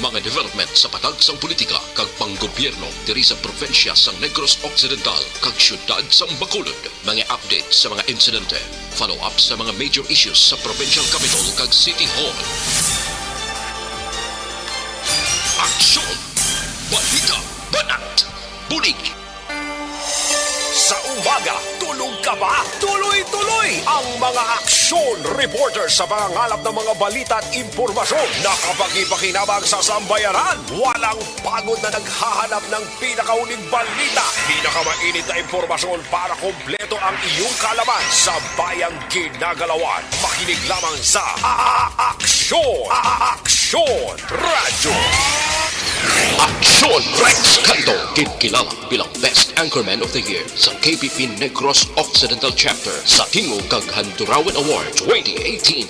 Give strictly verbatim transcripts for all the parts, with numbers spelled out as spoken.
Mga development sa patag sang politika kag panggobyerno diri sa probinsya sang Negros Occidental kag siyudad sang Bacolod. Mga update sa mga insidente, follow-up sa mga major issues sa provincial capital kag city hall. Aksyon! Balita! Banat! Bulig! Sa umaga, tulog ka ba? Tuloy-tuloy ang mga aksyon reporter sa pangangalap ng mga balita at impormasyon. Nakapagpakipakinabang sa sambayanan. Walang pagod na naghahanap ng pinakahuling balita. Pinakamainit na impormasyon para kompleto ang iyong kaalaman sa bayang ginagalawan. Makinig lamang sa A-, A-, Aksyon! A-, A-, Aksyon! Radyo! Aksyon! Rex Canto, ginkilala bilang Best Anchorman of the Year sa K P P Negros Occidental Chapter sa Tingog kag Handurawan Award twenty eighteen.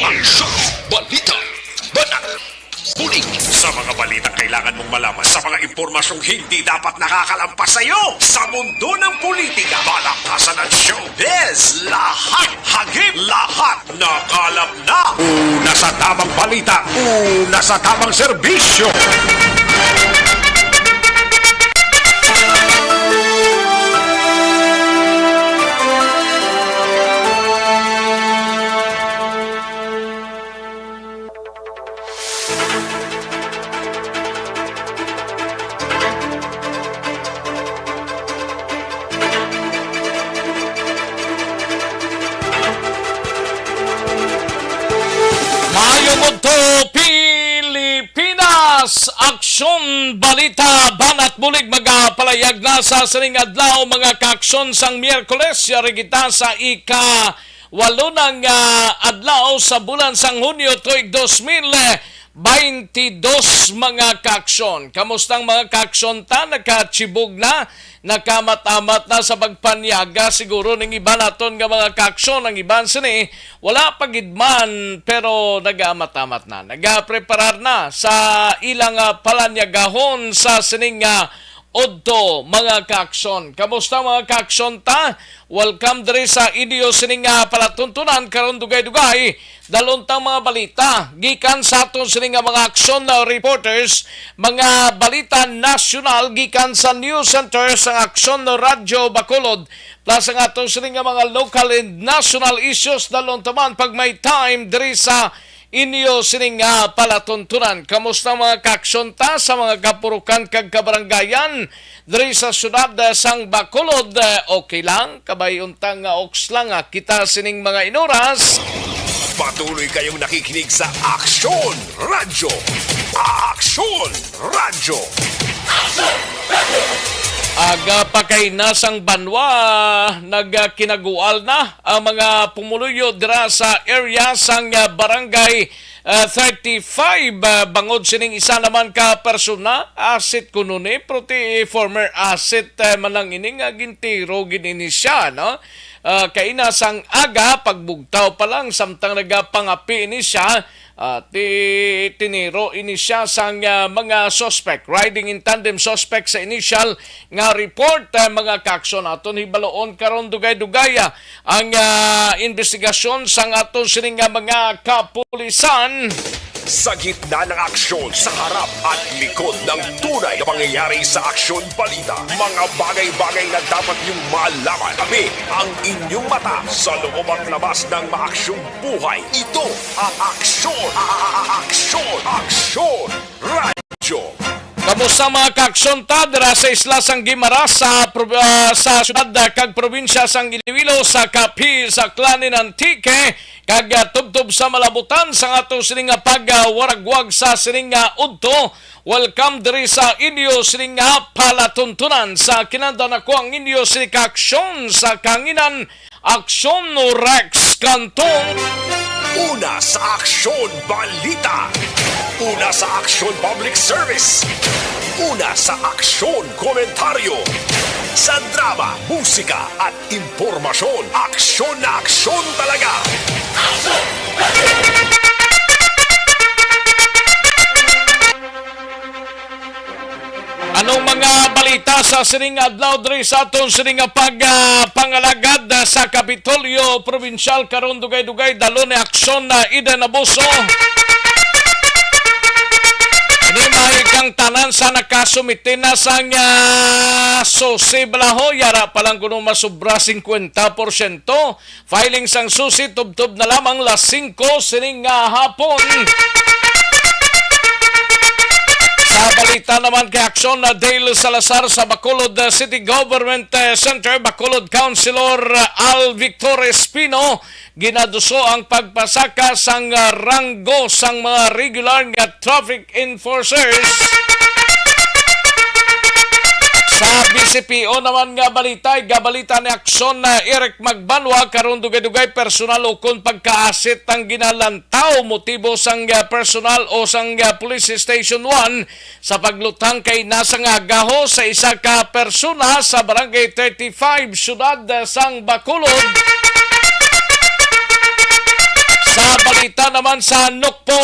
Aksyon! Balita! Banat! Bulig! Sa mga balitang kailangan mong malaman, sa mga impormasyong hindi dapat nakakalampas sa iyo, sa mundo ng politika, balakasan at showbiz, lahat, hagip, lahat, nakalap na! Una sa tamang balita, una sa tamang serbisyo! Maayong udto, Pilipinas! Aksyon, balita, banat bulig, magapalayag na sa sining adlaw, mga kaaksyon, sang Miyerkules. Yari kita sa ika walo na nga adlaw sa bulan sang Hunyo tuig dos mil baynte dos, mga kaaksyon. Kamusta ang mga kaaksyon ta? Nakachibog na, nakaamat-amat na sa pagpanyaga siguro ning iban naton nga mga kaaksyon. Ang iban sini wala pa gid man, pero nagaamat-amat na, nagapreparar na sa ilang, ah, palanyagahon sa sining, ah, udto, mga kaaksyon. Kamusta, mga kaaksyon ta? Welcome diri sa inyo sining, ah, palatuntunan karon, dugay-dugay. Dalon tang mga balita gikan sa aton sining, ah, mga aksyon na reporters, mga balita nasyonal gikan sa news center sang Aksyon Radyo Bacolod, plus ang aton sining, ah, mga local and national issues. Dalon taman pag may time diri sa inyo sining, ah, palatuntunan. Kamusta, mga kaaksyon ta, sa mga kapurukan kag kabaranggayan diri sa siyudad, ah, sang Bacolod? Ah, okay lang, kabay unta nga oks lang, ah, kita sining mga inuras. Patuloy kayong nakikinig sa Aksyon Radyo. Aksyon Radyo. Aga pa kay nasang banwa, nagkinagual na ang mga pumuluyo dira sa area sang, ah, barangay, ah, thirty-five, ah, bangod sining isa naman ka persona, asset kuno ni, pero ti former asset, ah, man lang ini nga gintiro gid ini siya, no? Ah, kaina sang aga, pagbugtaw pa lang, samtang nagapangapi ini siya, ah, ti-, tiniro ini siya sang, ah, mga suspect, riding in tandem suspect sa initial nga report, ah, mga kaaksyon. Aton hibaloon karon dugay-dugay, ah, ang, ah, investigasyon sang aton sini nga mga kapulisan. Sa gitna ng aksyon, sa harap at likod ng tunay na pangyayari sa Aksyon Balita, mga bagay-bagay na dapat niyong malaman. Kami ang inyong mata sa loob at labas ng maaksyong buhay. Ito ang Aksyon, a-, a-, a-, Aksyon, Aksyon Radyo. Kamusta, mga kaaksyon ta, dira sa isla sang Guimaras, sa prob-, ah, sa syudad, ah, kag probinsya sang Iloilo, sa Capiz, sa Clanin, Antique, kag, ah, tubtob sa malabutan sang ato sining nga pagwaragwag sa sining nga udto? Welcome diri sa inyo sining nga palatuntunan. Sa kinandan, ako ang inyo sining kaaksyon sa kahanginan, Aksyon Rex Cantong. Una sa Aksyon Balita. Una sa Aksyon Public Service. Una sa Aksyon Komentaryo. Sa drama, musika, at impormasyon, aksyon na aksyon talaga. Anong mga balita sa sining adlaw diri sa aton sining nga pag, ah, pangalagad, ah, sa Kapitolyo Probinsyal karon? Dugay-dugay, dalon ni aksyon na Eden Abuso. sa nakasumite na sang, ah, susi bala ho, yara pa lang kuno masubra singkwenta porsyento. Filing sang susi tubtob na lamang las singko sining nga hapon. Sa balita naman kay aksyon na Dale Salazar sa Bacolod, ah, City Government, eh, Center, Bacolod Councilor, ah, Al Victor Espino, ginaduso ang pagpasaka sang, ah, ranggo sang mga regular nga traffic enforcers. Sa B C P O naman nga balita, gabalita ni aksyon na Eric Magbanwa, karon dugay-dugay personal ukon pagkaasit ang ginalantaw motibo sang, ah, personal o sang, ah, Police Station one sa paglutang kay nasa nga gaho sa isa ka persona sa Barangay thirty-five, Siyudad sang Bacolod. Sa balita naman sa Nukpo,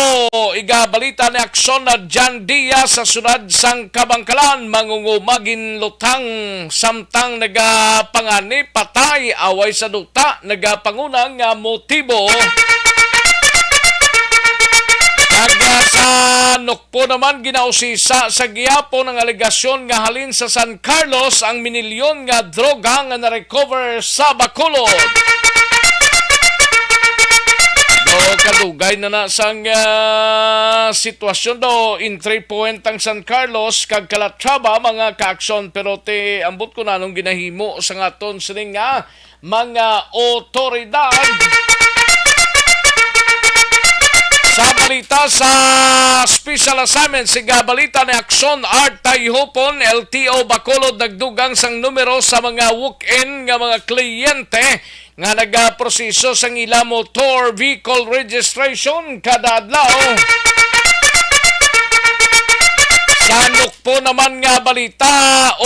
igabalita ni aksyon na John Diaz sa siyudad sang Kabangkalan, mangunguma ginlutang samtang nagapangani patay away sa duta, nagapanguna nga motibo. Kag sa Nukpo naman, ginausisa sa gihapon ang alegasyon nga halin sa San Carlos ang minilyon nga droga nga na-recover sa Bacolod. Do, kadugay na na sang, ah, sitwasyon do, entry point ang San Carlos kag Calatrava, mga kaaksyon, pero ti ambot ko na anong ginahimo sa ngaton sining nga mga otoridad. Sa balita sa special assignment, siga balita ni Aksyon Art Tayhupon, L T O Bacolod, nagdugang sang numero sa mga walk-in nga mga kliyente nga nagaproseso sang ila motor vehicle registration kada adlaw. Sa Nukpo naman nga balita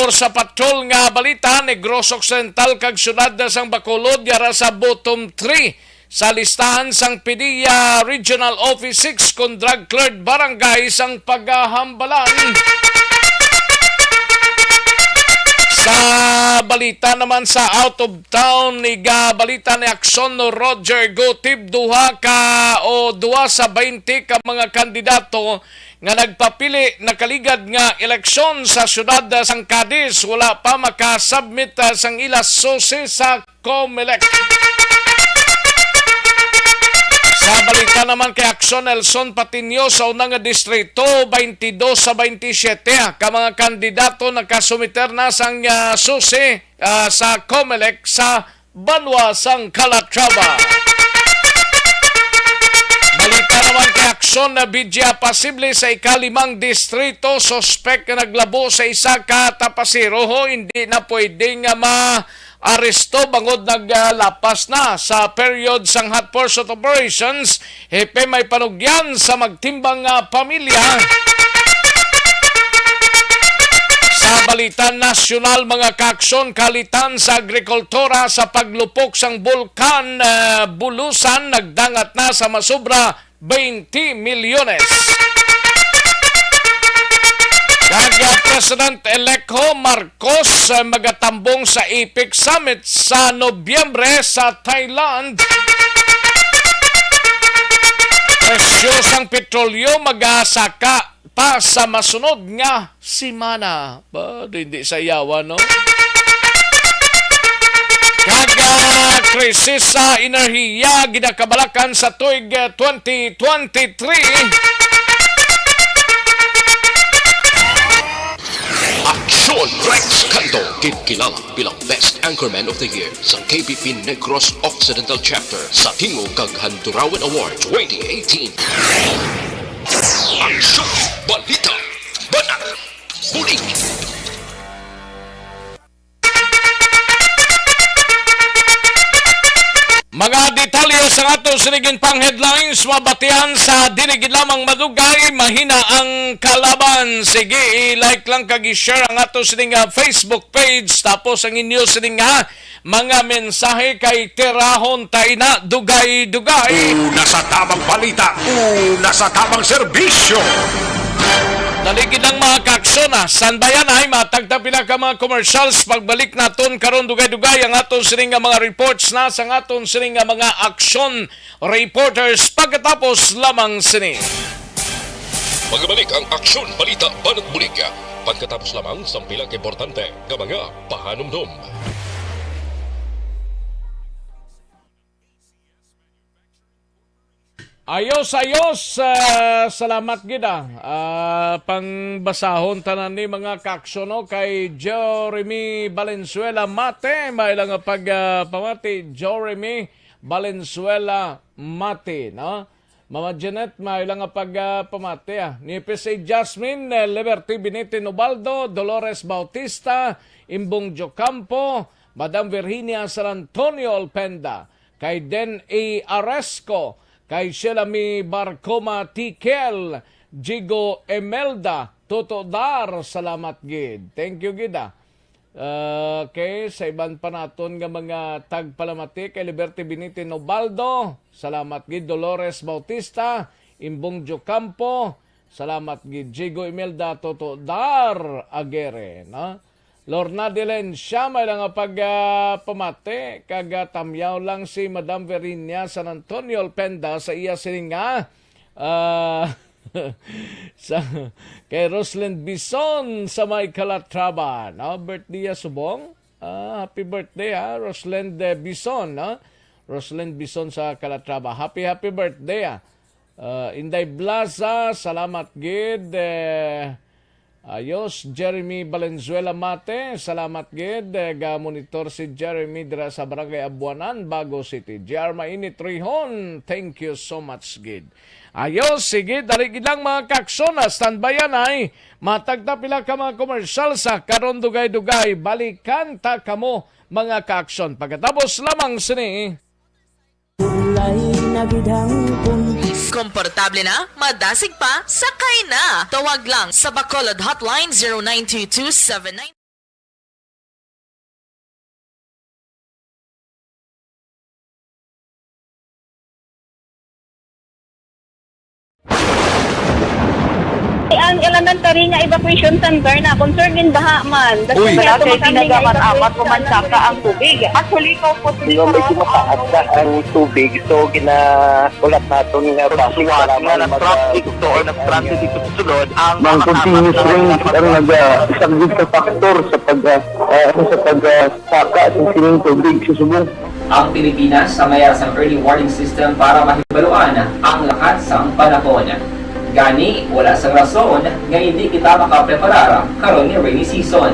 or sa patrol nga balita, Negros Occidental kag Syudad sang Bacolod yara sa bottom three sa listahan sang PDEA Regional Office six kon drug cleared barangay sang pagahambalan. Sa balita naman sa out of town, igabalita ni Aksyon no Roger Gutib, duha ka o duha sa baynte ka mga kandidato nga nagpapili nakaligad nga eleksyon sa siyudad sang Cadiz wala pa makasubmit, ah, sang ila susi sa Comelec. Sa balita naman kay Aksyon, Nelson Patiño, sa una nga distrito, twenty-two sa twenty-seven ka mga kandidato nakasumiter na sang, ah, susi, ah, sa Comelec sa banwa sang Calatrava. Balita naman kay Aksyon na B G A, pasible sa ikalimang distrito, suspek nga naglabo sa isa ka tapasero, ho, hindi na pwede nga ma-aresto bangod naglapas na sa period sang hot pursuit operations. Hepe may panugyan sa magtimbang nga pamilya. Sa balita nasyonal, mga kaaksyon, kalitan sa agrikultura sa paglupok sang bulkan, ah, Bulusan, nagdangat na sa masobra twenty milyones. Kag, ah, President-elect ho Marcos, ah, magatambong sa APEC Summit sa Nobyembre sa Thailand. Presyo sang petrolyo magasaka pa sa masunod nga semana. Ba, di, di sa yawa, no? Kag, ah, krisis sa enerhiya ginakabalakan sa tuig, ah, twenty twenty-three. Aksyon Rex Canto, ginkilala bilang Best Anchorman of the Year sa K B P Negros Occidental Chapter sa Tingog kag Handurawan Award twenty eighteen. Aksyon, balita, banat, bulig. Mga detalye sa ato sining pang headlines, mabatian sa dili gid lamang madugay, mahina ang kalaban. Sige, i-like lang kag i-share ang ato sining, ah, Facebook page, tapos ang inyo sining, ah, mga mensahe kay tirahon ta ina dugay-dugay. Una sa tamang balita, una sa tamang serbisyo. Dali gid lang, mga kaaksyon, ah. Standby-an ay matagta pila ka mga commercials. Pagbalik naton karon, dugay-dugay ang aton sining nga mga reports na sa aton sining nga mga aksyon reporters pagkatapos lamang sini. Pagabalik ang Aksyon Balita Banat Bulig. Pagkatapos lamang sang pila ka importante nga mga pahanumdom. Ayos, ayos. Ah, salamat gid, ah. Ah, pangbasahon tanan ni mga kaaksyon, no? Kay Jeremy Valenzuela Mate, may lang nga pag, ah, pamati. Jeremy Valenzuela Mate, no? Mama Janet, may lang nga pag, ah, pamati, ah. Ni P C Jasmine, eh, Liberty Benitez Ubaldo, Dolores Bautista, Imbong Jocampo, Madam Virginia San Antonio Olpenda, kay Den A Aresco, kay Shelami Barcoma Tikel, Jigo Emelda, Toto Dar, salamat gid. Thank you gid, ah. Okay, sa iban pa naton nga mga tagpalamati, kay Liberty Benitez Ubaldo, salamat gid. Dolores Bautista, Imbong Jocampo, salamat gid. Jigo Imelda, Toto Dar Aguirre, no? Lorna Dilencia, may lang nga pag, ah, pamati, kag, ah, tamyaw lang si Madam Verinia San Antonio Olpenda sa iya siling nga, ah, sa, kay Roslyn Bison sa may Calatrava, no? Birthday ya subong. Ah, happy birthday, ha, Roslyn, eh, Bison, no? Roslyn Bison sa Calatrava. Happy, happy birthday, ah. Ah, Inday Blaza, salamat gid. Eh, ayos, Jeremy Valenzuela Mate, salamat gid. Eh, ga-monitor si Jeremy dira sa Barangay Abuanan, Bago City. J R Mainit Rihon, thank you so much gid. Ayos, sige, dali gid lang, mga kaaksyon, ah, standby yan, ay. Matag ta pila ka mga komersyal sa karon, dugay-dugay. Balikan ta kamo, mga kaaksyon, pagkatapos lamang sini. Ulay na gid ang pun- Komportable na, madasig pa, sakay na. Tawag lang sa Bacolod Hotline, zero nine two two seven nine. Ang elementary nga evacuation center na concern din baha man. Uy. Wala kay pinagamat-amat ko man saka ang tubig. Actually, ko po. Medyo mataas na ang tubig, so gina-, ulat naton nga basi nga nag-traffic to or nag-transit dito sa sulod ang mga continuous rain ang nag-, ah, isang big factor sa pag, ah, ah, sa pag, ah, saka sa sining tubig sa subong. Ang Pilipinas sa mayas ang early warning system para mahibaluan ang lakat sang panahon. Gani, wala sang rason nga hindi kita makapreparar karon ni rainy season.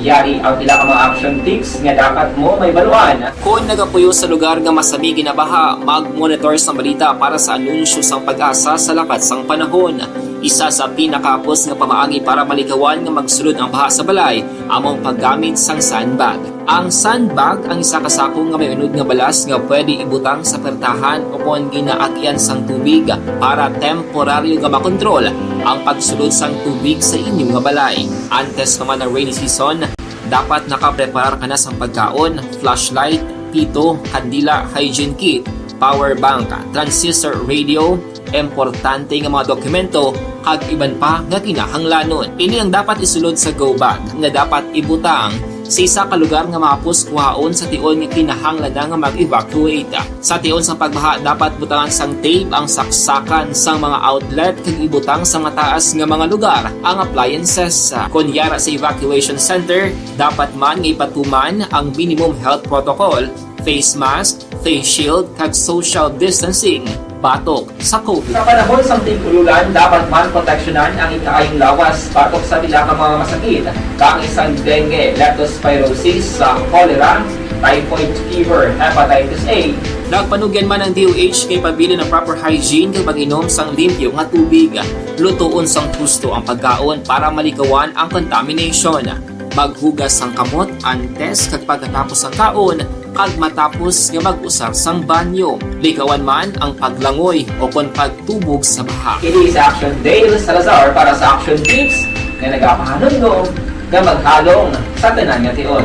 Yari ang pila ka mga action tips nga dapat mo mahibaluan. Kon nagapuyo sa lugar nga masami ginabaha, mag-monitor sang balita para sa anunsyo sang PAGASA sa lakat sang panahon. Isa sa pinakahapos nga pamaagi para malikawan nga magsulod ang baha sa balay amo ang paggamit sang sandbag. Ang sandbag ang isa ka sako nga may unod nga balas nga pwede ibutang sa pertahan ukon ginaagian sang tubig para temporaryo nga makontrol ang pagsulod sang tubig sa inyo nga balay. Antes pa man ang rainy season, dapat nakapreparar ka na sang pagkaon, flashlight, pito, kandila, hygiene kit, power bank, transistor radio, importante nga mga dokumento, kag iban pa nga kinahanglanon. Ini ang dapat isulod sa go bag nga dapat ibutang sa isa ka lugar nga mahapos kuhaon sa tion nga kinahanglan na nga mag-evacuate. Sa tion sang pagbaha, dapat butangan sang tape ang saksakan sang mga outlet kag ibutang sa mataas nga mga lugar ang appliances. Kon yara sa evacuation center, dapat man nga ipatuman ang minimum health protocol, face mask, face shield, kag social distancing batok sa COVID. Sa panahon sang tig-ulan, dapat man proteksyonan ang ikaayong lawas batok sa pila ka mga masakit, kaangay sang dengue, leptospirosis, sa cholera, typhoid fever, hepatitis A. Nagpanugyan man ang D O H kay pabilin ang proper hygiene kag pag-inom sang limpyo nga tubig. Lutoon sang husto ang pagkaon para malikawan ang contamination. Maghugas sang kamot antes kag pagkatapos sang kaon, kag matapos nga mag-usar sang banyo. Likawan man ang paglangoy o kon pagtubog sa baha. Kini si Action Dale Salazar para sa Action Tips nga nagapahanumdom nga maghalong sa tanan nga tion.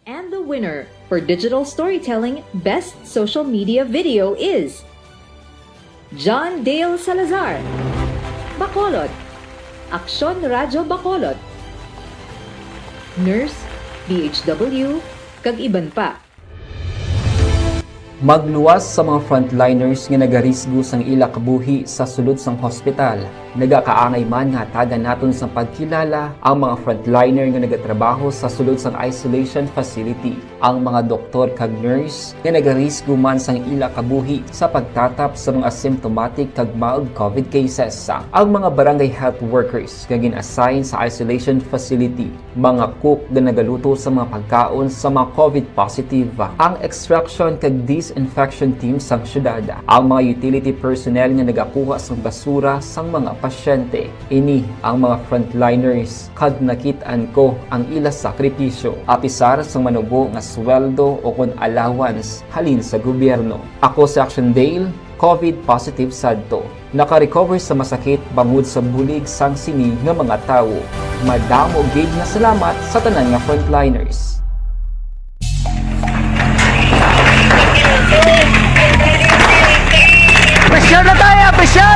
And the winner for Digital Storytelling Best Social Media Video is John Dale Salazar, Bacolod, Aksyon Radyo Bacolod, Nurse, D H W, kag iban pa. Magluwas sa mga frontliners nga nagarisgo sang ila kabuhi sa sulod sang hospital. Nagakaangay man nga hatagan naton sang pagkilala ang mga frontliner nga nagatrabaho sa sulod sang isolation facility, ang mga doktor kag nurse nga nagarisgo man sang ila kabuhi sa pagtatap sa mga asymptomatic kag mild COVID cases, ang mga barangay health workers nga gin-assign sa isolation facility, mga cook nga nagaluto sa mga pagkaon sa mga COVID positive, ang extraction kag disinfection team sang syudad, ang mga utility personnel nga nagakuha sang basura sang mga pasyente. Ini ang mga frontliners, kag nakit-an ko ang ila sakripisyo, apisar sang manubo nga sweldo o kon allowance halin sa gobyerno. Ako si Action Dale, COVID positive sadto. Naka-recover sa masakit bangod sa bulig sang sini nga mga tawo. Madamo gid nga salamat sa tanan nga frontliners. Pressure na tayo! Pressure!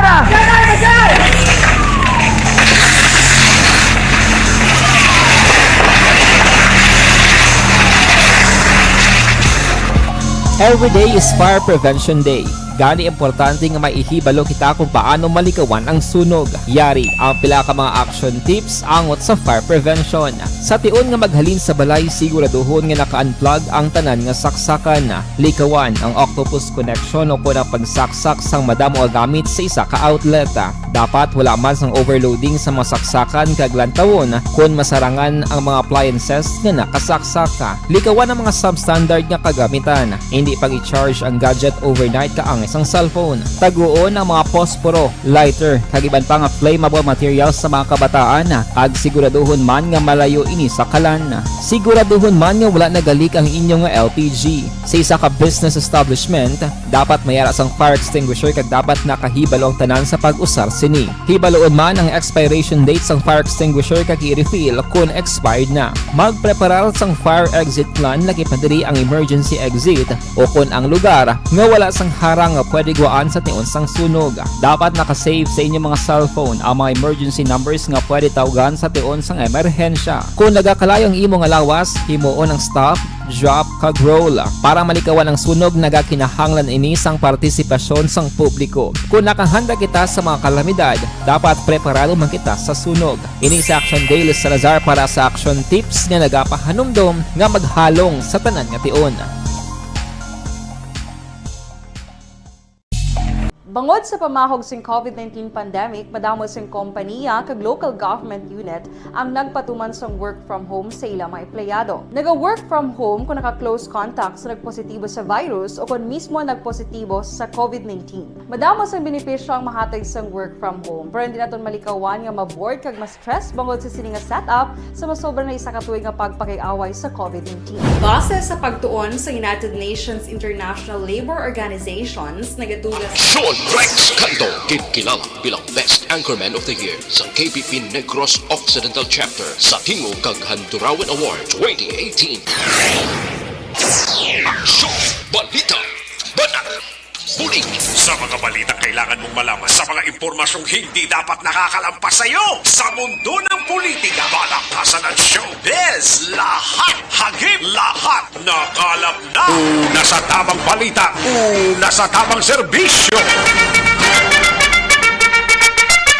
Every day is Fire Prevention Day. Gani, importante nga maihibalo kita kung paano malikawan ang sunog. Yari ang pila ka mga action tips angot sa fire prevention. Sa tion nga maghalin sa balay, siguraduhon nga naka-unplug ang tanan nga saksakan. Likawan ang octopus connection o kon ang pagsaksak sang madamo nga gamit sa isa ka outlet. Dapat wala man sang overloading sa mga saksakan kag lantawon kon masarangan ang mga appliances nga nakasaksak. Likawan ang mga substandard nga kagamitan. Hindi pag-i-charge ang gadget overnight kaangay sang cellphone. Taguon ang mga posporo, lighter, kag iban pa nga flammable materials sa mga kabataan, kag siguraduhon man nga malayo ini sa kalan. Siguraduhon man nga wala nagalik ang inyo nga L P G. Sa isa ka business establishment, dapat may ara sang fire extinguisher kag dapat nakahibalo ang tanan sa pag-usar sini. Hibaloon man ang expiration date sang fire extinguisher kag i-refill kon expired na. Magpreparar sang fire exit plan, lakip na diri ang emergency exit o kon ang lugar nga wala sang harang nga pwede guwaan sa tion sang sunog. Dapat naka-save sa inyo mga cellphone ang mga emergency numbers nga pwede tawgan sa tion sang emerhensya. Kon nagakalayo ang imo nga lawas, himuon ang stop, drop, kag roll. Para malikawan ang sunog, nagakinahanglan ini sang partisipasyon sang publiko. Kon nakahanda kita sa mga kalamidad, dapat preparado man kita sa sunog. Ini si Action Dale Salazar para sa Action Tips nga nagapahanumdom nga maghalong sa tanan nga tion. Bangod sa pamahog sing COVID nineteen pandemic, madamo sing kompanya kag local government unit ang nagpatuman sang work from home sa ila mga empleyado. Naga-work from home kon naka-close contact sa nagpositibo sa virus o kon mismo nagpositibo sa COVID nineteen. Madamo sang benepisyo ang mahatag sang work from home, pero hindi naton malikawan nga ma-bored kag ma-stress bangod sa sini nga setup sa masobra na isa ka tuig nga pagpakig-away sa COVID nineteen. Base sa pagtuon sa United Nations International Labor Organizations, nagatuga sa Sean Rex Canto, gid kilala bilang Best Anchorman of the Year sa K P P Negros Occidental Chapter sa Tingog kag Handurawan Award twenty eighteen. Aksyon! Balita! Banat! Bulig! Sa mga balitang kailangan mong malaman, sa mga impormasyong hindi dapat nakakalampas sa iyo, sa mundo ng politika, palakpasan at showbiz, lahat, hagip, lahat, nakalap na. Una sa tamang balita, una sa tamang serbisyo.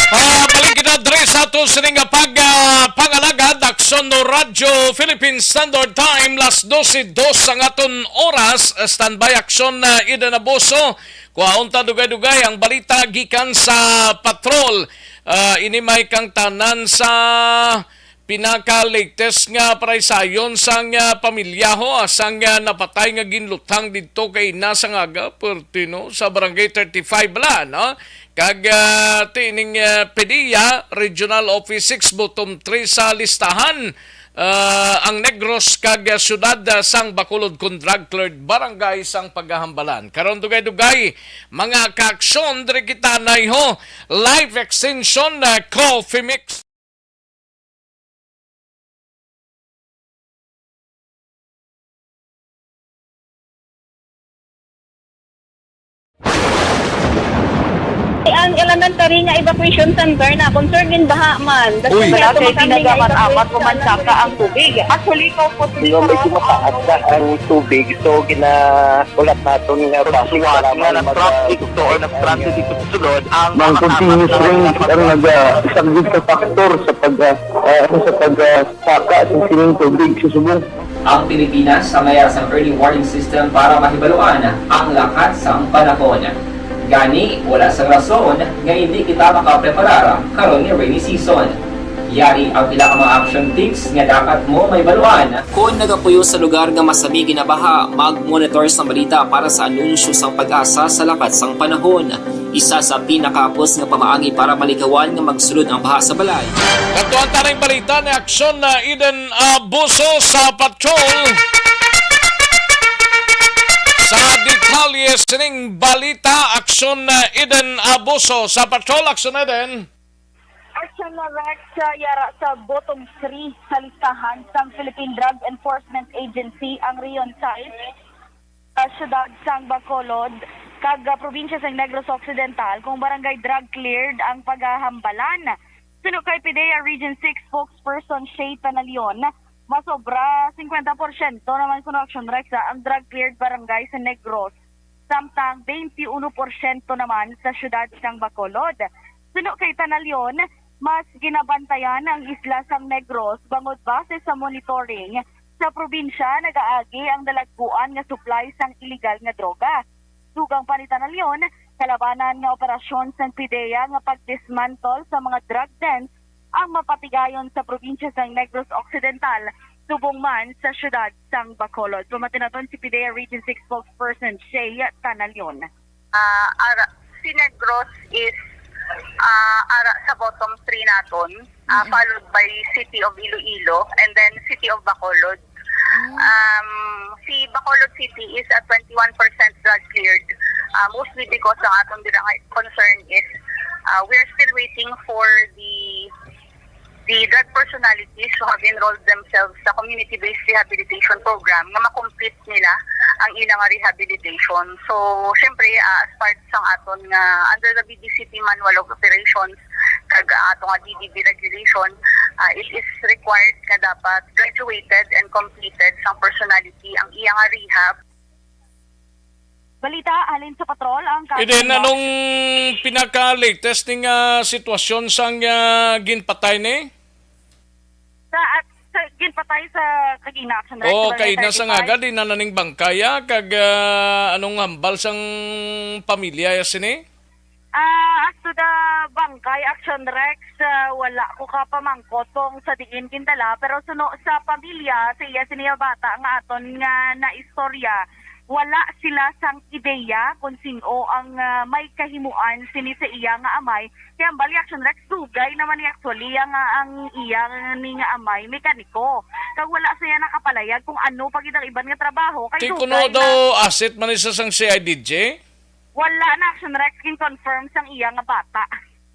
Ah, balik kita diri sa ato sining nga pag, ah, pangalagad, Aksyon no Radyo Philippine Standard Time, las dose dos ang aton oras. Standby Aksyon, ah, Eden Abuso. Kuhaon ta dugay-dugay ang balita gikan sa patrol. Ah, ini may kang tanan sa pinaka-latest nga paraysayon sang, ah, pamilya ho, ah, sang, ah, napatay nga ginluthang didto kay ina sang aga, perti, no, sa Barangay thirty-five bala, no? Kag, ah, tining, ah, PDEA Regional Office six, bottom three sa listahan, ah, ang Negros kag, ah, siyudad, ah, sang Bacolod kon drug cleared barangay sang pagahambalan. Karon dugay-dugay, mga kaaksyon, diri kita naiho, Life Extension, ah, Coffee Mix. Ang elementary nga evacuation center na concern in baha man. That's Uy. Why Wala ako kay makami nga tinaga man evacuate amat sa kumansaka ang tubig. Actually, ko po Di ba, medyo mataas na ang tubig, so ginahulat naton nga Sa basi suwat para nga may nag-transit mag-, to or nag-transit ito sa sulod, ang Ang mga continuous tapat na rain ang nagpag- naga-, isa gid ka factor sa pag, ah, ah, ano, sa pag, ah, saka sa sining tubig sa subong. Ang Pilipinas sa mayara sang early warning system para mahibaluan ang lakat sang panahon. Gani, wala sang rason nga hindi kita makapreparar karon nga rainy season. Yari ang pila ka mga action tips nga dapat mo mahibaluan. Kon nagapuyo sa lugar nga masami ginabaha, mag-monitor sang balita para sa anunsyo sang PAGASA sa lakat sang panahon. Isa sa pinakahapos nga pamaagi para malikawan nga magsulod ang baha sa balay. Kadtuan ta ning balita ni Aksyon na Eden Abuso sa patrol. Sa detalye sining balita, Aksyon na Eden Abuso sa patrol. Aksyon Eden. Action na Rex, ah, yara sa bottom three sa listahan sang Philippine Drug Enforcement Agency ang Region five, ah, siyudad sang Bacolod, kag, ah, probinsya sang Negros Occidental, kung barangay drug cleared ang pagahambalan. Suno kay PDEA Region six spokesperson Shay Tanalion, masobra singkwenta porsyento naman kuno, Action Rex, ah, ang drug cleared barangay sa Negros, samtang twenty-one porsyento naman sa siyudad sang Bacolod. Suno kay Tanalion, mas ginabantayan ang isla sang Negros bangod base sa monitoring sa probinsya nagaagi ang dalagkuan nga supply sang iligal nga droga. Dugang pa ni Tanalion, kalabanan nga operasyon sang PDEA nga pag-dismantle sa mga drug dens ang mapatigayon sa probinsya sang Negros Occidental, subong man sa siyudad sang Bacolod. Pamati naton si PDEA Region six spokesperson Shay Tanalion. Ah, ara, si Negros is, ah, ara sa bottom three naton, ah, Mm-mm. followed by City of Iloilo and then City of Bacolod. Mm. Um, si Bacolod City is at twenty-one percent drug cleared, ah, mostly because ang aton dira nga concern is, ah, we are still waiting for the the drug personalities who have enrolled themselves sa community-based rehabilitation program nga ma-complete nila ang ilang rehabilitation. So, syempre, ah, as part sang aton nga under the B D C P Manual of Operations kag ang ato nga D D B regulation, ah, it is required nga dapat graduated and completed sang personality ang iya nga rehab. Balita halin sa patrol ang Eden, anong pinaka-latest ning, ah, sitwasyon sang, ah, ginpatay ni? Sa, at sa ginpatay sa kagina, Action Rex, Oo, sa Barangay kaina sa thirty-five. Nga, di na naning bangkay, ah, kag, ah, anong hambal sang pamilya ya sini? Ah, as to the bangkay, Action Rex, ah, wala ko kapamangkot kung sa diin gindala, pero suno sa pamilya, sa iya sini nga bata nga aton nga naistorya, wala sila sang ideya kung sin-o ang, ah, may kahimuan sini sa iya nga amay. Kay ang bali, Action Rex, dugay naman ni actually ang, ah, ang iya ni nga amay, mekaniko. Kag wala siya nakapalayag kung ano pa gid ang iban nga trabaho. Kay Ti dugay kuno na daw asset man ni sa sang C I D G? Wala na, Action Rex, kin-confirm sang iya nga bata.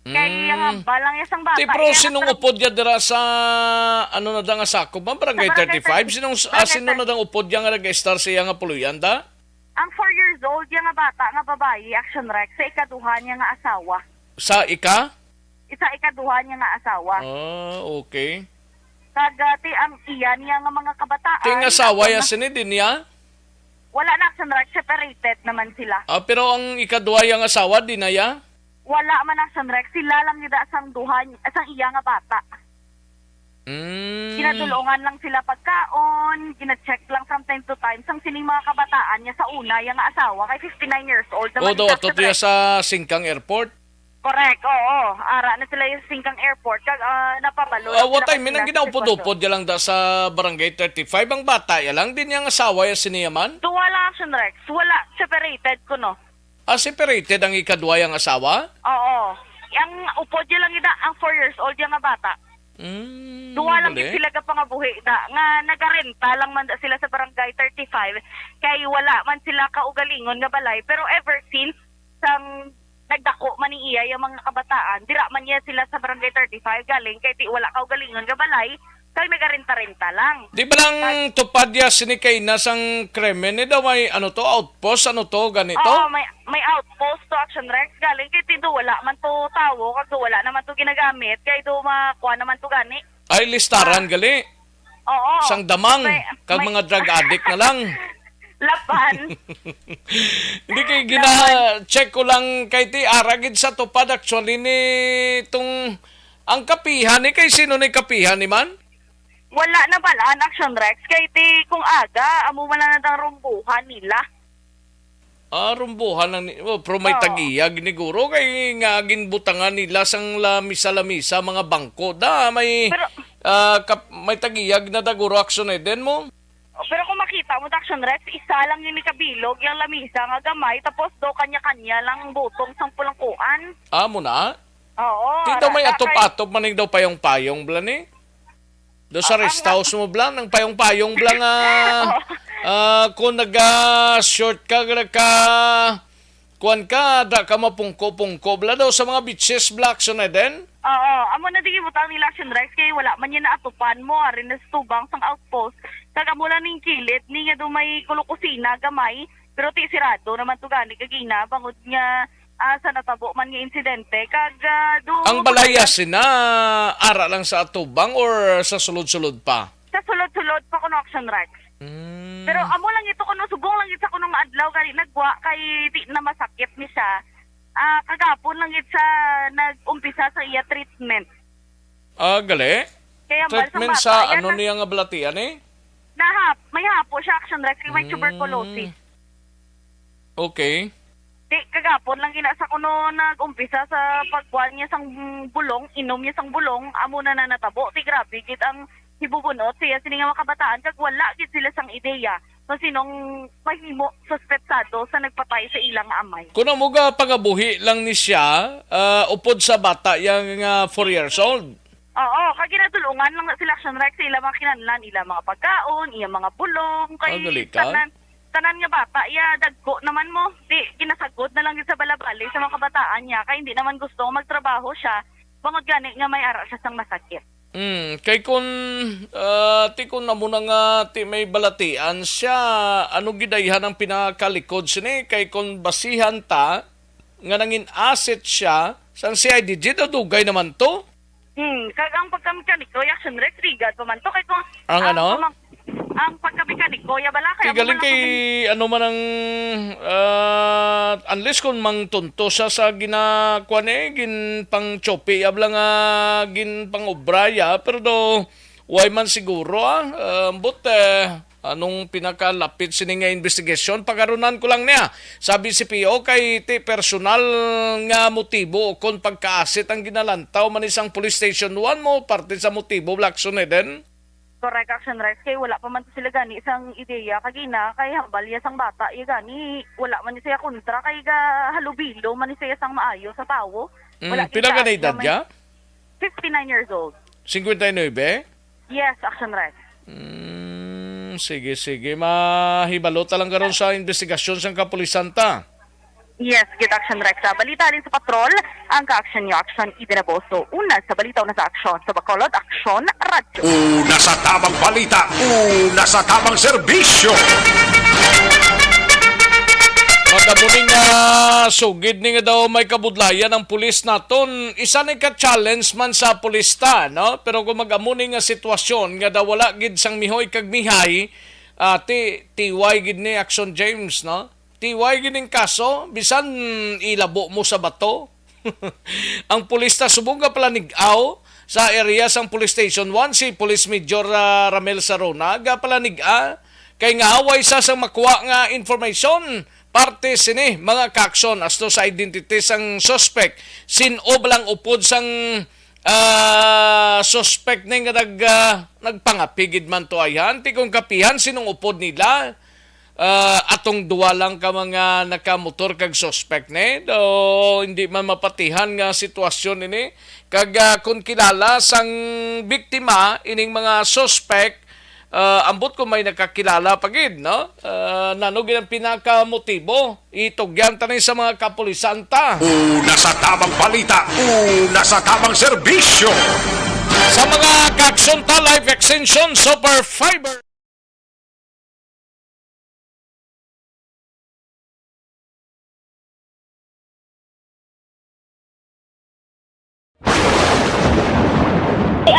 Kay Mm. ang hambal lang iya sang bata, Ti, pero iya sinong nagtra- upod niya dira sa, ano na da nga sakop, ma'am? Barangay Sa Barangay thirty-five? thirty. Sinong, ah, Barangay sino na thirty. Dang upod niya nga nag-estar sa iya nga puloy-an da? Ang four years old iya nga bata nga babayi, Action Rex, sa ikaduha niya nga asawa. Sa ika? Sa ikaduha niya nga asawa. Ah, okay. Kag, ah, ti ang iya niya nga mga kabataan, Ti ang asawa ang ya mga sini din ya? Wala na, Action Rex, separated naman sila. Ah, pero ang ikaduha yang asawa, di na ya? Wala man, Action Rex. Sila lang gid sang duha, sang iya nga bata. Mm. Ginadulungan lang sila pagkaon, gina-check lang from time to time. Sang sining mga kabataan niya sa una, yang asawa, kay fifty-nine years old naman O, do, siya, ato Action to ya Rex. Sa Singkang Airport? Correct, oo. Ara na sila yung Singkang Airport. Kag, ah, napabalo Ah, lang what sila time? May nang sila sa ginaupod-upod sitwasyon. Ya lang da sa Barangay thirty-five. Ang bata ya lang, din yang asawa ya siniya man? Duha lang, Action Rex. Wala, separated kuno. Ah, separated ang ikaduha yang asawa? Oo. Ang upod ya lang ida, ang four years old ya nga bata. Mm, Duha lang bali. Gid sila gapangabuhi da, nga nagarenta lang man da sila sa Barangay thirty-five, kay wala man sila kaugalingon nga balay. Pero ever since, sang nagdako man ni iya yung mga kabataan, dira man niya sila sa Barangay thirty-five galing, kay ti wala kaugalingon nga balay, Kag nagarenta-renta lang. Di ba lang tupad ya sini kay na sang krimen ni daw may ano to, outpost, ano to, ganito? Oo, may, may outpost to, Action Rex. Galing kay tindo wala man to tawo, kag do wala naman to ginagamit, kay do makuha naman to gani. Ay, listaran Ah. gali. Oo. Sang damang, May, kag may mga drug addict na lang. Laban. Hindi kay gina-check ko lang kay ti ara gid sa tupad actually ni tong ang kapihan ni kay sino ni kapihan ni man? Wala na balaan, Action Rex, kay ti kung aga amo man na ang rumbuhan nila. Ah, rumbuhan lang ni, oh, pero may Oo. tag-iya giniguro kay nga ginbutangan nila sang lamisa-lamisa mga bangko. Da, may, Pero ah, kap-, may tag-iya ginadaguro action eh. Den mo? Pero kung makita mo, Action Rex, isa lang yung nikabilog, yung lamisa nga gamay, tapos do kanya-kanya lang butong sang pulangkuan. Amo na? Oo, Di daw may ara ka kay atop-atop man ning daw payong-payong, bala ni? Do sa Ah, rest ang house mo, bala, nang payong-payong, bala, nga, Oo. ah, kung naga-short ka, naka, kuwan ka, da ka mapungko-pungko, bala, daw sa mga beaches, bala, action na din? Oo, amo na di butang nila, Action Rex, kay wala man yan naatupan mo, ari na sa tubang sang outpost. Kag amo lang ning kilid, ni nga do may kulukusina, gamay, pero ti sirado naman to gani kagina, bangod nga, ah, sa natabo man nga insidente, kag, ah, do Ang balaya sina, ara lang sa atubang or sa sulod-sulod pa? Sa sulod-sulod pa kuno, Action Rex. Mm. Pero amo lang ito kuno, subong lang gid sa kuno nga adlaw, gani nagwa kay di na masakit ni siya. Ah, kagapon lang gid sa nag-umpisa sa iya treatment. Ah, gali? Kaya hambal sa Treatment bata, sa yan ano na niya nga balatian eh? Nahap, may hapo siya, Action Rex, kay may Mm. tuberculosis. Okay. Di, kagapon lang gina sa kuno nag-umpisa sa pagkuha niya sang bulong, inom niya sang bulong, amo na na natabo. Di, grabe gid ang hibubunot siya sini nga mga kabataan, kag wala gid sila sang ideya kung sinong mahimo suspetsado sa nagpatay sa ilang amay. Kuno mo ga pangabuhi lang ni siya, ah, upod sa bata yang, ah, four years old. Oo, kag ginadulungan lang na sila, Action Rex, sa ila mga kinahanglan, ila mga pagkaon, iya mga bulong, kay Ah, gali ka? tanan, tanan nga bata, iya dagko naman mo, di, ginasagod na lang gid sa balabali sa mga kabataan niya, kay hindi naman gusto nga magtrabaho siya, bangod gani nga may ara siya sang masakit. Hmm, kay kun, ah, ti kun amo na nga ti may balatian siya, ano gid ayhan ang pinakalikod sini? Kay kun basihan ta nga nangin-asset siya sang C I D G, daw dugay naman to. Hmm, kag ang pagkamekaniko, Action Rex, legal pa man to. Kay kung Ang ang ano? pamang-, ang pagkamekaniko, ya bala, kay Kay amo galing man kay ang ano man ang, ah, unless kung mangtunto siya sa ginakuan eh, ginpangtsopi, abla nga ginpangobra ya, pero do, way man siguro, ah, ah, but, eh, anong pinakalapit sini nga investigasyon? Pagarunan ko lang niya. Sabi si P O kay ti personal nga motibo kon pagkaasit ang ginalantaw man isang police station one mo parte sa motibo, Blackson Eden? Correct, Action Rex, kay wala pa man to sila gani sang ideya kagina, kay hambal ya sang bata ya gani, wala man ni siya kontra, kay gahalubilo man ni siya sang maayo sa tawo. Mm, Wala pila gid ka edad may niya? Fifty-nine years old. Cinquenta y nueve? Yes, Action Rex. Mm, sige, sige. Mahibalo ta lang karon sa investigasyon sang kapulisan ta. Yes, gid Action Rex. Sa balita halin sa patrol, ang ka-action niyo, Action Eden Aboso. Una sa balita, una sa aksyon. Sa Bacolod, Action Radyo. Una sa tamang balita, una sa tamang serbisyo. Magamuning nga sugid ni nga daw may kabudlayan ang pulis naton. Isa ni ka challenge man sa pulista, no? Pero kung mag-amo ni nga sitwasyon nga daw wala gid sang mihoy kag mihay, ah, ti-, tiway gid ni Action James, no? Tiway gid ning kaso, bisan ilabo mo sa bato. Ang pulis ta subong gapalanig'aw sa area sang Police Station one, si Police Major, ah, Ramel Sarona, gapalanig'a kay nga away sa sang makuha nga information parte sini mga kaaksyon asto sa identity sang suspect. Sin-o lang upod sang, ah, suspect ni nga nag, ah, nagpangapigid man to ayhan, ti kung kapihan sinong upod nila. Ah, atong duwa lang ka mga nakamotor kag suspect ni, do hindi man mapatihan nga sitwasyon ini. Kag, ah, kung kilala sang biktima ining mga suspect, ah, ambot kung may nakakilala pa gid, no? Ah, nano gid ang pinakamotibo? Itugyan ta ni sa mga kapulisan ta. Una sa tamang balita, una sa tamang serbisyo. Sa mga kaaksyon ta, Life Extension Super Fiber.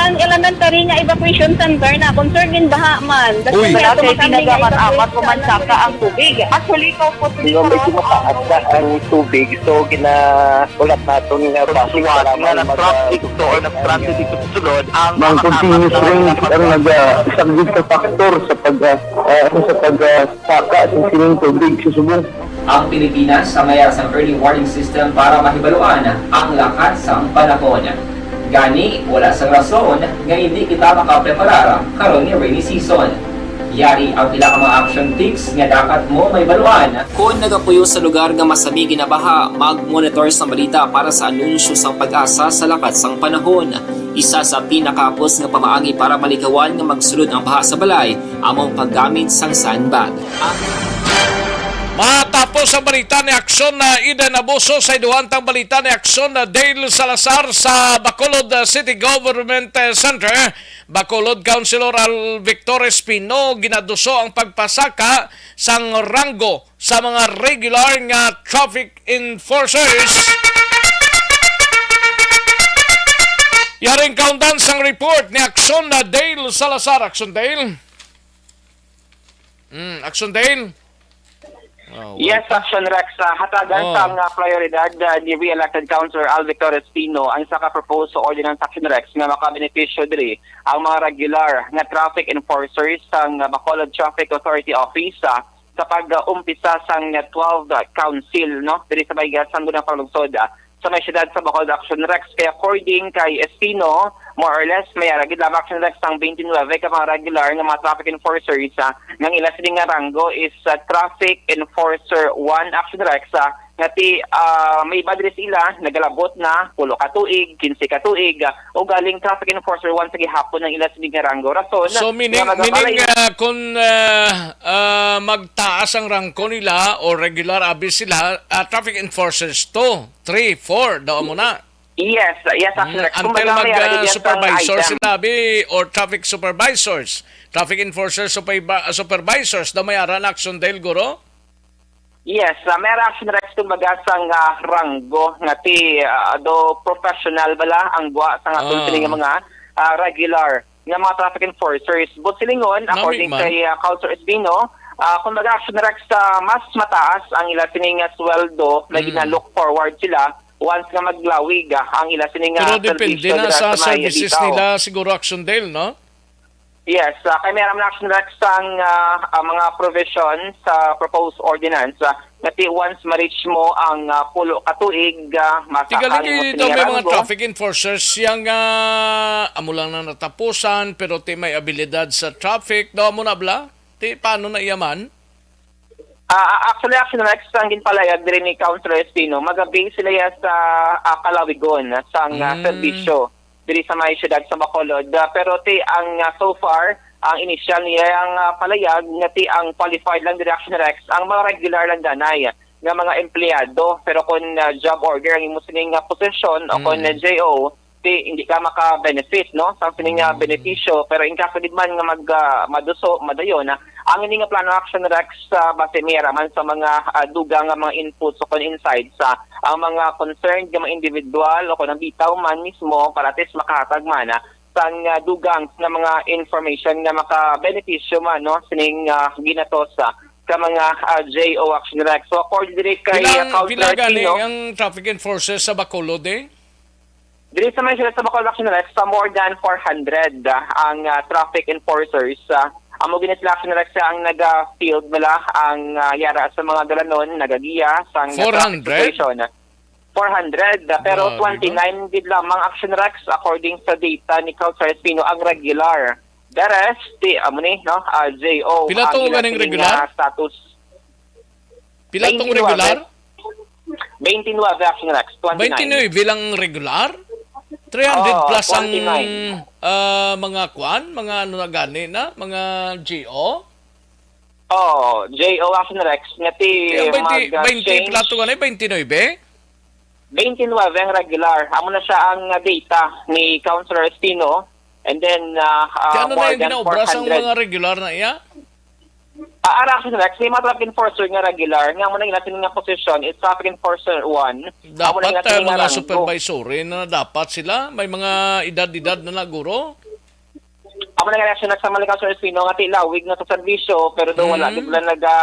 Ang elementary nga evacuation center na concern gin baha man. Uy. Wala kay pinagamat-amat o mansaka ang tubig. Actually, kaupod ni Medyo mataas na ang tubig, so gina-, ulat naton nga bus nga nag-traffic to or nag-transit dito sa sulod ang mga continuous rains ang nag-, ah, isang big factor sa pag, ah, ah, sa pag, ah, saka sa sining tubig sa subong. Ang Pilipinas ang may sang early warning system para mahibaluan ang lakat sang panahon. Gani, wala sang rason nga hindi kita makapreparar karon nga rainy season. Yari ang pila ka mga action tips nga dapat mo mahibaluan. Kon nagapuyo sa lugar nga masami ginabaha, mag-monitor sang balita para sa anunsyo sang PAGASA sa lakat sang panahon. Isa sa pinakahapos nga pamaagi para malikawan nga magsulod ang baha sa balay amo ang paggamit sang sandbag. Matapos ang balita ni Aksyon na Eden Abuso, sa iduhantang balita ni Aksyon na Dale Salazar sa Bacolod, uh, City Government, uh, Center, Bacolod Councilor Al Victor Espino, ginaduso ang pagpasaka sang ranggo sa mga regular nga traffic enforcers. Yaring kaundan sang report ni Aksyon na Dale Salazar. Aksyon Dale. Mm, Aksyon Dale. Oh, yes, wala pa. Action Rex, ah, hatagan Oh. sang, ah, prioridad, ah, ni re-elected Councilor Al Victor Espino ang isa ka proposed ordinance, Action Rex, nga makabenepisyo diri ang mga regular nga traffic enforcers sang, ah, Bacolod Traffic Authority Office, ah, sa pag-umpisa sang, ah, twelve, ah, Council, no, diri sa may, ah, Sangguniang Panlungsod, ah, sa may siyudad sa Bacolod, Action Rex. Kay according kay Espino, more or less, may ara gid lamang, Action Rex, ang twenty-nine ka mga regular nga mga traffic enforcers, ah, nga ang ila sini nga ranggo is, ah, Traffic Enforcer one, Action Rex, ah, nga ti, ah, may iba diri sila nagalabot na pulo ka tuig, quince ka tuig, ah, o galing Traffic Enforcer one sa gihapon ang ila sini nga ranggo. Rason So, meaning, nga meaning, magabalay uh, kung, uh, uh, magtaas ang rangko nila o regular abi sila, uh, traffic enforcers two, three, four, daw mo na. Yes, yes, Mm, actually. Until Kumbaga, may mag, uh, alagad yan sa supervisor item. Sila abi or traffic supervisors, traffic enforcers, supervi-, uh, supervisors, daw may ara na action dahil, guro? Yes, ah, may reaction, Rex, kumbaga, sang, ah, ranggo nga ti, ah, do professional bala ang gwa sa nga Ah. Sining mga, ah, regular nga mga traffic enforcers. But silingon, Nami according man. kay, ah, Councilor Espino, ah, kumbaga, action, Rex, sa mas mataas ang ila sining nga sweldo, may Mm. gina-look forward sila once nga maglawig, ah, ang ila sining nga Pero depende serbisyo na dira sa sa may services bitaw. nila, siguro, action dahil, no? Yes, ah, kay may aram na, Action Rex, ang, ah, ang mga provision sa proposed ordinance, ah, nga ti once ma-reach mo ang, ah, pulo ka tuig, ah, masaka Tigaling nimo ito, sini may mga ranggo. Traffic enforcers yang, ah, amo lang na natapusan, pero ti may abilidad sa traffic. Daw mo na, bla? Ti, paano na iya man? Ah, ah, actually, Action Rex, ang ginpalayag diri ni Councilor Espino, magabi sila ya sa, ah, kalawigon, sa, ah, Mm. serbisyo diri sa may siyudad sa Bacolod. Ah, pero ti ang, ah, so far, ang initial niya ang, ah, palayag nga ti ang qualified lang diri, Action Rex, ang mga regular lang danay nga mga empleyado. Pero kung, ah, job order ang imo sining nga posisyon o kung, Mm. ah, J O, ti hindi ka maka-benefit, no, sa sining nga Mm. benepisyo. Pero in case gid man nga mag, ah, maduso, madayon, ah, ang ini nga plano, Action Rex, ah, base may ara man sa mga, ah, dugang nga mga inputs o kung insights, ah, ang mga concerned nga mga individual o kung ang bitaw man mismo para at least makahatag man, ah, sang, ah, dugang nga mga information nga makabenepisyo man, no, sining, ah, ginatos, ah, ka mga, ah, J O, Action Rex. So, according diri kay, Pilang, ah, Councilor pila gani Espino, ang traffic enforcers sa Bacolod, eh? Diri sa may sila sa Bacolod, Action Rex, sa more than four hundred, ah, ang, ah, traffic enforcers, ah, amo gini sila, Action Rex, ang naga-field nila ang, ah, yara sa mga dalanon, nagagiya sa ang, ah, traffic Four hundred? situation. Four hundred, ah, pero Grabe, no? twenty-nine gid lamang, Action Rex, according sa data ni Councilor Espino, ang regular. The rest, ti, amo ni, no? Ah, J O Pila ang to ila ganing sining, regular? ah, status. Pila tong Twenty-nine. Regular? Twenty-nine, Action Rex, twenty-nine. Twenty-nine lang regular? Three hundred Oo, plus ang, twenty-nine. Ah, mga kwan, mga ano na gani na, mga G O? Oo, J O, Action Rex, nga ti Kaya twenty, mag, ah, twenty change. Plato gani, twenty-nine? twenty-nine ang regular. Amo na siya ang, ah, data ni Councilor Espino. And then, ah, ah, Kaya ano na more yung than ginaobra sang four hundred. Mga regular na iya? Ah, ara, Action Rex, may mga traffic enforcer nga regular. Nga mo na ginasin nga posisyon is traffic enforcer one. Amo na Dapat, ginasin ah, nga mga ranggo. Supervisory na dapat sila. May mga edad-edad na na, guro. Amo na nga reaksyon na sa mga Councilor Espino nga tilawig na sa serbisyo, pero daw wala Mm. gid sila naga,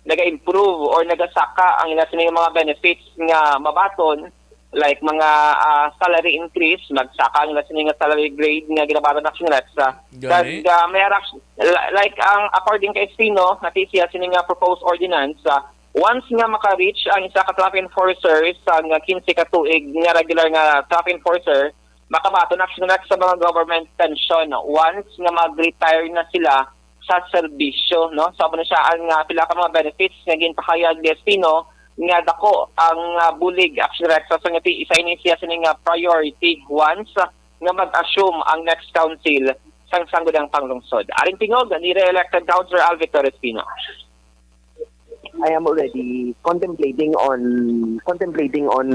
naga-improve or nagasaka ang ila sini mga benefits nga mabaton, like mga, ah, salary increase, nagsaka ang ila sini nga salary grade nga ginabaton na sila sa Gani? Kag, ah, may arak-, li-, like ang according kay Espino, nga ti siya sini nga proposed ordinance, ah, once nga maka-reach ang isa ka traffic enforcer sa nga quince ka tuig nga regular nga traffic enforcer, makabaton na sila sa mga government pension once nga mag-retire na sila sa serbisyo, no? So, amo na siya ang, ah, pila ka mga benefits nga ginpahayag ni Espino nga dako ang, ah, bulig, Action Rex, sa sangati, isa ini siya sini nga priority once, ah, nga mag-assume ang next council sang Sangguniang Panglungsod. Aring tingog ni re-elected Councilor Al Victor Espino. I am already contemplating on, contemplating on,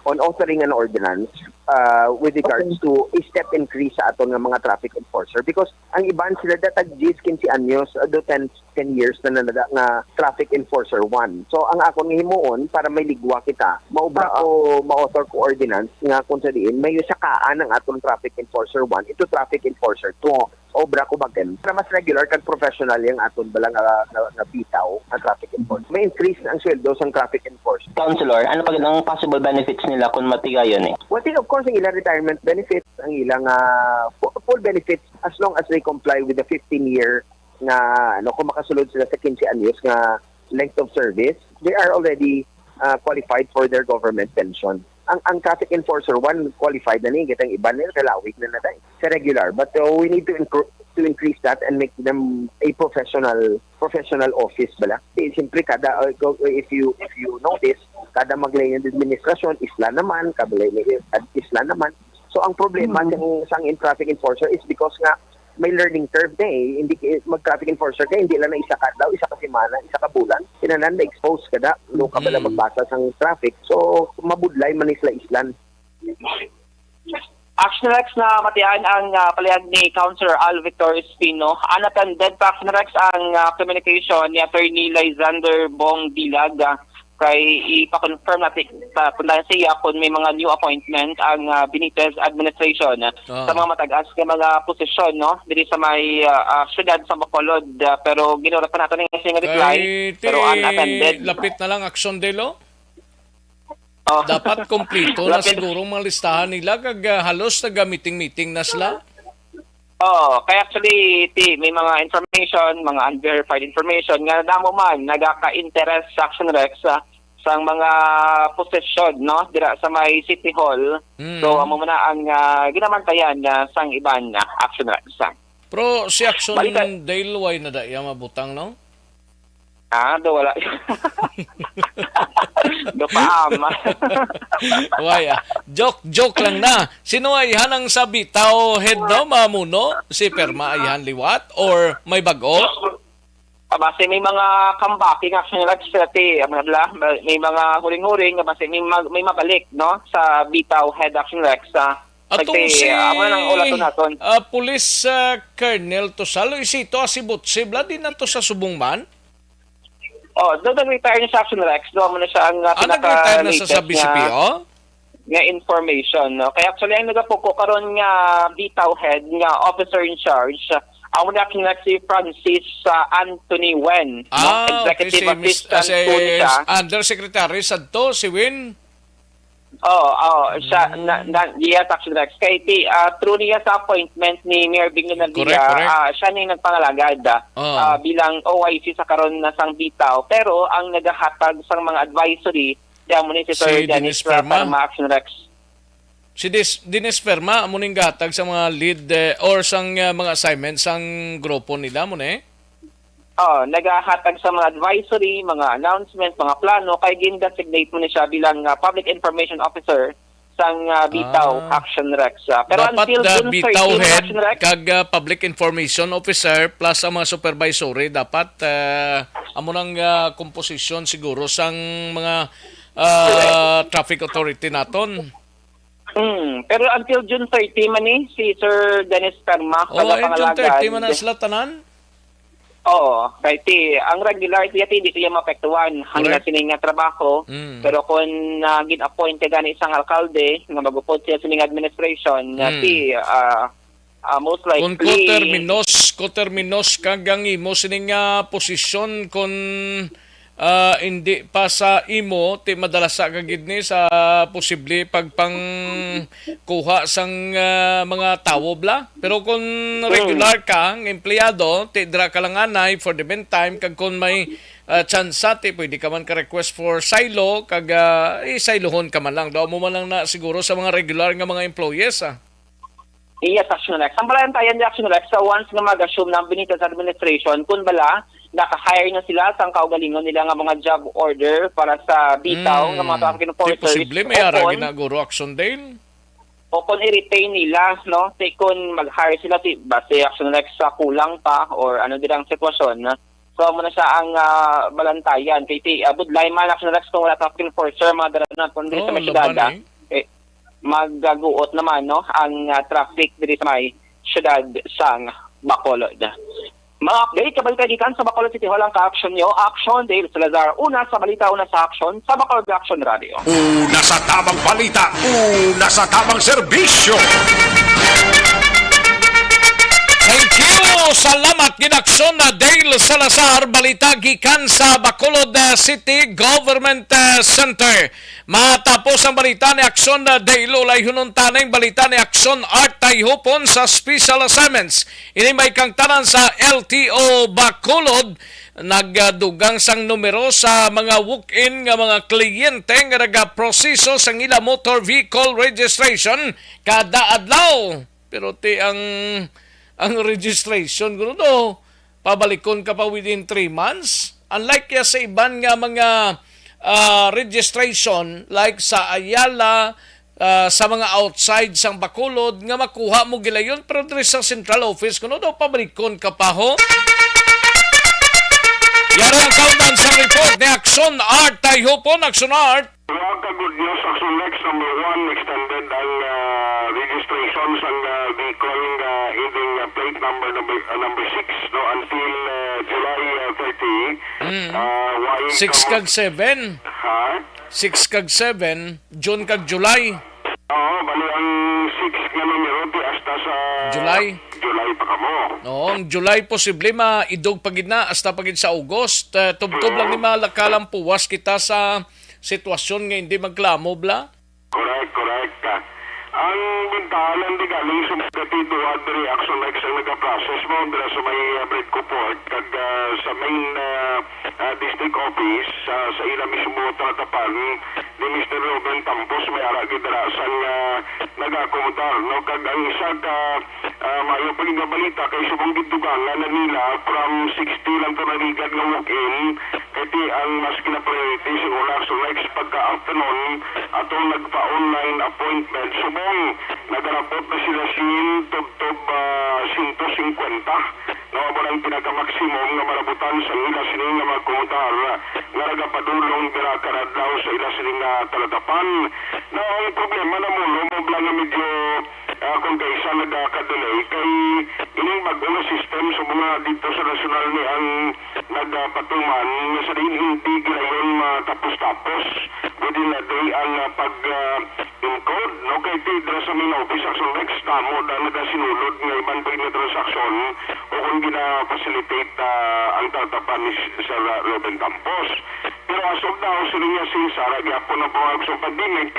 on authoring an ordinance, uh, with regards Okay. to a step increase sa aton nga mga traffic enforcer, because ang iban sila datag diyes, quince anyos, uh, do ten, ten years na nalaga nga traffic enforcer one. So, ang akon nga himuon para may ligwa kita, maobra Oo. ko, ma-author ko ordinance nga kung sa diin, may sakaan ang aton traffic enforcer one, ito traffic enforcer two. Obra ko bagan. Para mas regular kag professional yung aton bala nga, nga, nga bitaw, ang traffic enforcement. May increase ang sweldo sang traffic enforcement. Councilor, ano pa gid ang possible benefits nila kung matigayon eh? Well, then, of course, ang ilang retirement benefits, ang ilang, ah, fu-, full benefits as long as they comply with the fifteen-year nga, ano, kung makasulod sila sa quince anyos nga length of service, they are already, ah, qualified for their government pension. Ang, ang traffic enforcer one qualified na ni, kitang iban nila kalawig na na tayo sa regular. But, uh, we need to incre-, to increase that and make them a professional, professional office bala. Eh, siyempre, kada, uh, go-, if you, if you notice, kada maglain ng administrasyon, isla naman, kada maglain ng isla naman. So, ang problema Mhm. sang, sang in traffic enforcer is because nga may learning curve na eh. Hindi ka, mag-traffic enforcer ka, hindi lang na isa ka adlaw, isa ka semana, isa ka bulan. Tinanan na-expose ka na, no ka bala Mm. magbasa sang traffic. So, mabudlay man ni sila islan. Action Rex, na matian ang, ah, palihag ni Councilor Al Victor Espino. Unattended pa, Action Rex, ang, ah, communication ni Attorney Lysander Bong Dilag, ah, kay ipa-confirm natin pa, puntahan siya kung may mga new appointment ang, ah, Benitez administration, ah, Ah. sa mga matagas nga mga posisyon, no, diri sa may, ah, ah, siyudad sa Bacolod, ah, pero ginulat pa nato ni nga reply, Kay ti pero unattended. Lapit na lang action day, lo? Oh. Dapat kompleto na Lapit. Siguro ang mga listahan nila kag, ah, halos naga-meeting-meeting na sila. Oh, kaya actually, ti, may mga information, mga unverified information nga namo man nagaka-interest sa Action Rex sa, sa mga posisyon, no, dira sa may City Hall. Mm. So, amo man na ang, ah, ginamantayan na sang iban na Action Rex. Pero si Action Balikan. Dale, why na da iya mabutang, no? Ah, do wala. Do pa ama. Why, ah? Joke, joke lang na. Sino ay hanang sa Bitaw head, no, mamuno? Si Perma ay han liwat or may bago? Ah, base may mga comeback nga Action Rex, dati, ang mga bla-, may mga huring-huring nga base may mag-, may mabalik, no, sa Bitaw head Action Rex, ah, Atong nagti-, si, ah, amo na ang ulaton naton. Ah, Police, ah, Colonel Tosalo, isito, ah, si Butsi, bla, di na to sa subong man? Oh, do nag-retire na sa Action Rex, do mo na siya ang, ah, Ah, nag-retire na sa, sa pinaka-latest nga B C P O? Nga information, no? Kaya actually, ang nagapuko karon nga Bitaw head nga officer in charge, ah, ang muna Action Rex si Francis, ah, Anthony Wen, no? Ah, okay, Executive si Miss, Assistant ah, si po ni siya. Undersecretary sadto, si Wen? Oo, oo, siya, Mm. na, na, yes, Action Rex. Kay ti, ah, through niya sa appointment ni Mayor Bing Correct, Leonardia, correct. ah, siya na yung nagpangalagad, ah, Oh. ah, bilang O I C sa karon na sang Bitaw. Pero ang nagahatag sang mga advisory, siya mo ni si Si Sir Dennis Dennis Perma. Perma, Action Rex. Si Dis-, Dennis Perma, amo ning gahatag sa mga lead, eh, or sang, ah, mga assignment sang grupo nila mo ni? Oh, nagahatag sa mga advisory, mga announcement, mga plano, kay gin-designate mo ni siya bilang, ah, public information officer sang, ah, Bitaw Ah. Action Rex. Ah, pero Dapat until the June Bitaw thirteen, head Action Rex, kag, ah, public information officer plus ang mga supervisory dapat, ah, amo nang, ah, komposisyon siguro sang mga ah, traffic authority naton. Hmm, pero until June thirty man ni si Sir Dennis Perma, Oh, taga eh, June thirty man na Pangalagan. Sila tanan? Oo, thirty. Ang regular, siya, hindi siya maapektuhan ang Correct. Sini nga trabaho. Mm. Pero kung, ah, gin-appoint ka gani isang alkalde, nga mag-upod siya sining administration, nga Mm. si, ah, ah, most likely Kung coterminos, coterminos ka gang imo sining, ah, posisyon, kung, ah, hindi pa sa imo, ti madalasa ka gid ni sa posible pagpangkuha sang, ah, mga tawo bla. Pero kung regular ka nga empleyado, ti dira ka lang anay for the meantime, kag kung may, ah, tsansa, ti pwede ka man ka request for silo, kag, ah, isailohon ka man lang. Daw mo man lang na siguro sa mga regular nga mga employees, ah. Yes, Action Rex. Ang balantayan ni Action Rex, sa once nga mag-assume ng Benitez administration, kung bala, naka-hire na sila sa kaugalingon nila nga mga job order para sa bitaw Mm. nga mga traffic Di enforcers, posible, may o ara kung, ginaguro, Action Dale. O kung i-retain nila, no? Say kung mag-hire sila, si, base, Action Rex, sa kulang pa or ano din ang sitwasyon, no? So, amo na siya ang, ah, balantayan. Kay si, ah, budlay man, Action Rex, kung wala traffic enforcer, mga dala na, kung dili sa Oh, may laban syudad, ah, eh. Eh, magaguot naman, no, ang, ah, traffic diri sa may siyudad sang Bacolod. Mga update, kabalita gikan sa Bacolod City Hall ang ka-action nyo. Action, Dale Salazar. Una sa balita, una sa action, sa Bacolod Action Radio. Una sa tamang balita, una sa tamang serbisyo. Thank you. Salamat, ginaksyon na Dale Salazar. Balita gikan sa Bacolod, ah, City Government, ah, Center. Matapos ang balita ni Action, ah, Dale, ulayhunon ta ning balita ni Action Art Tayhupon sa special assignments. Ini may kangtanan sa L T O Bacolod, nagdugang sang numero sa mga walk-in nga mga kliyente nga nagaproseso sang ila motor vehicle registration kada adlaw. Pero ti ang, ang registration, kuno do, pabalikon ka pa within three months. Unlike ya sa iban nga mga, ah, registration, like sa Ayala, ah, sa mga outside sang Bacolod, nga makuha mo gilayon, pero diri sa central office, kuno daw pabalikon ka pa, ho? Yari ang kaundan sa report ni Action Art Tayhupon. Action Art. Wala ka good news, Action Rex, number one, extended ang, ah, registration sang, ah, vehicle nga ending, ah, plate number, number, ah, number six, no, until, ah, July, ah, thirty. Mm. Ah, why Six kamo kag seven. Ha? Six kag seven, June kag July. Oo, bali ang six nga numero ti hasta sa July. July pa kamo. Oo, ang July posible maidog pa gid na, hasta pa gid sa August. Eh, tubtob lang ni malakalang puwas kita sa sitwasyon nga hindi magklamo, bla? Correct, correct. Ang bintahan lang di galing sa mga tituwad reaction like sa nag-process mo dira sa may, uh, Bridco Port kag, uh, sa main, uh, uh, district office, uh, sa ila mismo talatapan ni Mister Ruben Tampos may ara gid dira sang, uh, nag-akomodar, no? Kag ang isa ka, uh, maayo pa gid nga balita kay subong gidugangan na nila from sixty lang to na ligad nga walk-in. Kay ti ang mas gina-priority siguro na sa next pagka-afternoon atong nagpa-online appointment. Subong nagarabot na sila sin tubtob, ah, sento singkwenta. No, amo ang pinaka-maximum nga marabutan sa ila sini nga mga komunidad nga nagapadulong dira kada adlaw sa ila sini nga talatapan. No, ang problema na mo, no, mo lang nga medyo ah, kung kaisa nagaka-delay kay ining bag-o nga system sa mga dito sa nasyonal ni ang nagapatuman nga sa diin hindi gilayon matapos-tapos within a day ang, ah, pag, ah, encode, no? Kay ti dira sa main office, Action Rex, tamo na nagasinulod nga iban pa nga transaksyon o kung gina-facilitate, ah, ang tatapan ni Sir Ruben Campos. Pero as of now, sila nga since ara gyapon ang pangagsa sa pandemic,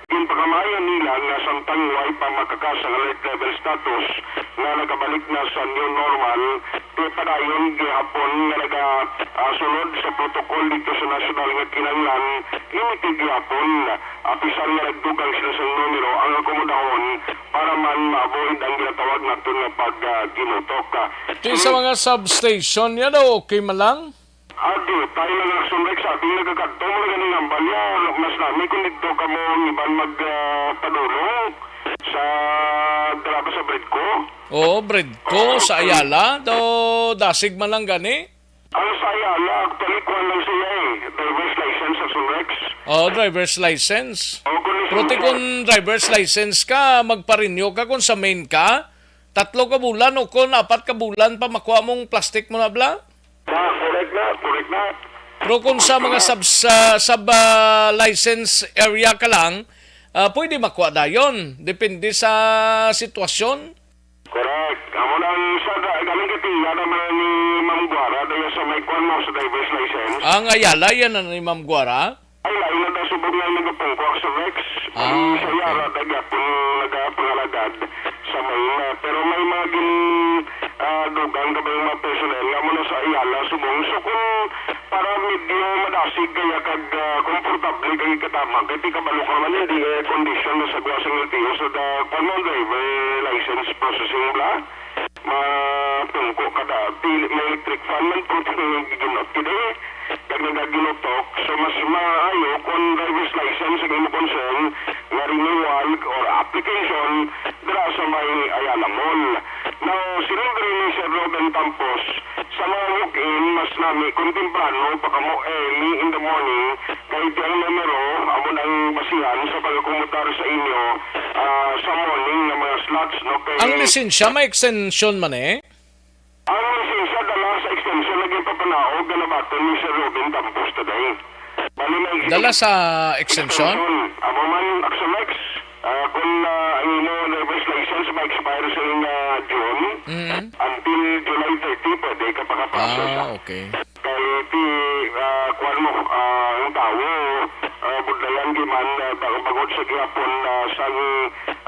ginpakamayo nila nga samtang way pa makakas ang alert level status nga nagabalik na sa new normal, ti padayon gihapon nga naga, ah, sulod sa protocol dito sa nasyonal nga kinahanglan, limited gihapon, apisan nga nagdugang sila sa numero ang akomodahon para man ma-avoid ang ginatawag naton nga pag, ah, ginutok. Ti sa mga substation, yan daw okay man lang? Adi, tayo na nga, Action Rex, sa ating nagakadto, mga ganing hambal niya, mas nami kung dito ka mo ang iban mag, ah, padulong sa drama sa Bridco. Oo, Bridco, sa Ayala. Do, dasig man lang gani. Ang sa Ayala, actually, kuwan lang siya eh. Driver's license, Action Rex. Oh, driver's license. O, kung Pero ti kung driver's license ka, magpa-renew ka kung sa main ka, tatlo ka bulan o kung apat ka bulan pa makuha mong plastic mo na, bla? Ah, correct na, correct na. Pero kung sa mga sub, sa, sub, ah, license area ka lang, ah, pwede makuha dayon. Depende sa sitwasyon. Correct. Amo nang sa ga-, galing kay tiya naman ni Ma'am Guara, daya sa may kwan mo sa driver's license. Ang Ayala, yan na ni Ma'am Guara? Ay, lain na daw subong nga nagapungko sa Rex. Ah, Ang sa okay. Yara, dagapon nagapangalagad sa may, ah, pero may mga gin, ah, dugang ka ba yung mga personnel nga muna sa Ayala, subong. So, kung para medyo madasig kaya kag, ah, komportable kag katama, kay ti kabalo ka man, hindi eh, condition na sa gawa sang L T O sa da, kung ang driver license processing bla, mapungko kada, pili, may electric fan man, puti nga giginot, kidi, kag nagaginutok, so mas maayo kung driver's license ang imo concern, nga renewal or application, dira sa may Ayala Mall. Now, siling diri ni Sir Robin Campos, sa mga walk-in, mas nami kung temprano pa kamo, early in the morning, kay ti ang numero amo nang basihan sa pag-akomodar sa inyo, ah, sa morning nga mga slots, no? Kay Ang lisensya may extension man eh. Ang lisensya dala sa extension nga ginpapanaog nga nabaton ni Sir Robin Campos today. Bali, may Dala sa extension? Extension. Amo man, Axolex, ah, kung, ah, ang imo driver's license ma-expire sa, ah, June, Mm. until July thirty, pwede ka pa ka-process, Ah, ah. okay. Kay ti, ah, kuwan mo, ah, ang tawo, ah, budlayan di man, ah, bag-, bangod sa gihapon, ah, sang,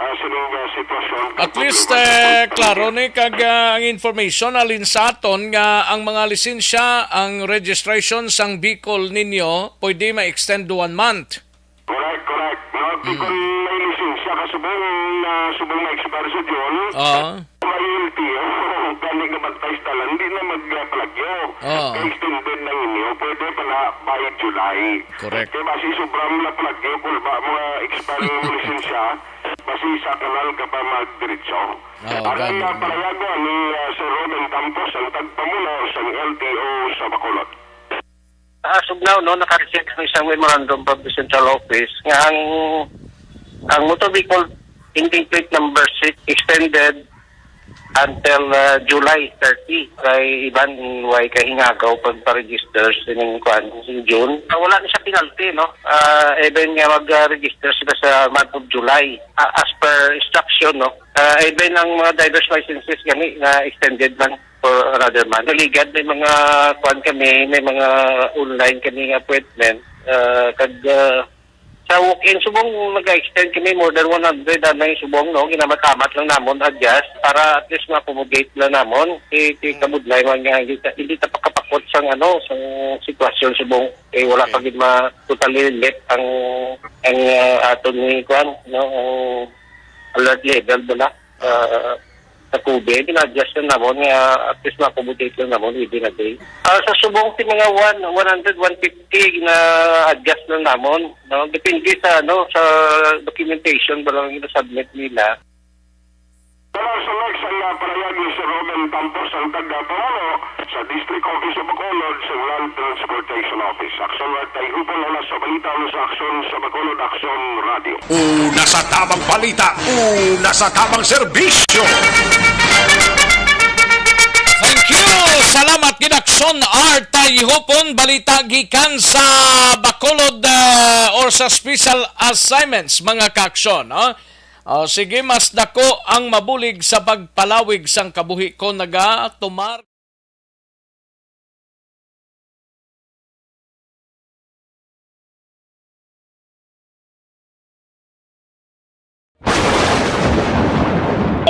ah, sining, ah, sitwasyon. At least, eh, klaro ni kag, ah, ang information halin sa aton nga ang mga lisensya, ang registration sang vehicle ninyo pwede ma-extend one month. Correct, correct. No, ti Mm. kung may lisensya ka subong, ah, subong ma-expire sa June, Oo. may L T O, gani nga bantay sa dalan, di na magpalagyo. Oo. Kay extended na ninyo, pwede pa na by July. Correct. Kay basi sobra mo na palagyo, kung ba mga expiring mo lisensya, basi sa kanal ka pa magdiretso. Oo, Aron gani. na palayagon ni, ah, Sir Robin Campos, ang tagpamuno sang L T O sa Bacolod. As of now, no, naka-receive kami sa memorandum from the central office nga ang, ang motor vehicle ending plate number six extended until, uh, July thirty. Kay iban, way kahingagaw pagpa-register sining, kuan, sining June. Ah, wala ni siya penalty, no? Ah, even nga mag-register sila sa month of July, ah, as per instruction, no? Ah, even ang mga driver's licenses gani na extended man for another month. Naligad, may mga kuan kami, may mga online kami nga appointment, ah, kag, ah, sa walk-in, subong nag-extend kami more than one hundred, anay subong, no? Ginamamat lang namon, adjust, para at least ma-accommodate lang namon. Ti, ti Mm. kabudlay man nga, hindi ta, hindi ta pakapakot sang, ano, sang sitwasyon subong. Eh, wala Okay. pa gid ma-, totally lift ang, ang, ah, aton ni kuan, no? Ang alert level bala, ah, sa COVID, gina-adjust lang namon nga at least ma-accommodate lang namon within a day. Ah, sa subong ti mga one, one hundred, one fifty, gina-adjust lang namon, no? Depende sa, ano, sa documentation ba lang yung submit nila. Para sa next, ang, ah, parayag ni Sir Robin Campos, ang taga-pamuno sa District Office of Bacolod sa Land Transportation Office. Aksyon Mark Tayhupon, una sa balita, una sa aksyon sa Bacolod, Aksyon Radio. Una sa tabang balita, una sa tabang serbisyo. Thank you. Salamat gid, Aksyon R. Tayhupon. Balita gikan sa Bacolod, ah, or sa special assignments, mga kaaksyon, no? Oh, sige, mas dako ang mabulig sa pagpalawig sang kabuhi kon nagatumar.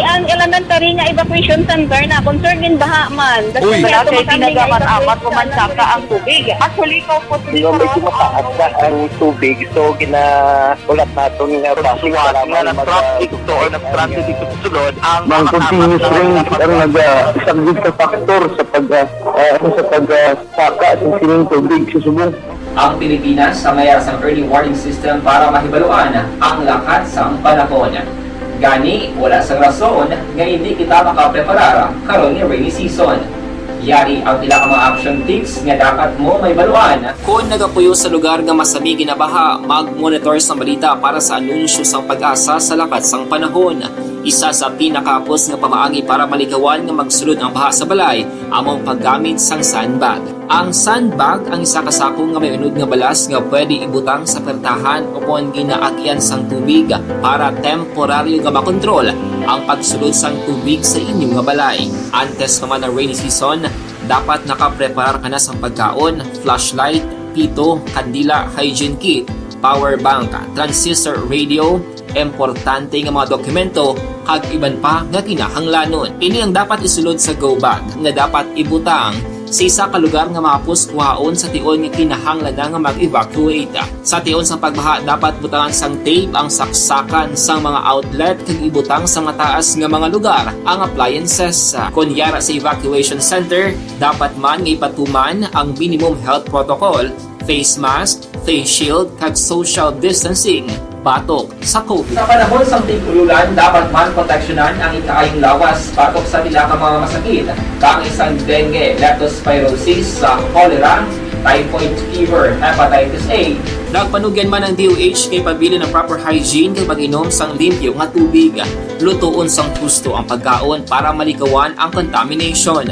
Ang elementary nga evacuation center na concern in baha man. Uy. Wala kay tinaga man amat ko man saka ang tubig. Actually, ko po. Di ba medyo mataas na ang tubig? So, gina-, ulat naton nga Suwat nga nag-transit to or nag-transit dito sa sulod, ang Ang continuous rain ang naga-, isa gid ka factor sa pag, ah, ah, sa pag, ah, saka sa sining tubig sa subong. Ang Pilipinas sa mayara sang early warning system para mahibaluan ang lakat sang panahon. Gani, wala sang rason nga hindi kita makapreparar karon nga rainy season. Yari ang pila ka mga action tips nga dapat mo mahibaluan. Kon nagapuyo sa lugar nga masami ginabaha, mag-monitor sang balita para sa anunsyo sang PAGASA sa lakat sang panahon. Isa sa pinakahapos nga pamaagi para malikawan nga magsulod ang baha sa balay amo ang paggamit sang sandbag. Ang sandbag ang isa ka sako nga may unod nga balas nga pwede ibutang sa pertahan ukon ginaagian sang tubig para temporaryo nga makontrol ang pagsulod sang tubig sa inyo nga balay. Antes pa man ang rainy season, dapat nakapreparar ka na sang pagkaon, flashlight, pito, kandila, hygiene kit, power bank, transistor radio, importante nga mga dokumento, kag iban pa nga kinahanglanon. Ini ang dapat isulod sa go bag nga dapat ibutang sa isa ka lugar nga mahapos kuhaon sa tion nga kinahanglan na nga mag-evacuate. Sa tion sang pagbaha, dapat butangan sang tape ang saksakan sang mga outlet kag ibutang sa mataas nga mga lugar ang appliances. Kon yara sa evacuation center, dapat man nga ipatuman ang minimum health protocol, face mask, face shield, kag social distancing batok sa COVID. Sa panahon sang tig-ululan, dapat man proteksyonan ang ikaayong lawas batok sa pila ka mga masakit, kaangay sang dengue, leptospirosis, sa cholera, typhoid fever, hepatitis A. Nagpanugyan man ang D O H nga ipabilin ang proper hygiene kag mag-inom sang limpyo nga tubig. Lutoon sang husto ang pagkaon para malikawan ang contamination.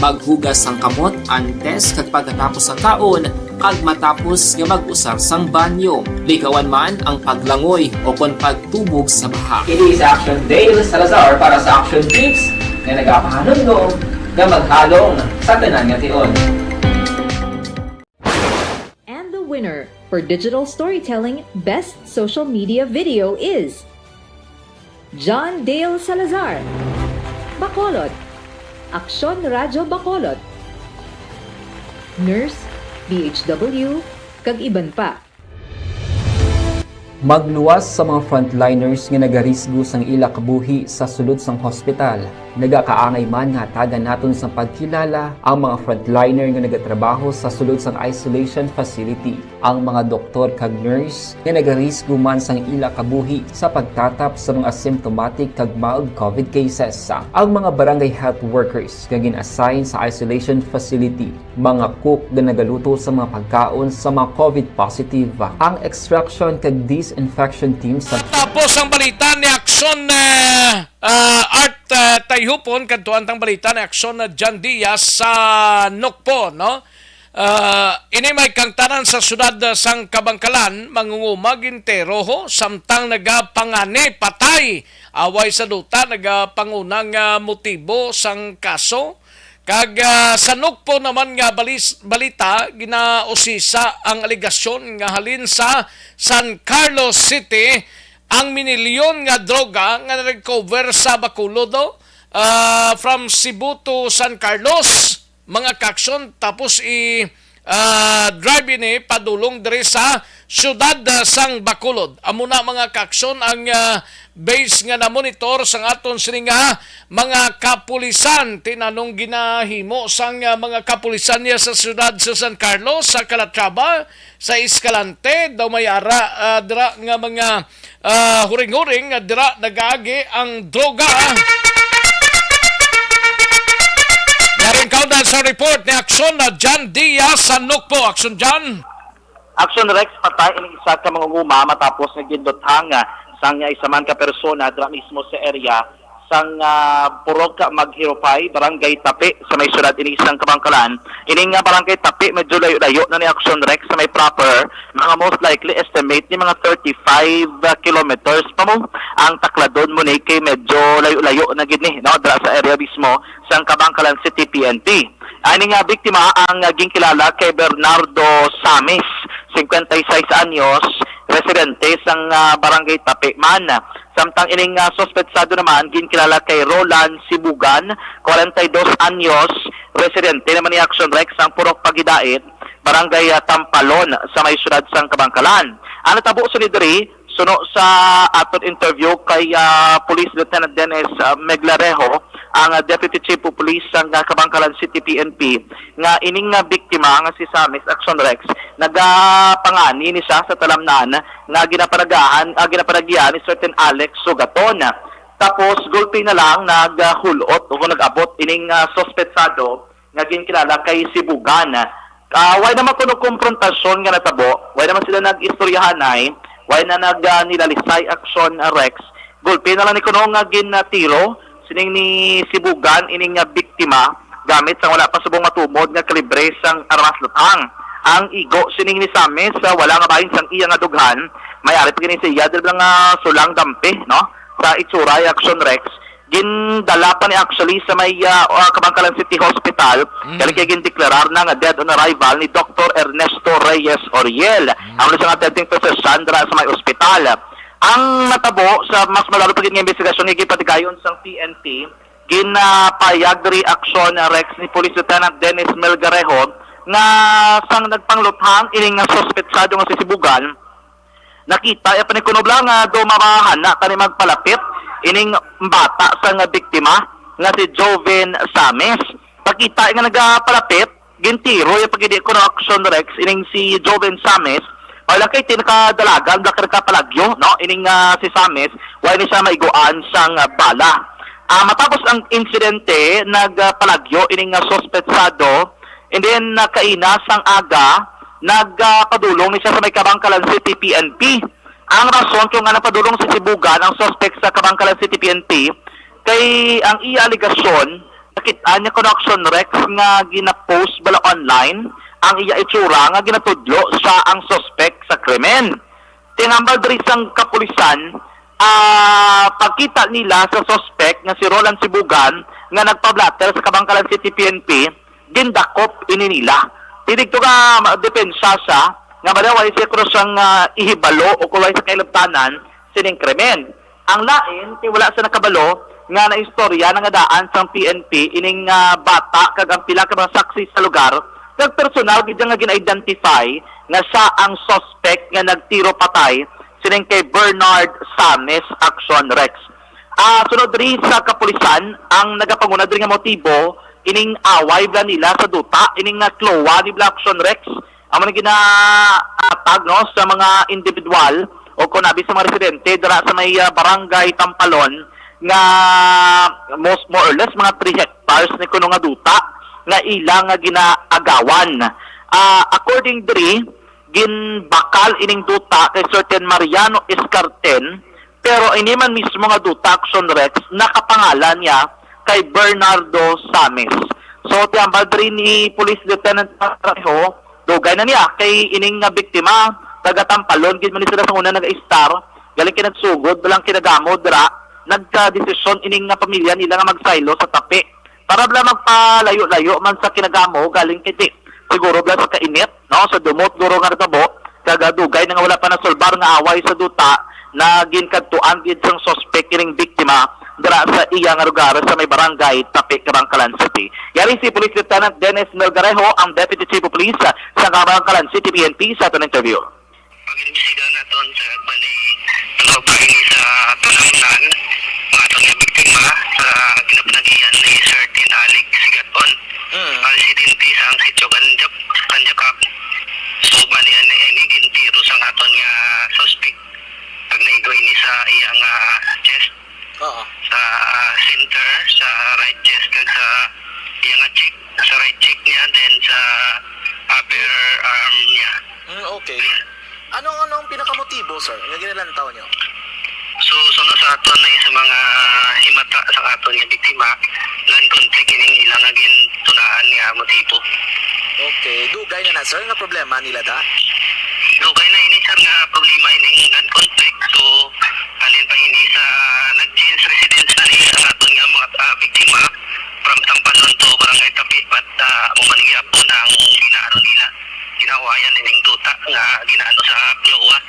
Maghugas sang kamot antes kag pagkatapos sang kaon, kag matapos nga mag-usar sang banyo. Likawan man ang paglangoy o kon pagtubog sa baha. Ini si Action Dale Salazar para sa Action Tips nga nagapahanumdom nga maghalong sa tanan nga tion. And the winner for digital storytelling best social media video is John Dale Salazar, Bacolod, Aksyon Radyo Bacolod, Nurse, D H W, kag iban pa. Magluwas sa mga frontliners nga nagarisgo sang ila kabuhi sa sulod sang hospital. Nagakaangay man nga hatagan naton sang pagkilala ang mga frontliner nga nagatrabaho sa sulod sang isolation facility, ang mga doktor kag nurse nga nagarisgo man sang ila kabuhi sa pagtatap sa mga asymptomatic kag mild COVID cases, ang mga barangay health workers nga gin-assign sa isolation facility, mga cook nga nagaluto sa mga pagkaon sa mga COVID positive, ang extraction kag disinfection team sa Tapos ang balita ni Action, ah, ah, Art, ah, Tayhupon, kadtuan tang balita ni Action na John Diaz sa Nokpo, no? Ah, ini may kangtanan sa siyudad, ah, sang Kabangkalan, mangunguma gintero ho, samtang nagapangani patay. Away sa duta, nagapanguna nga motibo sang kaso. Kag, ah, sa Nokpo naman nga balis-, balita, ginausisa ang alegasyon nga halin sa San Carlos City ang minilyon nga droga nga na-recover sa Bacolod, ah, from Cebu to San Carlos, mga kaaksyon, tapos i, ah, drive ini padulong diri sa siyudad, ah, sang Bacolod. Amo na, mga kaaksyon, ang, ah, base nga na-monitor sang aton sini nga mga kapulisan. Tinanong ginahimo sang, ah, mga kapulisan niya sa siyudad sa San Carlos, sa Calatrava, sa Escalante, daw may ara, ah, dira nga mga, ah, huring-huring nga dira nagaagi ang droga. Yaring kaudan sa report ni Aksyon na John Diaz sa Nokpo. Aksyon, John. Action Rex, patay ini isa ka mangunguma matapos nga ginduthang, ah, sang isa man ka persona dira mismo sa area sang, ah, Purok Maghirupay, Barangay Tapi, sa may siyudad ini sang Kabangkalan. Ini nga Barangay Tapi medyo layo-layo na ni Action Rex sa may proper, mga most likely estimate ni mga thirty-five kilometers pa mo ang takladon mo ni, kay medyo layo-layo na gid ni, no, dira sa area mismo sang Kabangkalan City P N P. Ani nga biktima ang, ah, ginkilala kay Bernardo Samis, cincuenta y seis anyos, residente sang, ah, Barangay Tapi man. Samtang ining, ah, suspetsado naman ginkilala kay Roland Sibugan, cuarenta y dos anyos, residente naman ni Action Rex sang Purok Pagidait, Barangay, ah, Tampalon, sa may siyudad sang Kabangkalan. Ang natabo sini diri, suno sa aton interview kay, ah, Police Lieutenant Dennis, ah, Meglarejo, ang, ah, Deputy Chief of Police sang, ah, Kabangkalan City P N P, nga ining nga biktima nga si Samis Action Rex, nagapangani ni siya sa talamnan nga ginapanagahan, ah, ginapanagya ni certain Alex Sugaton. Tapos, gulpi na lang naghulot o nag-abot ining, ah, suspetsado nga ginkilala kay Sibugan. Ah, way naman kuno komprontasyon nga natabo, way naman sila nag-istoryahanay, way na nag, ah, nilalisay aksyon, ah, Rex. Gulpi na lang ni kuno nga ginatiro sining ni Sibugan ining nga biktima gamit sang wala pa subong matumod nga kalibre sang armas luthang. Ang igo sining ni Samis, ah, wala nga bahin sang iya nga dughan, may ari pa gani siya diri lang nga sulang dampi, no? Sa itsura, aksyon, Rex. Gindala pa ni actually sa may, ah, ah, Kabankalan City Hospital. Mm. Kani kay gindeklarar na nga dead on arrival ni Doktor Ernesto Reyes Oriel, Mm. ang isa nga attending physician dira sa may ospital. Ang natabo sa mas malalim pa gid nga investigasyon nga ginpatigayon sang P N P, ginapayag diri aksyon, ah, Rex, ni Police Lieutenant Dennis Melgarejo nga sang nagpangluthang ining nga suspetsado nga si Sibugan, nakita iya pa ni kuno bala nga dumabahana kani magpalapit ining bata sang biktima nga si Joven Sames. Pagkita nga nagapalapit, gintiro iya pa gid kuno aksyon, Rex, ining si Joven Sames. Wala kay ti nakadalagan, wala kay nakapalagyo, no? Ining, ah, si Sames, wala ni siya maiguan sang, ah, bala. Ah, matapos ang insidente, nagpalagyo ining, ah, suspetsado, and then, ah, kaina sang aga, nagpadulong ni siya sa may Kabankalan City P N P. Ang rason kung nganong padulong si Sibugan, ang suspect, sa Kabankalan City P N P, kay ang iya alegasyon, nakit-an niya kuno aksyon, Rex, nga gina-post bala online ang iya itsura nga ginatudlo siya ang suspect sa krimen. Tinambal diri sang kapulisan, ah, pagkita nila sa suspect nga si Roland Sibugan nga nagpa-blotter sa Kabankalan City P N P, gindakop ini nila. Didto nga ma-, depensa siya nga bala wala siya kuno siyang, ah, ihibalo o kung wala siya kailabtanan sining krimen. Ang lain kay wala siya nakabalo nga naistorya na nga daan sang P N P ining, ah, bata kag ang pila ka mga saksi sa lugar, kag personal gid nga gina-identify nga siya ang suspect nga nagtiro patay sining kay Bernard Sames, aksyon, Rex. Ah, sunod diri sa kapulisan, ang nagapanguna diri nga motibo ining away bala nila sa duta, ining nga klowa ni bala, aksyon, Rex, amo ni ginahatag, no, sa mga individual o kung abi sa mga residente dira sa may, ah, barangay Tampalon nga most, more or less mga three hectares ni kuno nga duta nga ila nga ginaagawan. Ah, according diri, ginbakal ining duta kay certain Mariano Escarten, pero ini man mismo nga duta, aksyon, Rex, nakapangalan niya kay Bernardo Sames. So, tinambal diri ni Police Lieutenant Pareho, dugay na niya kay ining nga biktima, taga Tampalon gid man ni sila sa una nag-istar, galing kay nagsugod bala ang kinagamo dira, nagkadesisyon ining nga pamilya nila nga magsaylo sa tapi para bala magpalayo-layo man sa kinagamo, galing kay ti-, siguro bala sa kainit, no, sa dumot guro nga natabo, kag, ah, dugay na nga wala pa nasulbar nga away sa duta, na ginkadtuan gid sang suspek ining biktima dira sa iya nga lugar sa may barangay Tapi, Kabankalan City. Yari si Police Lieutenant Dennis Melgarejo, ang Deputy Chief of Police sa Kabankalan City P N P, sa aton interview. Pag-imbestiga naton, sir, bali, ano ba ini sa panahon nga aton nga biktima sa ginapanagihan ni Sir Tin Alex Sigaton? Hmm. Ang residente sa ang sitio Kanjak-, Kanjakap. So, bali, ani, ini gintiro sa aton nga suspect. Pag naigo ini sa iyang, ah, chest. Oo. Sa, ah, center, sa right chest, kag sa iyang cheek, sa right cheek niya, then sa upper arm niya. Mm, okay. Ano, ano ang pinakamotibo, sir, nga ginalantaw niyo? So, so na sa aton na sa mga himata sa aton nga biktima, land conflict ining ilang nga gintunaan nga motibo. Okay. Dugay na na, sir, nga problema nila ta? Dugay na ini, sir, nga problema ining land conflict. So, halin pa ini sa nag-change residence na ni ang aton nga mga, ah, biktima from Tampanon to Barangay Tapi, but, ah, amo man gyapon ang ginaano nila, ginawayan ining duta nga ginaano sa klowa.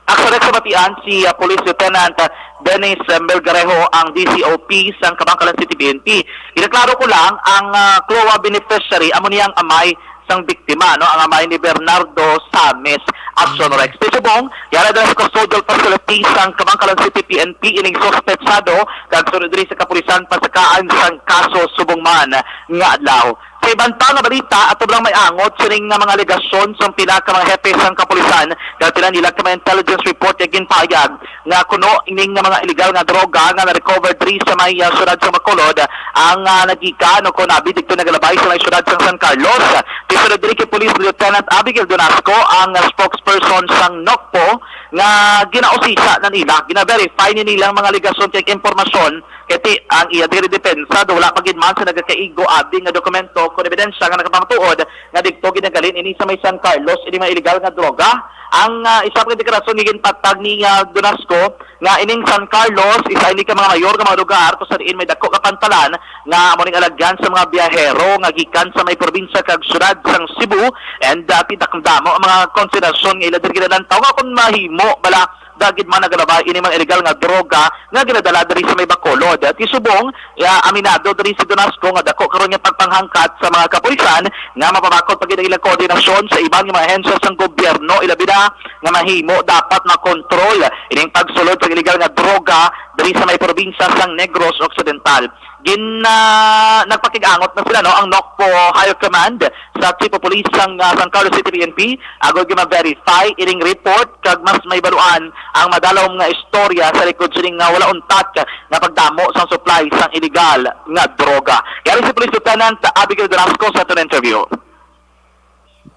Actually, sa batian, si, ah, Police Lieutenant, ah, Dennis, ah, Melgarejo, ang D C O P sang Kabankalan City P N P. Ginaklaro ko lang, ang, ah, klowa beneficiary, amo niyang amay sang biktima, no? Ang amay ni Bernardo Sames, aksyon, Rex. Ti subong, yara dala sa custodial facility sang Kabankalan City P N P ining suspetsado, kag sunod diri sa kapulisan pasakaan sang kaso subong man nga adlaw. Sa iban pa nga balita, ato lang may angot sining nga mga alegasyon sang pila ka mga hepe sang kapulisan, kag pila nila ka mga intelligence report nga ginpahayag nga kuno ining nga mga illegal nga droga nga na-recover diri sa may, ah, siyudad sa Bacolod ang, ah, nagikan o kuno abi didto nagalabay sa may siyudad sa San Carlos. Tisulod diri kay Police Lieutenant Abigail Donasco, ang, ah, spokesperson sang NOCPO, nga ginausisa na nila, gina-verify ni nilang mga alegasyon kag impormasyon, kay ti ang iya diri depensa daw wala pa gid man sa nagakaigo abi nga dokumento kon ebidensya nga nakapamatuod nga didto ginagalin ini sa may San Carlos ini mga illegal nga droga. Ang, ah, isa pa ka deklarasyon nga ginpatag ni, ah, Donasco nga ining San Carlos isa ini ka mga mayor nga mga lugar kung sa diin may dako ka pantalan nga amo ning alagyan sa mga biyahero nga gikan sa may probinsya kag syudad sang Cebu, and, ah, pindakdamo ang mga konsiderasyon nga ila diri ginalantaw nga kung mahimo bala dagid man nagalabay ini mga illegal nga droga nga ginadala diri sa may Bacolod. Ti subong, ya, aminado diri si Donasco nga dako karon nga pagpanghangkat sa mga kapulisan nga mapabakod pa gid ang ilang koordinasyon sa iban nga mga ahensya sang gobyerno, ilabi na nga mahimo dapat makontrol ining pagsulod sa illegal nga droga diri sa may probinsya sang Negros Occidental. Gin, ah, nagpakig-angot na sila, no, ang NOCPO Higher Command sa Chief of Police sang, ah, San Carlos City P N P, agod nga ma-verify ining report kag mas mahibaluan ang madalom nga istorya sa likod sining nga wala untat nga pagdamo sang supply sang illegal nga droga. Yari si Police Lieutenant Abigail Velasco sa aton interview.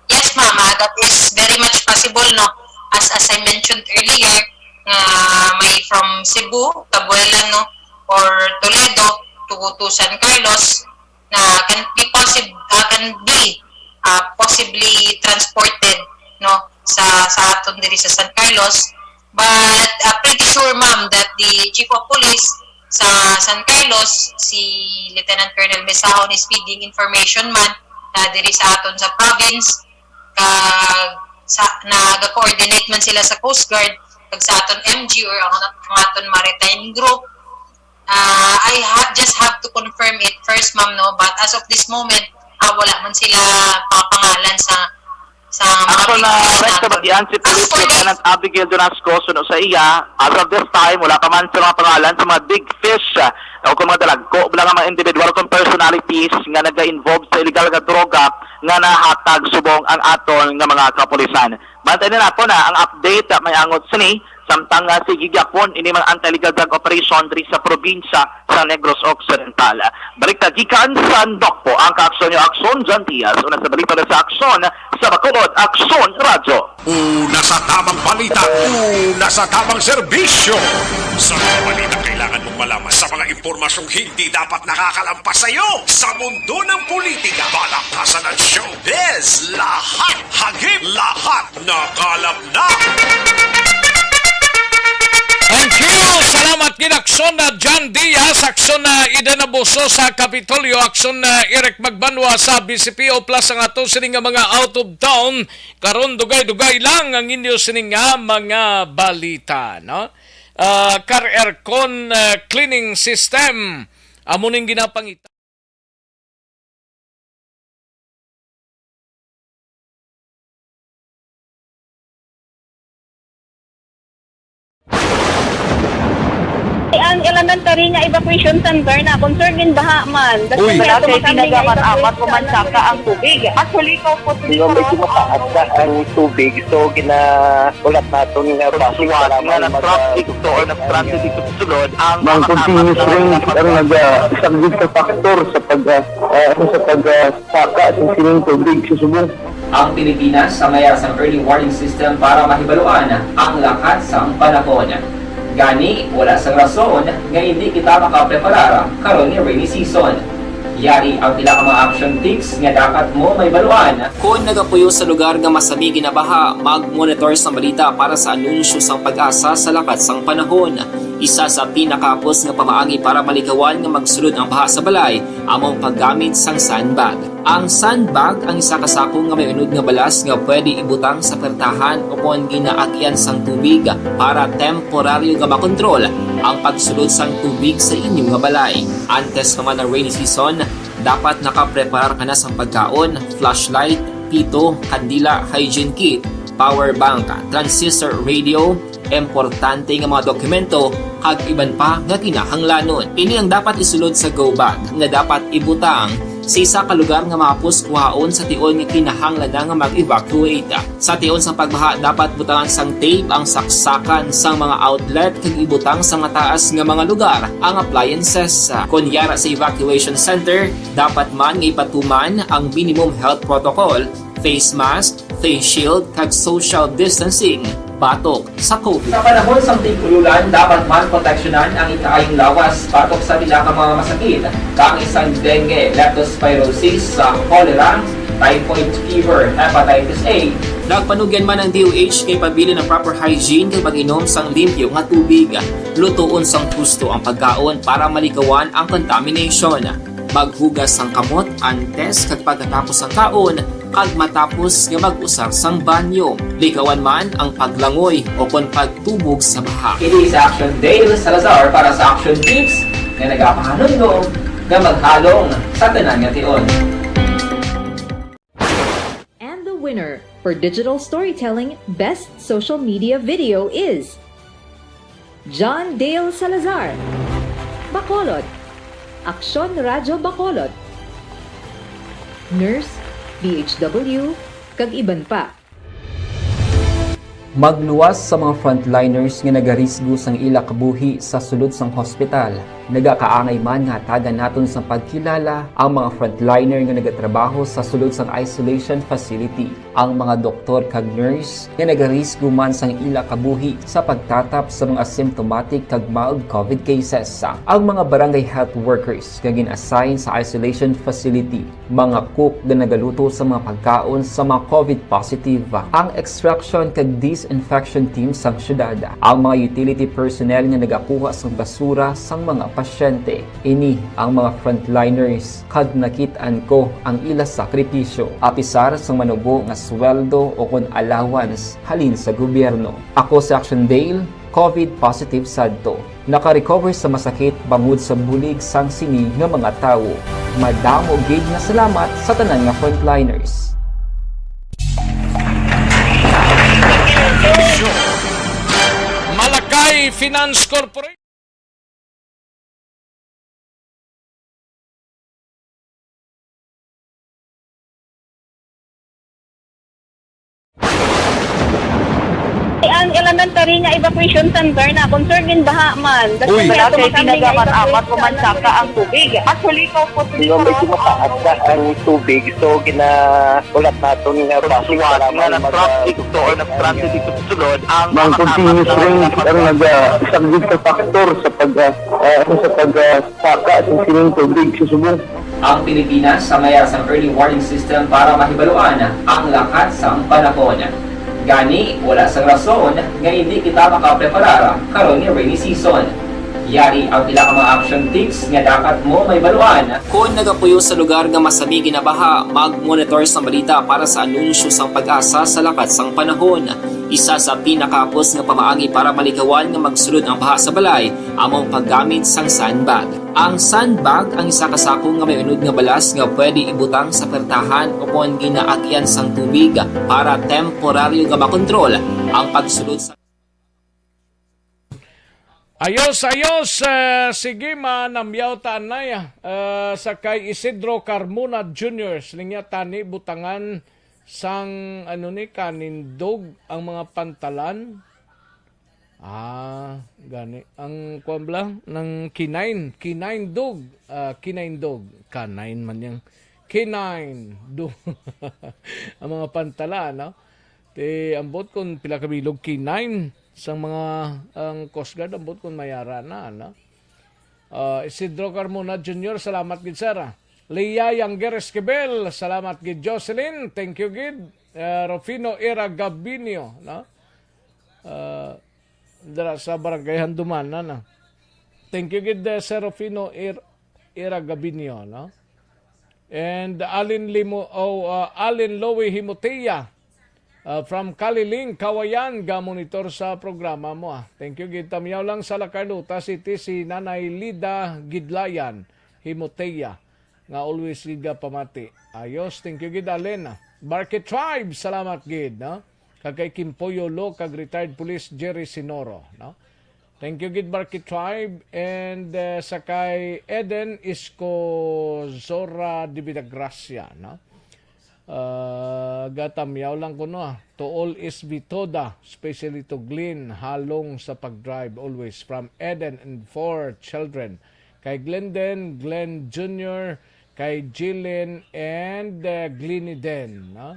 Yes, ma'am. Ah, that is very much possible, no? As, as I mentioned earlier, nga may from Cebu, Tabuelan, no? Or Toledo to, to San Carlos na can be possi-, ah, can be, ah, possibly transported, no, sa, sa aton diri sa San Carlos. But, ah, pretty sure, ma'am, that the Chief of Police sa San Carlos, si Lieutenant Colonel Mesahon, is feeding information man, ah, diri sa aton sa province, kag sa, naga-coordinate man sila sa Coast Guard kag sa aton M G or ang, ang aton maritime group. Ah, I ha-, just have to confirm it first, ma'am, no? But as of this moment, ah, wala man sila papangalan sa, sa mga Actual na biktima right naton. Kabatian si Police Actually, Lieutenant Abigail Donasco, suno sa iya, as of this time, wala pa man sa mga pangalan sa mga big fish, ah, o kung mga dalagko, wala nga mga individual kung personalities nga naga-involve sa illegal nga droga nga nahatag subong ang aton nga mga kapulisan. Bantayan na nato na ang update, ah, may angot sini, samtang, ah, sige gyapon ini mga anti-illegal drug operation diri sa probinsya sa Negros Occidental. Balik na gikan sa NOCPO, ang Kaaksyon Nyo Aksyon, John Diaz. Una sa balita na sa Aksyon, sa Bacolod, Aksyon Radyo. Una sa tamang balita, una sa tamang serbisyo. Sa mga balita kailangan mong malaman, sa mga impormasyong hindi dapat nakakalampas sa iyo. Sa mundo ng politika, balakasan at showbiz, lahat hagip, lahat nakalap na. Thank you! Salamat gid, Aksyon na John Diaz, Aksyon na Eden Abuso sa Kapitolyo, Aksyon na Eric Magbanwa sa B C P O plus ang ato sini nga mga out of town. Karon dugay-dugay lang ang inyo sini nga mga balita, no? Ah, car aircon, ah, cleaning system. Amo ning ginapangita. Ang elementary nga evacuation center na concern gin baha man. Uy. Wala kay tinaga man amat ko man saka ang tubig. Actually, ko po Medyo mataas na ang tubig, so ginaulat naton nga basi nga nag-traffic to or nag-transit dito sa sulod ang mga continuous rain ang nag-, ah, isang big factor sa pag, ah, ah, sa pag, ah, saka sa sining tubig sa subong. Ang Pilipinas sa mayas ang early warning system para mahibaluan ang lakat sang panahon. Gani, wala sang rason nga hindi kita makapreparar karon nga rainy season. Yari ang pila ka mga action tips nga dapat mo mahibaluan. Kon nagapuyo sa lugar nga masami ginabaha, mag-monitor sang balita para sa anunsyo sang PAGASA sa lakat sang panahon. Isa sa pinakahapos nga pamaagi para malikawan nga magsulod ang baha sa balay amo ang paggamit sang sandbag. Ang sandbag ang isa ka sako nga may unod nga balas nga pwede ibutang sa pertahan ukon ginaagian sang tubig para temporaryo nga makontrol ang pagsulod sang tubig sa inyo nga balay. Antes pa man ang rainy season, dapat nakapreparar ka na sang pagkaon, flashlight, pito, kandila, hygiene kit, power bank, transistor radio, importante nga mga dokumento, kag iban pa nga kinahanglanon. Ini ang dapat isulod sa go bag nga dapat ibutang Sa isa ka lugar nga mahapos kuhaon sa tion nga kinahanglan na nga mag-evacuate. Sa tion sang pagbaha, dapat butangan sang tape ang saksakan sang mga outlet kag ibutang sa mataas nga mga lugar ang appliances. Kon yara sa evacuation center, dapat man nga ipatuman ang minimum health protocol, face mask, face shield, kag social distancing batok sa COVID. Sa panahon sang tig-ululan, dapat man proteksyonan ang ikaayong lawas batok sa pila ka mga masakit, kang sang dengue, leptospirosis, sa cholera, typhoid fever, hepatitis A. Nagpanugyan man ang D O H kay pabilin ang proper hygiene kag pag-inom sang limpyo nga tubig. Lutoon sang husto ang pagkaon para malikawan ang contamination. Maghugas sang kamot antes kag pagkatapos sang kaon, kag matapos nga mag-usar sang banyo. Likawan man ang paglangoy o kon pagtubog sa baha. Ini si Action Dale Salazar para sa Action Tips nga nagapahanumdom nga maghalong sa tanan nga tion. And the winner for digital storytelling best social media video is John Dale Salazar, Bacolod, Aksyon Radyo Bacolod, Nurse, D H W, kag iban pa. Magluwas sa mga frontliners nga nagarisgo sang ila kabuhi sa sulod sang hospital. Nagakaangay man nga hatagan naton sang pagkilala ang mga frontliner nga nagatrabaho sa sulod sang isolation facility, ang mga doktor kag nurse nga nagarisgo man sang ila kabuhi sa pagtatap sa mga symptomatic kag mild COVID cases, ang mga barangay health workers nga gin-assign sa isolation facility, mga cook nga nagaluto sa mga pagkaon sa mga COVID positive, ang extraction kag disinfection team sang syudad, ang mga utility personnel nga nagakuha sang basura sang mga pasyente. Ini ang mga frontliners kag nakit-an ko ang ila sakripisyo, apisar sang manubo nga sweldo o kon allowance halin sa gobyerno. Ako si Action Dale, COVID positive sadto. Naka-recover sa masakit bangod sa bulig sang sini nga mga tawo. Madamo gid nga salamat sa tanan nga frontliners. Malakay Finance Corporation. Ang elementary nga evacuation center na concern din baha man. Uy, wala kay tinaga man apat o man saka ang tubig. Actually, ko po, medyo mataas na ang tubig. So, gina-, ulat naton nga basi nga para na mag-, traffic to or nag-transit dito sa sulod ang mga continuous rain ang nag-, ah, isang big factor sa pag, ah, ah, sa pag, ah, saka sa sining tubig sa subong. Ang Pilipinas sa mayar sang early warning system para mahibaluan ang lakat sang panahon. Gani, wala sang rason nga hindi kita makapreparar karon nga rainy season. Yari ang pila ka mga action tips nga dapat mo mahibaluan. Kon nagapuyo sa lugar nga masami ginabaha, mag-monitor sang balita para sa anunsyo sang PAGASA sa lakat sang panahon. Isa sa pinakahapos nga pamaagi para malikawan nga magsulod ang baha sa balay amo ang paggamit sang sandbag. Ang sandbag ang isa ka sako nga may unod nga balas nga pwede ibutang sa pertahan o kon ginaagyan sang tubig para temporaryo nga makontrol ang pagsulod sa Ayos, ayos. Eh, sige, manamyaw ta anay, ah. Eh, sa kay Isidro Carmona Junior, linya tani butangan sang, ano ni, kanindog ang mga pantalan. Ah, gani. Ang, kuwan bala, ng kinain, kinaindog. Ah, kinaindog. Kanain man yang kinaindog. Ang mga pantalan, no? Ti, ambot kung pila ka bilog kinain sang mga, ang Coast Guard, ambot kung mayara na, no? Ah, Isidro Carmona Junior, salamat gid, sir. Leia Younger Esquivel, salamat gid. Jocelyn, thank you gid. Ah, Rufino Ira Gabinio, no? Ah, dira sa Barangay Handumanan, ah. Thank you gid, eh, Sir Rufino Ir-, Ira Gabinio, no? And Alin Limo, oh, ah, Alin Lowy Himotea, ah, from Kaliling, Kawayan, ga-monitor sa programa mo, ah. Thank you gid. Tamyaw lang sa La Carlota City, si Nanay Lida Gidlayan Himotea, nga always gid ga pamati. Ayos, thank you gid, Alin, ah. Barke Tribe, salamat gid, no? Kag kay Kimpoyo Lo, kag retired police Jerry Sinoro, no? Thank you gid, Barky Tribe. And, uh, sa kay Eden Iscozora de Vidagracia, no? Uh, gatamyaw lang ko, no? To all is Vitoda, especially to Glenn, halong sa pag-drive always from Eden and four children. Kay Glenden, Glenn Junior, kay Jillian, and, uh, Glenny Den, no?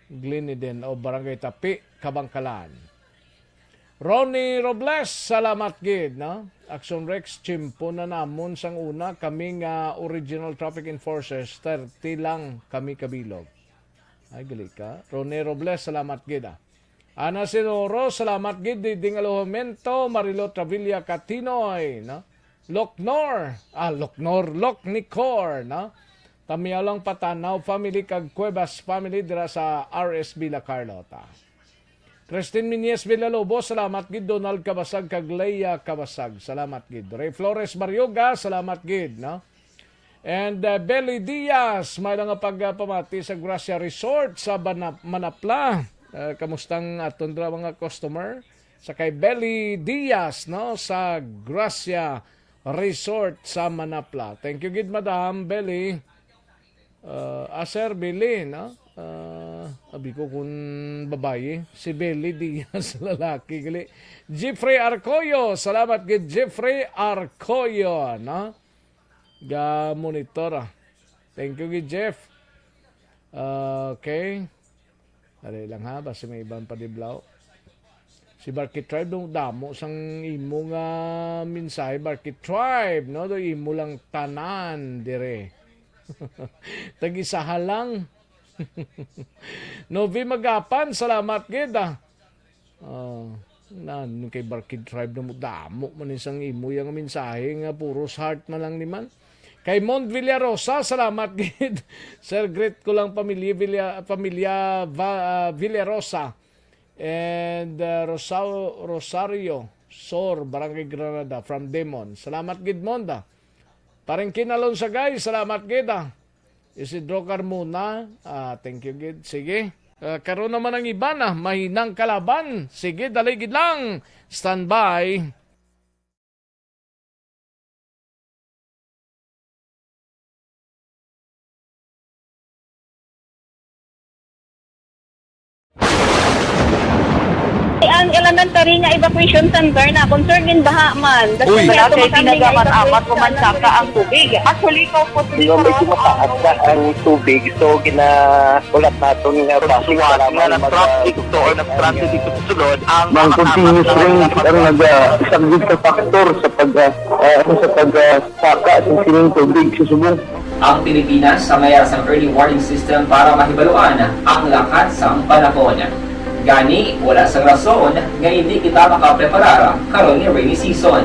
Glenny Den, o Barangay Tapi, Kabangkalan. Ronnie Robles, salamat gid, no? Action Rex, tiyempo na namon sang una, kami nga original traffic enforcers, thirty lang kami kabilog. Ay, gali ka. Ronnie Robles, salamat gid, ah. Ana Sinoro, salamat gid, Diding Alojamiento, Marilo Travilla Katinoy, no? Loknor, ah, Loknor, Loknicor, no? Tamyaw lang Patanaw family kag Cuevas family dira sa R S Villa Carlota. Christine Miñez Villalobos, salamat gid, Donald Kabasag kag Leia Kabasag, salamat gid. Ray Flores Barioga, salamat gid, no? And, uh, Belly Diaz, may nga pagpamati sa Gracia Resort sa Bana-, Manapla. Uh, kamustang aton ra mga customer? Sa kay Belly Diaz, no, sa Gracia Resort sa Manapla. Thank you gid, Madam Belly. Uh, ah, Sir Billy, no? Uh, abi ko kung babayi, si Belly Diaz, lalaki gali. Jeffrey Arcoyo, salamat gid, Jeffrey Arcoyo, no? Ga monitor, ah. Thank you gid, Jeff. Uh, okay. Dali lang ha, basi may iban pa diblaw. Si Barky Tribe, dong damo sang imo nga mensahe, Barky Tribe, no? Do imo lang tanan dire. Tag-isaha lang. Novi Magapan, salamat gid, ah. Oh, nan kay Barky Tribe na mo, damo man ni sang imo yang mensahe nga puros heart man lang ni man. Kay Mond Villarosa, salamat gid. Sir, greet ko lang pamilya Villa-, pamilya Va-, ah, Villarosa and, ah, Rosao-, Rosario Sor, Barangay Granada, from Demon. Salamat gid, Mond, ah. Parengkin Alonsagay, salamat gid, ah. Isidro Carmona, ah, thank you gid. Sige. Ah, karon naman ang iban, ah, mahinang kalaban. Sige, dali gid lang. Standby. Ang elementary nga evacuation center na concern gid baha man. Uy. Wala kay tinaga man amat ko man saka ang tubig. Actually, ko po. Medyo mataas na ang tubig, so gina-, ulat naton nga basi nga nag-traffic to or nag-transit dito sa sulod ang mga continuous rain ang nagasaglit sa factor sa pag, ah, ah, sa pag, ah, saka sa sining tubig sa subong. Ang Pilipinas sa mayas ang early warning system para mahibaluan ang lakat sang panahon. Gani, wala sang rason nga hindi kita makapreparar karon nga rainy season.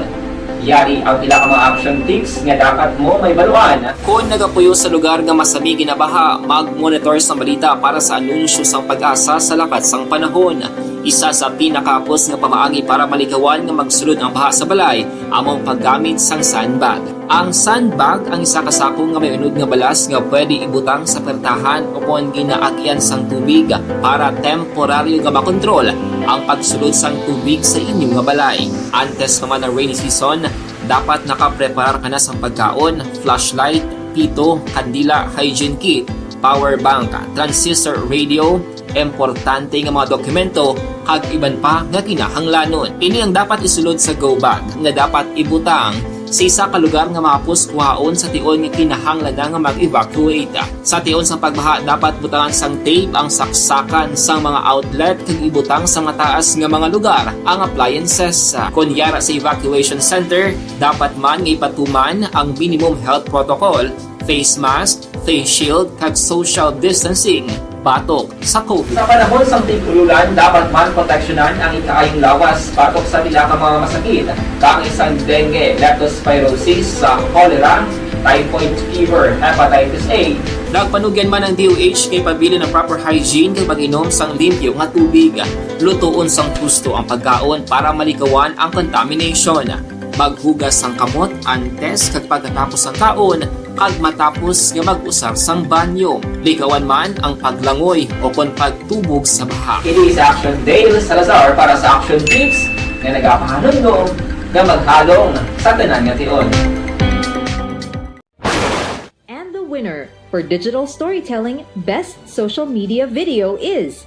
Yari ang pila ka mga action tips nga dapat mo mahibaluan. Kon nagapuyo sa lugar nga masami ginabaha, mag-monitor sang balita para sa anunsyo sang PAGASA sa lakat sang panahon. Isa sa pinakahapos nga pamaagi para malikawan nga magsulod ang baha sa balay amo ang paggamit sang sandbag. Ang sandbag ang isa ka sako nga may unod nga balas nga pwede ibutang sa pertahan ukon ginaagian sang tubig para temporaryo nga makontrol ang pagsulod sang tubig sa inyo nga balay. Antes pa man ang rainy season, dapat nakapreparar ka na sang pagkaon, flashlight, pito, kandila, hygiene kit, power bank, transistor radio, importante nga mga dokumento, kag iban pa nga kinahanglanon. Ini ang dapat isulod sa go bag nga dapat ibutang sa isa ka lugar nga mahapos kuhaon sa tion nga kinahanglan na nga mag-evacuate. Sa tion sang pagbaha, dapat butangan sang tape ang saksakan sang mga outlet kag ibutang sa mataas nga mga lugar ang appliances. Kon yara sa evacuation center, dapat man nga ipatuman ang minimum health protocol, face mask, face shield, kag social distancing batok sa COVID. Sa panahon sang tig-ululan, dapat man proteksyonan ang ikaayong lawas batok sa pila ka mga masakit, kaangay sang dengue, leptospirosis, sa cholera, typhoid fever, hepatitis A. Nagpanugyan man ang D O H kay pabilin ang proper hygiene kag pag-inom sang limpyo nga tubig. Lutoon sang husto ang pagkaon para malikawan ang contamination. Maghugas sang kamot antes kag pagkatapos sang kaon, kag matapos nga mag-usar sang banyo. Likawan man ang paglangoy o kon pagtubog sa baha. Kini si Action Dale Salazar para sa Action Tips nga nagapahanumdom Nga maghalong sa tanan nga tion. And the winner for digital storytelling best social media video is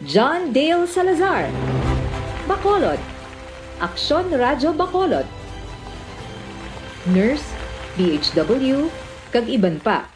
John Dale Salazar, Bacolod, Aksyon Radyo Bacolod, Nurse, D H W, kag iban pa.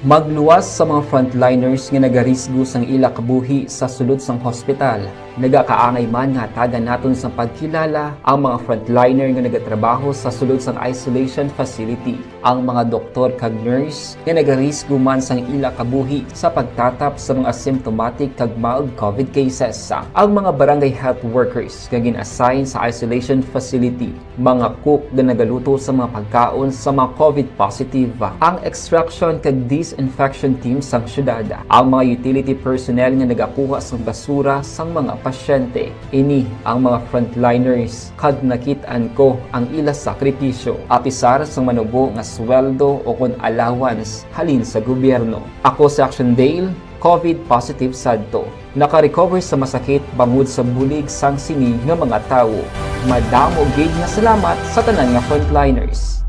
Magluwas sa mga frontliners nga nagarisgo sang ila kabuhi sa sulod sang hospital. Nagakaangay man nga hatagan naton sang pagkilala ang mga frontliner nga nagatrabaho sa sulod sang isolation facility, ang mga doktor kag nurse nga nagarisgo man sang ila kabuhi sa pagtatap sa mga asymptomatic kag mild covid cases, ang mga barangay health workers nga gin-assign sa isolation facility, mga cook nga nagaluto sa mga pagkaon sa mga covid positive, ang extraction kag disinfection team sang syudad, ang mga utility personnel nga nagakuha sang basura sang mga pasyente. Ini ang mga frontliners, kag nakit-an ko ang ila sakripisyo, apisar sang manubo nga sweldo o kon allowance halin sa gobyerno. Ako si Action Dale, covid positive sadto. Naka-recover sa masakit bangod sa bulig sang sini nga mga tawo. Madamo gid nga salamat sa tanan nga frontliners.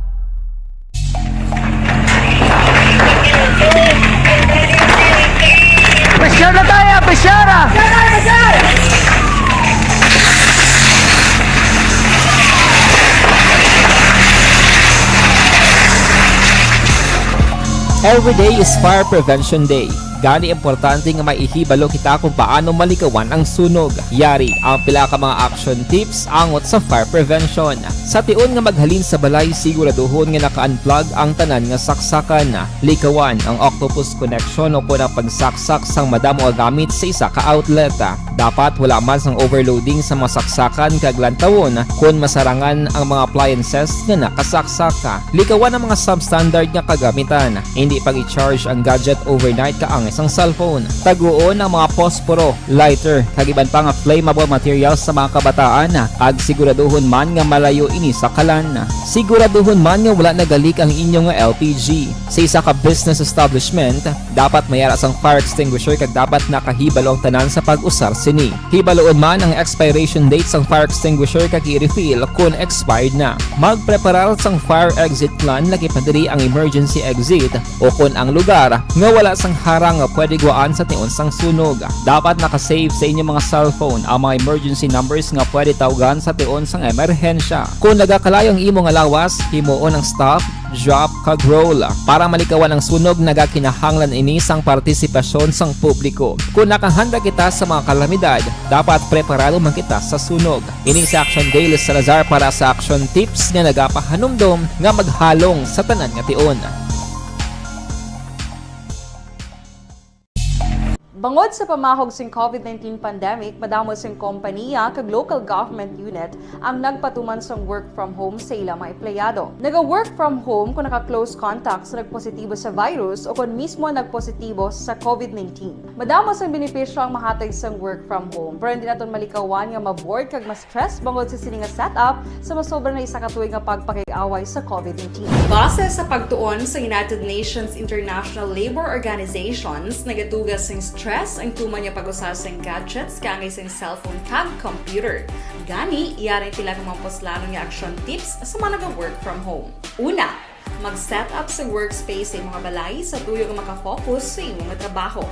Pressure na tayo! Pressure! Every day is Fire Prevention Day. Gani, importante nga may ihibalo kita kung paano malikawan ang sunog. Yari ang pila ka mga action tips angot sa fire prevention. Sa tion nga maghalin sa balay, siguraduhon nga naka-unplug ang tanan nga saksakan. Likawan ang octopus connection o kon ang pagsaksak sang madamo nga gamit sa isa ka outlet. Dapat wala man sang overloading sa mga saksakan kag lantawon kon masarangan ang mga appliances nga nakasaksak. Likawan ang mga substandard nga kagamitan. Hindi pag-i-charge ang gadget overnight kaangay sang cellphone. Taguon ang mga posporo, lighter, kag iban pa nga flammable materials sa mga kabataan, kag siguraduhon man nga malayo ini sa kalan. Siguraduhon man nga wala nagalik ang inyo nga L P G. Sa isa ka business establishment, dapat may ara sang fire extinguisher kag dapat nakahibalo ang tanan sa pag-usar sini. Hibaloon man ang expiration date sang fire extinguisher kag i-refill kon expired na. Magpreparar sang fire exit plan, lakip na diri ang emergency exit o kon ang lugar nga wala sang harang nga pwede guwaan sa tion sang sunog. Dapat naka-save sa inyo mga cellphone ang mga emergency numbers nga pwede tawgan sa tion sang emerhensya. Kon nagakalayo ang imo nga lawas, himuon ang stop, drop, kag roll. Para malikawan ang sunog, nagakinahanglan ini sang partisipasyon sang publiko. Kon nakahanda kita sa mga kalamidad, dapat preparado man kita sa sunog. Ini si Action Dale Salazar para sa Action Tips nga nagapahanumdom nga maghalong sa tanan nga tion. Bangod sa pamahog sing covid nineteen pandemic, madamo sing kompaniya kag local government unit ang nagpatuman sang work from home sa ila mga empleyado. Naga-work from home kon naka-close contact sa nagpositibo sa virus o kon mismo nagpositibo sa covid nineteen. Madamo sang benepisyo ang mahatag sang work from home, pero hindi naton malikawan nga ma-bored kag ma-stress bangod sa sini nga setup sa masobra na isa ka tuig nga pagpakig-away sa covid nineteen. Base sa pagtuon sa United Nations International Labour Organizations, nagaduga sing stress ang tuman nga pag-usa sing gadgets kaangay sing cellphone kag computer. Gani, yari ang pila ka mga puslanon nga action tips sa mga naga-work from home. Una, mag-set up sa workspace sa imong balay sa tuyo nga maka-focus sa imo nga trabaho.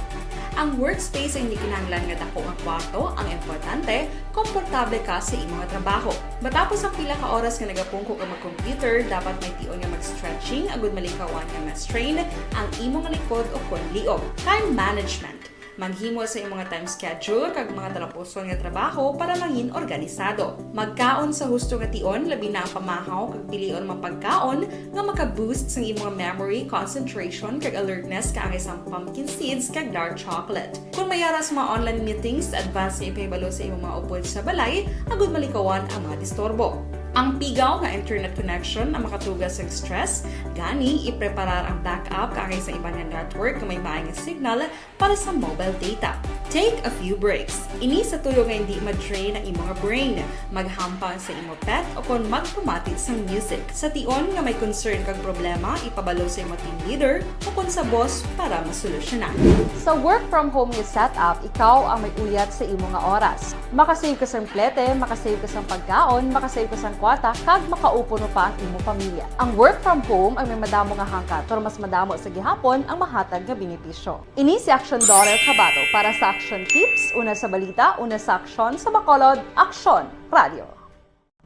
Ang workspace ay hindi kinahanglan nga dako nga kwarto, ang importante, komportable ka sa imo nga trabaho. Matapos ang pila ka oras nga nagapungko ka mag-computer, dapat may tion nga mag-stretching agud malikawan nga ma-strain ang imo nga likod o kon liog. Time management. Maghimo sa imong nga time schedule kag mga talapuson nga trabaho para mangin organisado. Magkaon sa husto nga tion, labi na ang pamahaw kag pilion mga pagkaon nga maka-boost sang imong memory, concentration, kag alertness kaangay sang pumpkin seeds kag dark chocolate. Kon may ara sa mga online meetings, advance nga ipahibalo sa imong mga upod sa balay agud malikawan ang mga disturbo. Ang pigaw nga internet connection ang makatuga sa stress, gani ipreparar ang backup kaangay sa iban nga network nga may maay nga signal para sa mobile data. Take a few breaks. Ini sa tuyo nga hindi ma-drain ang imo nga brain, maghampang sa imo pet o kon magpamati sang music. Sa tion nga may concern kag problema, ipabalo sa imo team leader o kon sa boss para masolusyonan. Sa work from home nga setup, ikaw ang may uyat sa imo nga oras. Makasave ka sang plete, makasave ka sang pagkaon, makasave ka sang kwarta, kag makaupod pa ang imo pamilya. Ang work from home ang may madamo nga hangkat, pero mas madamo sa gihapon ang mahatag nga benepisyo. Ini si Action Doral Cabato para sa Action Tips, una sa balita, una sa aksyon, sa Bacolod, Aksyon Radio.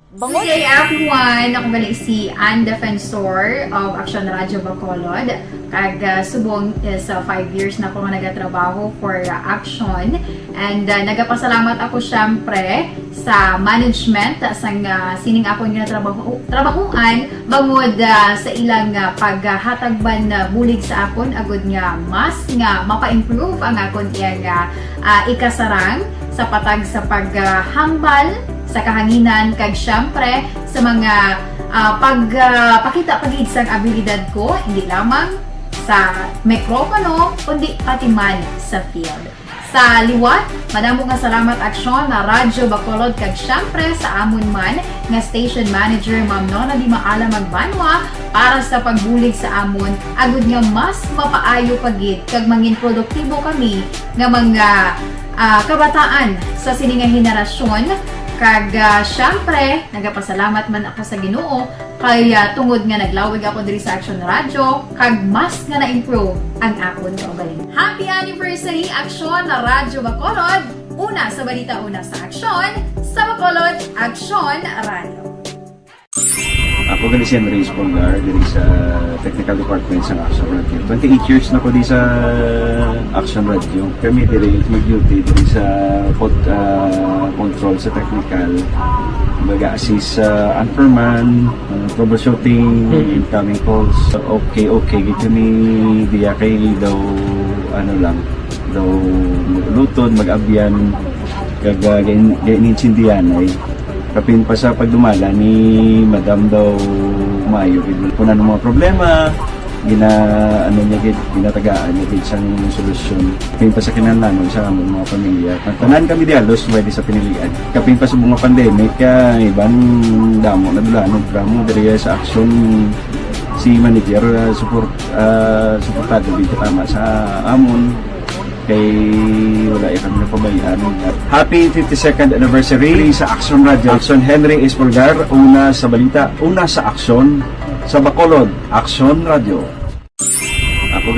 Bangod Good day, everyone. Ako gali si Ann Defensor of Action Radio Bacolod. Kag, ah, subong is, ah, five years na ko nga nagatrabaho for, ah, Action. And, ah, nagapasalamat ako, syempre, sa management, ah, sang, ah, sining akon nga trabaho, trabahuan, bangod, ah, sa ilang, ah, paghatag man, ah, bulig sa akon, agud nga mas nga mapa-improve ang akon iyang, ah, ah, ikasarang sa patag sa paghambal sa kahanginan, kag syempre sa mga, ah, pag, ah, pakita pa gid sang abilidad ko, hindi lamang sa mikropono, kundi pati man sa field. Sa liwat, madamo nga salamat, Aksyon na Radyo Bacolod, kag syempre sa amon man nga station manager, Ma'am Nona Di Maala Magbanwa, para sa pagbulig sa amon, agud nga mas mapaayo pa gid kag mangin produktibo kami nga mga, ah, kabataan sa sini nga henerasyon. Kag, ah, syempre, nagapasalamat man ako sa Ginoo kay, ah, tungod nga naglawig ako diri sa Action Radio, kag mas nga na-improve ang akon kaugalingon. Happy anniversary, Aksyon na Radyo Bacolod! Una sa balita, una sa aksyon, sa Bacolod, Aksyon Radio. Ako gali si Henry Espolgar, diri sa technical department sa Action Radio. Twenty-eight years na ko di sa Action Radio. Kami diri mag-duty diri sa pot-, ah, control sa technical. Mag-assist sa anchorman, ah, troubleshooting, Mm. incoming calls. Okay, okay, gid kami diya kay daw, ano lang, daw mag-ulutod, mag-abyan, kag, ah, gain-, gain-, intindihan ay. Kapin pa sa pagdumala ni Madam daw maayo gid. Kung ano mga problema, gina-, ano niya gid, ginatagaan niya gid sang solusyon. Kapin pa sa kinahanglanon sa among mga pamilya. Ang tanan kami di halos pwede sa pinilian. Kapin pa sa mga pandemic, ah, iban damo na dulanog, damo diri sa aksyon si manager, ah, support, ah, suportado gid tama sa amon. Kay wala ya kami napabayaan. Happy fifty-second anniversary sa Action Radio. Action Henry Espolgar, una sa balita, una sa aksyon, sa Bacolod, Action Radio. Ako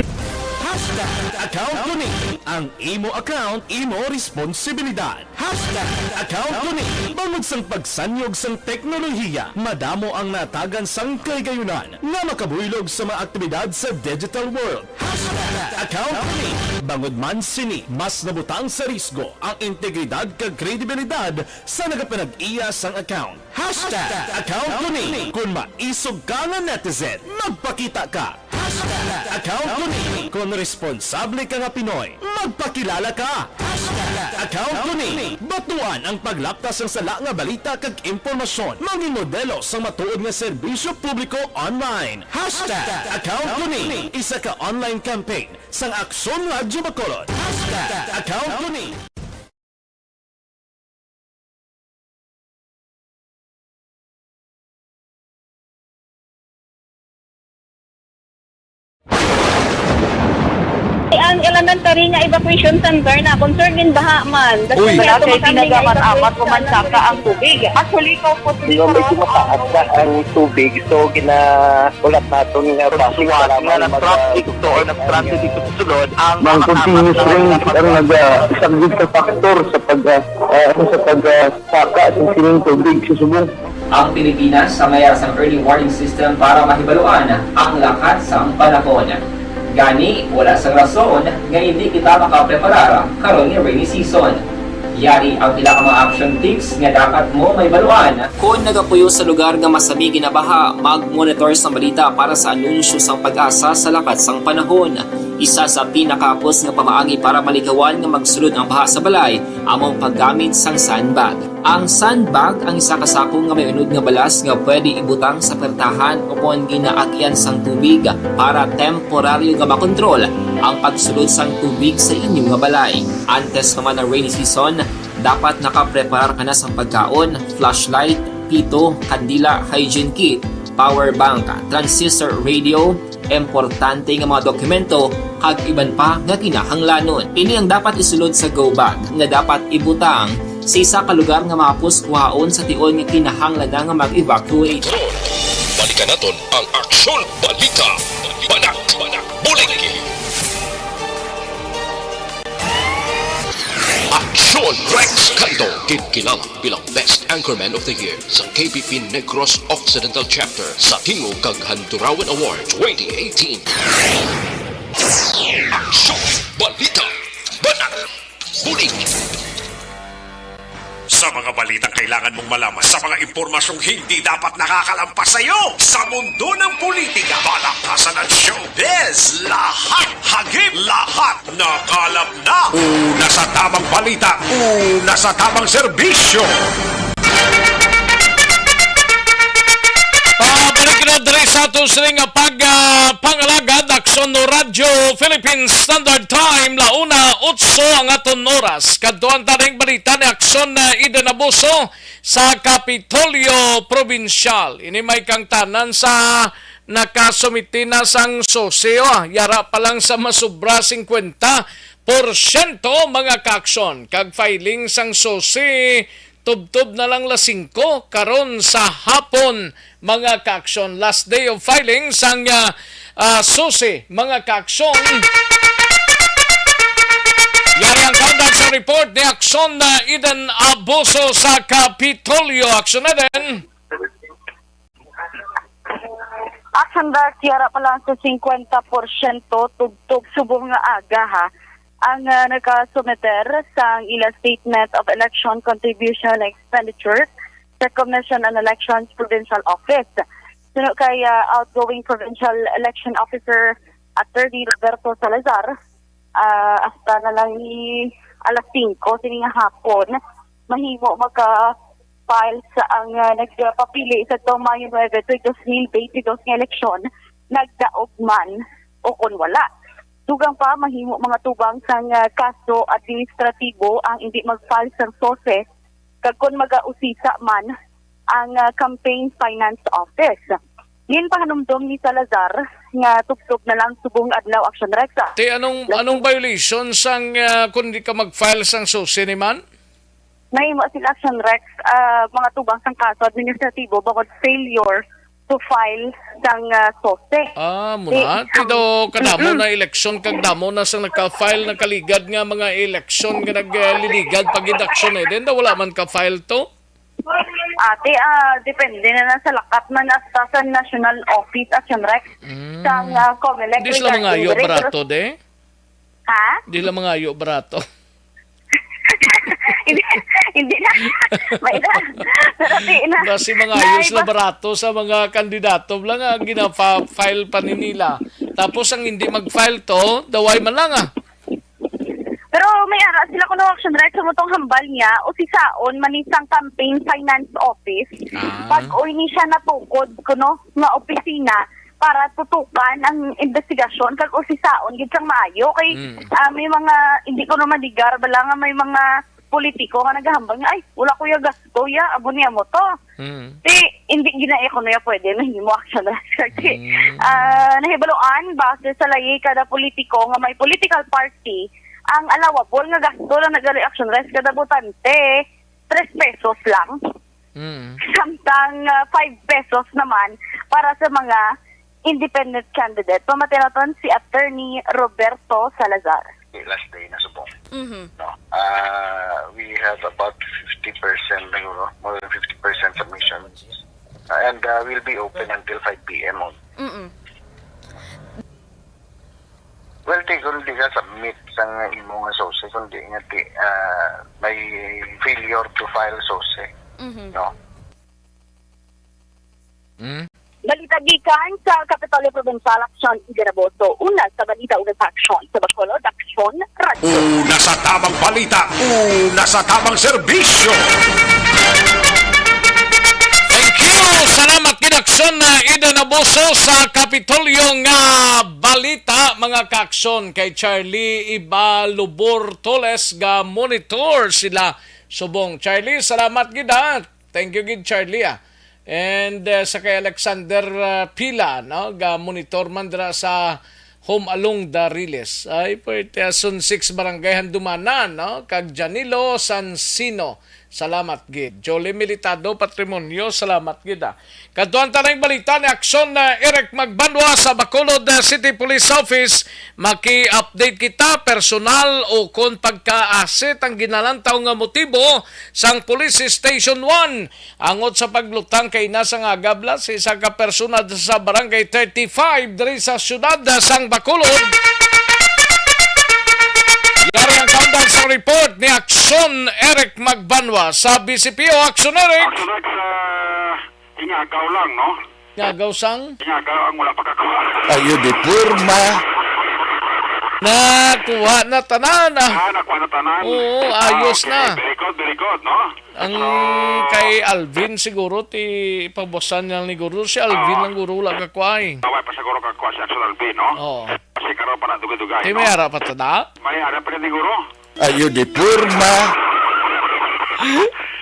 Hashtag account ko ni. Ang imo account, imo responsibilidad. Hashtag account ko ni. Bangod sang pagsanyog sang teknolohiya, madamo ang natagan sang kahigayonan nga makabuylog sa mga aktibidad sa digital world. Hashtag account ko ni. Bangod man sini, mas nabutang sa risgo ang integridad kag kredibilidad sa nagapanag-iya sang account. Hashtag account ko ni. Kung maisog ka nga netizen, magpakita ka. Hashtag account ko ni. Kung responsable ka nga Pinoy, magpakilala ka. Hashtag account ko ni. Batuan ang paglaptas sang sala nga balita kag impormasyon. Mangin modelo sang matuod nga serbisyo publiko online. Hashtag account ko ni. Isa ka online campaign sang Aksyon Radyo Bacolod. Hashtag account ko ni. Ang elementary nga evacuation center na concerned din baha man. Uy. Wala kay pinagamat-amat ko man saka ang tubig. Actually, ko po Medyo mataas na ang tubig, so gina-, ulat naton nga traffic nga lamang mag-, nag-traffic to or nag-transit dito sa sulod ang mga continuous rain ang nag-, ah, isang big factor sa pag, ah, ah, sa pag, ah, saka sa sining tubig sa subong. Ang Pilipinas ang may sang early warning system para mahibaluan ang lakat sang panahon. Gani, wala sang rason nga hindi kita makapreparar karon nga rainy season. Yari ang pila ka mga action tips nga dapat mo mahibaluan. Kon nagapuyo sa lugar nga masami ginabaha, mag-monitor sang balita para sa anunsyo sang PAGASA sa lakat sang panahon. Isa sa pinakahapos nga pamaagi para maligawan nga magsulod ang baha sa balay amo ang paggamit sang sandbag. Ang sandbag ang isa ka sako nga may unod nga balas nga pwede ibutang sa pertahan ukon ginaagian sang tubig para temporaryo nga makontrol ang pagsulod sang tubig sa inyo nga balay. Antes pa man ang rainy season, dapat nakapreparar ka na sang pagkaon, flashlight, pito, kandila, hygiene kit, power bank, transistor radio, importante nga mga dokumento, kag iban pa nga kinahanglanon. Ini ang dapat isulod sa go bag nga dapat ibutang sa isa ka lugar nga mahapos kuhaon sa tion nga kinahanglan na nga mag-evacuate. Karon, balikan naton ang Aksyon Balita. Banat, Banat, Bulig. Aksyon Rex Cando, ginkilala bilang Best Anchorman of the Year sa K B P Negros Occidental Chapter sa Tingog kag Handurawan Award twenty eighteen. Aksyon, balita, banat, bulig. Sa mga balitang kailangan mong malaman, sa mga impormasyong hindi dapat nakakalampas sa iyo, sa mundo ng politika, palakasan at showbiz, lahat hagip, lahat nakalap na. Una sa tamang balita, una sa tamang serbisyo. Pabalik na diri sa aton sining nga pag, ah, pangalagad, Aksyon Radyo Philippine Standard Time, la una otso ang aton oras. Kadtuan ta ning balita ni Aksyon, ah, Eden Abuso sa Kapitolyo Probinsyal. Ini may kangtanan sa nakasumiti na sang sose, oh. Yara pa lang sa masubra singkwenta porsyento, mga kaaksyon, kag filing sang sose tubtob na lang las singko karon sa hapon, mga kaaksyon. Last day of filing sang, ah, ah, sose, mga kaaksyon. Yari ang countdown sa report ni Aksyon na Eden Abuso sa Kapitolyo. Aksyon na din. Action Rex, yara pa lang sa singkwenta porsyento tubtob subong nga aga, ha, ang, ah, nagkasumiter sang ila Statement of Election Contribution Expenditure sa Commission on Elections Provincial Office. Suno kay, ah, outgoing Provincial Election Officer Attorney Roberto Salazar, ah, hasta na lang ni alas singko sini nga hapon, mahimo maka-file sa ang, ah, nagpapili sa tong Mayo nuebe, tuig dos mil twenty-dos nga eleksyon, nagdaog man o kon wala. Dugang pa, mahimo mga tubang sang, ah, kaso administratibo ang hindi mag-file sang sose, kag kon magausisa man ang, ah, Campaign Finance Office. Ginpahanumdom ni Salazar nga tubtob na lang subong adlaw, Action Rex, ah. Te, anong, Last anong violation sang, ah, kung di ka mag-file sang sose ni man? Nahimo sila, Action Rex, ah, mga tubang sang kaso administratibo bangod failure to file sang, ah, sose. Ah, muna. Di, Ti daw kadamo Mm-mm. na eleksyon kag damo na sang naka-file, nakaligad nga mga eleksyon nga nagliligad pag-eleksyon, eh. Then daw wala man ka-file to? Ate, ah, depende na lang sa lakat man hasta sa national office, Action Rex, Mm. sang, ah, Comelec Di sila regarding mangayo diri, pero barato, de? Ha? Di lang mangayo barato. Hindi, hindi na. May na. Pero di na. Basi mangayo Nay, sila bas- barato sa mga kandidato lang nga gina-file pa ni nila. Tapos ang hindi mag-file to, daway man lang, ah. Pero may ara sila kuno, Action Rex, sa mutong hambal niya, usisaon man ni sang Campaign Finance Office. Ah. Pag-uy ni siya natukod kuno nga opisina para tutukan ang investigasyon kag usisaon gid sang maayo kay, Mm. ah, may mga, hindi ko naman ligar bala nga may mga politiko nga nagahambal nga, "Ay, wala ko ya gasto ya, amo ni amo to." Mm. Di, hindi gina kuno ya pwede mahimo, Action Rex. Kay, Mm. ah, nahibaluan, base sa layi kada politiko nga may political party, ang allowable nga gasto lang na gali, Action Rex, kada botante, tres pesos lang. Mm. Samtang, ah, five pesos naman para sa mga independent candidate. Pamati naton si Attorney Roberto Salazar. Last day na subong. Mhm. No. Ah, we have about fifty percent siguro, more than fifty percent submissions. Ah, and, ah, we'll be open until five P M on. Mm-mm. Well, di, kung di ka submit sang imo nga sose, kung di nga di, ah, may failure to file sose, Mhm. no? Hmm? Balita gikan sa Kapitolyo Provincial, Action Igaraboso. Una sa balita ug sa aksyon sa Bacolod, Aksyon Radyo. Una sa tamang balita, una sa tamang serbisyo. Thank you. Salamat gid, Aksyon, na Ida Naboso sa Kapitolyo nga balita, mga kaaksyon, kay Charlie Ibalubor Toles nga monitor sila subong. Charlie, salamat gid, ha. Thank you gid, Charlie, ah. And, uh, sa kay Alexander, uh, Pila, no, ga monitor man dira sa Home along Dariles. Ay, pwerte, ah, Zone six Barangay Handumanan, no, kag Janilo Sansino. Salamat gid. Jolly Militado Patrimonio, salamat gid, ah. Kadtuan ta na ang balita ni Aksyon, uh, Eric Magbanwa sa Bacolod, uh, City Police Office. Maki-update kita, personal o kon pagkaasit ang ginalantaw nga motibo sang Police Station one. Angot sa paglutang kay na sa nga gabla, si isa ka persona sa Barangay thirty-five diri sa siyudad sang Bacolod. Yari ang kaundang sa report ni Aksyon Eric Magbanwa sa B C P O. Aksyon, Eric. Aksyon, Eric, sa Ingagaw lang, no? Ingagaw sang? Ingagaw ang wala pa kakuha. Ayo di porma. Nakuha na tanan, ah. Ah, nakuha na tanan. Oo, Ah, ayos okay. na. Very good, very good, no? Ang So, kay Alvin siguro, ti pabusan niya ni guro. Si Alvin Oo. lang guro wala kakuha, eh. Naway pa siguro kakuha si Aksyon Alvin, no? Oo. Kasi karon pa na dugay-dugay, Ti no? may ara pa ta na? May ara pa na siguro. Ayo di porma.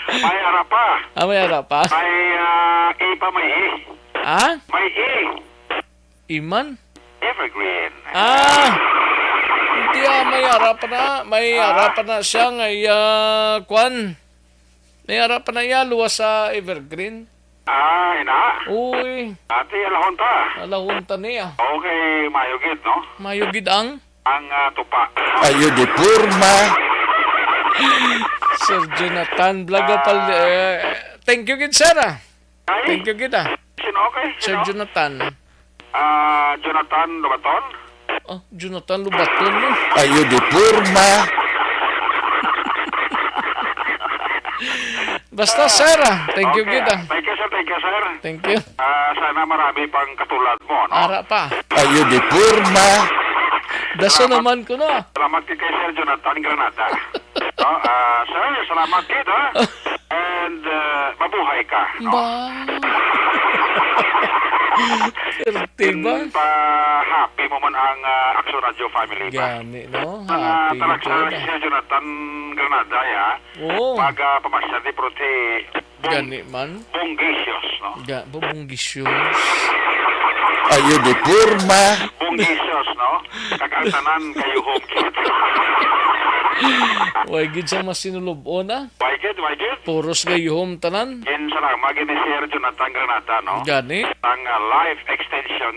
May ara pa. Ah, may ara pa? May, ah, A pa, may E. Ah? May E. Iman? Evergreen. Ah! Hindi, ah, may ara pa na. May Ah? ara pa na siya nga iya, kwan. May ara pa na iya, luwas sa Evergreen. Ah, ina. Uy. Ati, alahon ta. Alahon ta niya. Okay, mayo gid, no? Mayo gid ang? Ang, ah, tupa. Ayo di porma. Sir Jonathan Blaga Ah. Pal-, eh, thank you gid, sir, ah. Ay, Thank you gid, ah. Sino, okay? Sir Sino? Jonathan. Ah, Jonathan Lobaton? Oh, Jonathan Lobaton, no? Ayo di porma. Basta, sir, ah. Thank you Okay. gid, ah. Thank you, sir. Thank you, sir. Thank you. Ah, sana marami pang katulad mo, no? Ara pa. Ayo di porma. Daso Salamat. naman ko na. Salamat kay, kay Sir Jonathan Granada. No? Ah, sir, salamat gid, ha? And, ah, mabuhay ka, no? Ba? Swerte ba? Pa-happy mo man ang, ah, Action Radio family ba? Gani, no? Ang, ah, Happy talaksa ito, si ah. Sir Jonathan Granada, ya. Oo. Pag, ah, pamasya di, pero ti Bong-, Gani man. Bonggisios, no? Ga-, bo-, bonggisios. Ayo di porma. Bonggisios, no? Kag ang tanan kayo home kit. Way gid sa masinulub-on, ah. Way gid, way gid. Puros kayo home tanan. Gin sa lang, magi ni Sir Jonathan Granata, no? Gani. Ang, ah, life extension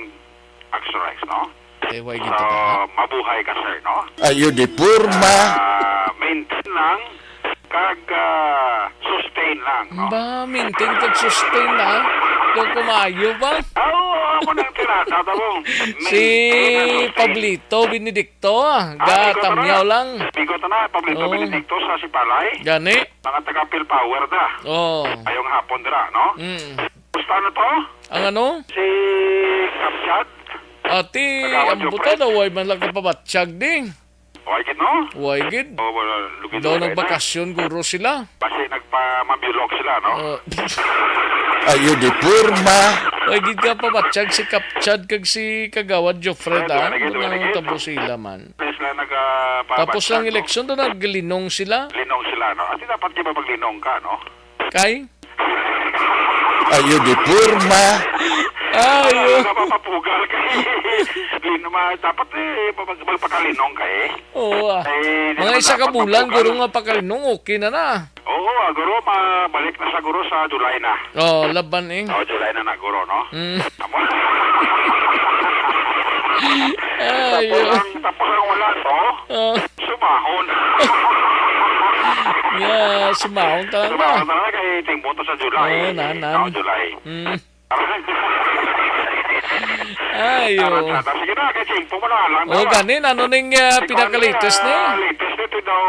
Axorex, no? Eh, way gid So, tanan, ha? mabuhay ka, sir, no? Ayo di porma. Ah, maintain lang. Kag, ah, sustain lang, no? Ba, maintain kag sustain na? Daw kumayo ba? Ah, oo, amo nang tirada, tabo. Si Maintain and sustain. Pablito Benedicto, ah, Ah, amigo ta na. gatamyaw lang. Amigo ta na, Pablito Oo. Benedicto sa Sipalay. Gani? Mga taga Phil Power da. Oo. Ayong hapon dira, no? Mm. Kumusta na to? Ang ano? Si Kapchad? Ati, Kagawad ang Jopres? buta daw, way man lang kapabatsyag, ding. Way gid, no? Way gid. Oh, wala, lugi-lugi Daw na. nagbakasyon, guro sila. Basi nagpamambilok sila, no? Oh. Ayo di porma. Way gid ka pabatsyag si Kapchad kag si Kagawad Jofred, Wala, ah. wala gid, wala Ang gid. tabo sila man. Sila nagpabatsyag, Tapos lang no? eleksyon, doon naglinong sila. Linong sila, no? Ati dapat di ba maglinong ka, no? Kay? Ayo di porma. Ayo. Wala ka mapapugal kay. Lin-, ma-, dapat, eh, mag-, magpakalinong ka, eh. Oo, ah. Eh, di Mga naman isa ka dapat bulan, mapugal. guro nga pakalinong, okay na na. Oo, ah, guro, mabalik na sa guro sa July na. Oh, laban, eh. Oh, July na na, guro, no? Mm. Tapos, Ayo. tapos ang, tapos ang wala to, Oh. Sumahon. Yeah, sumahon talaga. Sumahon talaga kay timbot sa July. Oo, nan, nan. Oh, July. Mm. Ayo. Tara, tara. Sige na, kay tiempo mo na lang, Oh, tara. gani, ano ning, ah, Ikaw, pinaka-latest ni? ah, latest nito daw,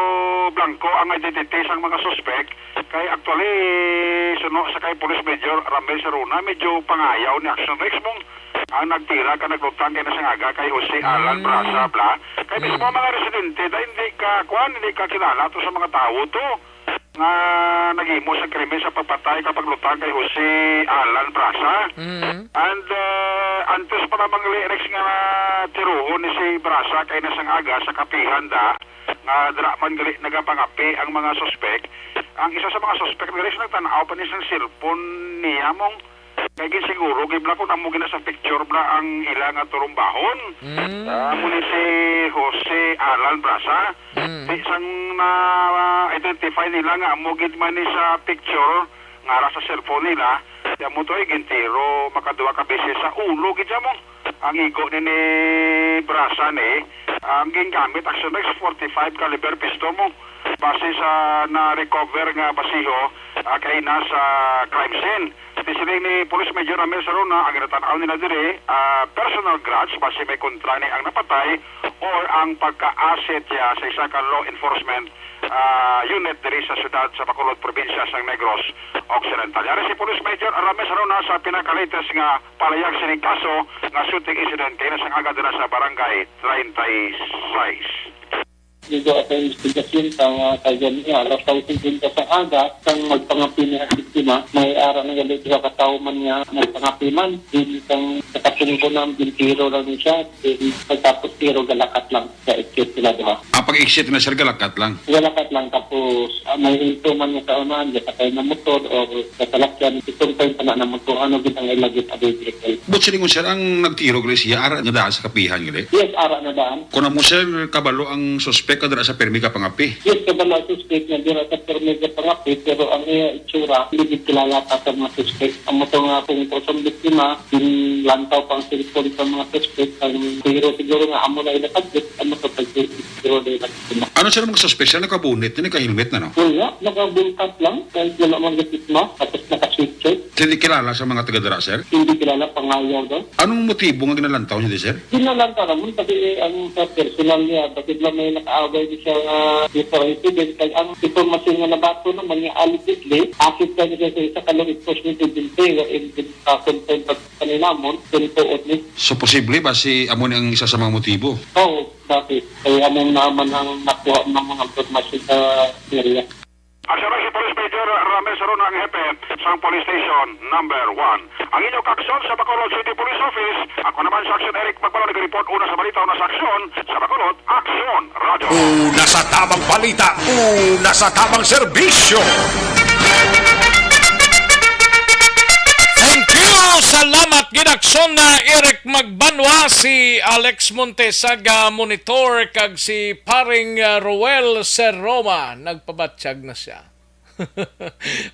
Blanco, ang identity sang mga suspect. Kay actually, suno sa kay Police Major Ramil Saruna, medyo pangayaw ni Action Rex mong ang nagtira ka naglutang kay nasangaga kay Jose Alan Mm. Brasa, bla. Kay Mm. mismo mga residente, da, hindi ka, kuan, hindi ka kilala to sa mga tawo to. nga naghimo sa krimen sa pagpatay kag paglutang kay Jose Alan Brasa. Mm. And, uh, antes pa lamang, Rex, nga tirohon ni si Brasa kay na sang aga sa kapihan da, nga dira man gali nagapangapi ang mga suspek. Ang isa sa mga suspek, Rex, nagtan-aw pa ni sang cellphone niya, mong kay ginsiguro gid bala kung amo gina sa picture bala ang ila nga turumbahon. Mm. Ah, amo ni si Jose Alan Brasa. Mm. Di sang na-identify nila nga amo gid man ni sa picture nga ara sa cellphone nila, di amo to ay gintiro makaduha ka beses sa ulo gid mo. Ang igo ni, ni Brasa ni, ang gingamit, action, Rex, forty-five caliber pistol mo. Base sa na-recover nga basiho, ah, kay na sa crime scene. Siling ni Police Major Ramel Saruna, ang ginatan-aw nila diri, ah, personal grudge, basi may kontra ni ang napatay or ang pagka-asset niya sa isa ka law enforcement, ah, unit diri sa siyudad sa Bacolod, probinsya sang Negros Occidental. Yari si Police Major Ramel Saruna sa pinaka-latest nga palayag sining kaso nga shooting incident kay na sang aga dira sa barangay treinta y seis. Dito sa investigasyon sa mga kagamiya, alas sais cincuenta sa aga, sang magpangapi niya ang biktima, may ara na gali ka katawo man nga nagpangapi man, din sang nakasungko na ang bintiro lang siya, din pagtapos tiro galakat lang sa exit sila, di ba? Ah, pag-exit na, sir, galakat lang? Galakat lang, tapos ah, may hinto man niya sa unahan, di patay na motor o sa salakyan, itong time pa na na motor, ano gid ang ilagit a vehicle. But silingon, sir, ang nagtiro gali siya, ara na daan sa kapihan gali? Yes, ara na daan. Kung amo, sir, kabalo ang suspek nga dira sa permi ka pangapi? Yes, kabalo ang suspek nga dira sa permi ka pangapi, pero ang iya itsura, hindi gid kilala pa sa mga suspek. Amo to nga kung kusog biktima, ginlantaw pa ang cellphone sa mga suspek, ang siguro, siguro nga amo na ila subject, amo to pag siguro na ila biktima. Ano sila mga suspek? Sila nakabunit, naka-helmet na, no? Wala, nakabungkat lang, kahit wala mang gapit mo, tapos naka-sweatshirt. Hindi kilala sa mga taga dira, sir? Hindi kilala, pangayaw daw. Anong motibo nga ginalantaw niya, sir? Ginalantaw naman, kasi ang sa personal niya, bakit lang may nakaaway di siya nga before incident, kag ang impormasyon nga nabato naman nga allegedly, asset ka niya sa isa ka law enforcement agency, wherein din sa content pag paninamon, then tuod ni. So, posible ba si amo ni ang isa sa mga motibo? Oo, bakit? Kaya amo naman ang nakuha ng mga impormasyon sa area. Aksyon si Police Major Ramel Saruna, ang hepe sang Police Station Number One. Ang inyong aksyon sa Bacolod City Police Office. Ako naman si Aksyon Eric Magbalon, nag-report una sa balita, una sa aksyon sa Bacolod, Aksyon Radio. Una sa tamang balita, una sa tamang serbisyo. Thank you! Salamat gid, Aksyon na Eric Magbanwa, si Alex Montesa ga monitor, kag si paring, ah, Roel Seroma nagpabatyag na siya.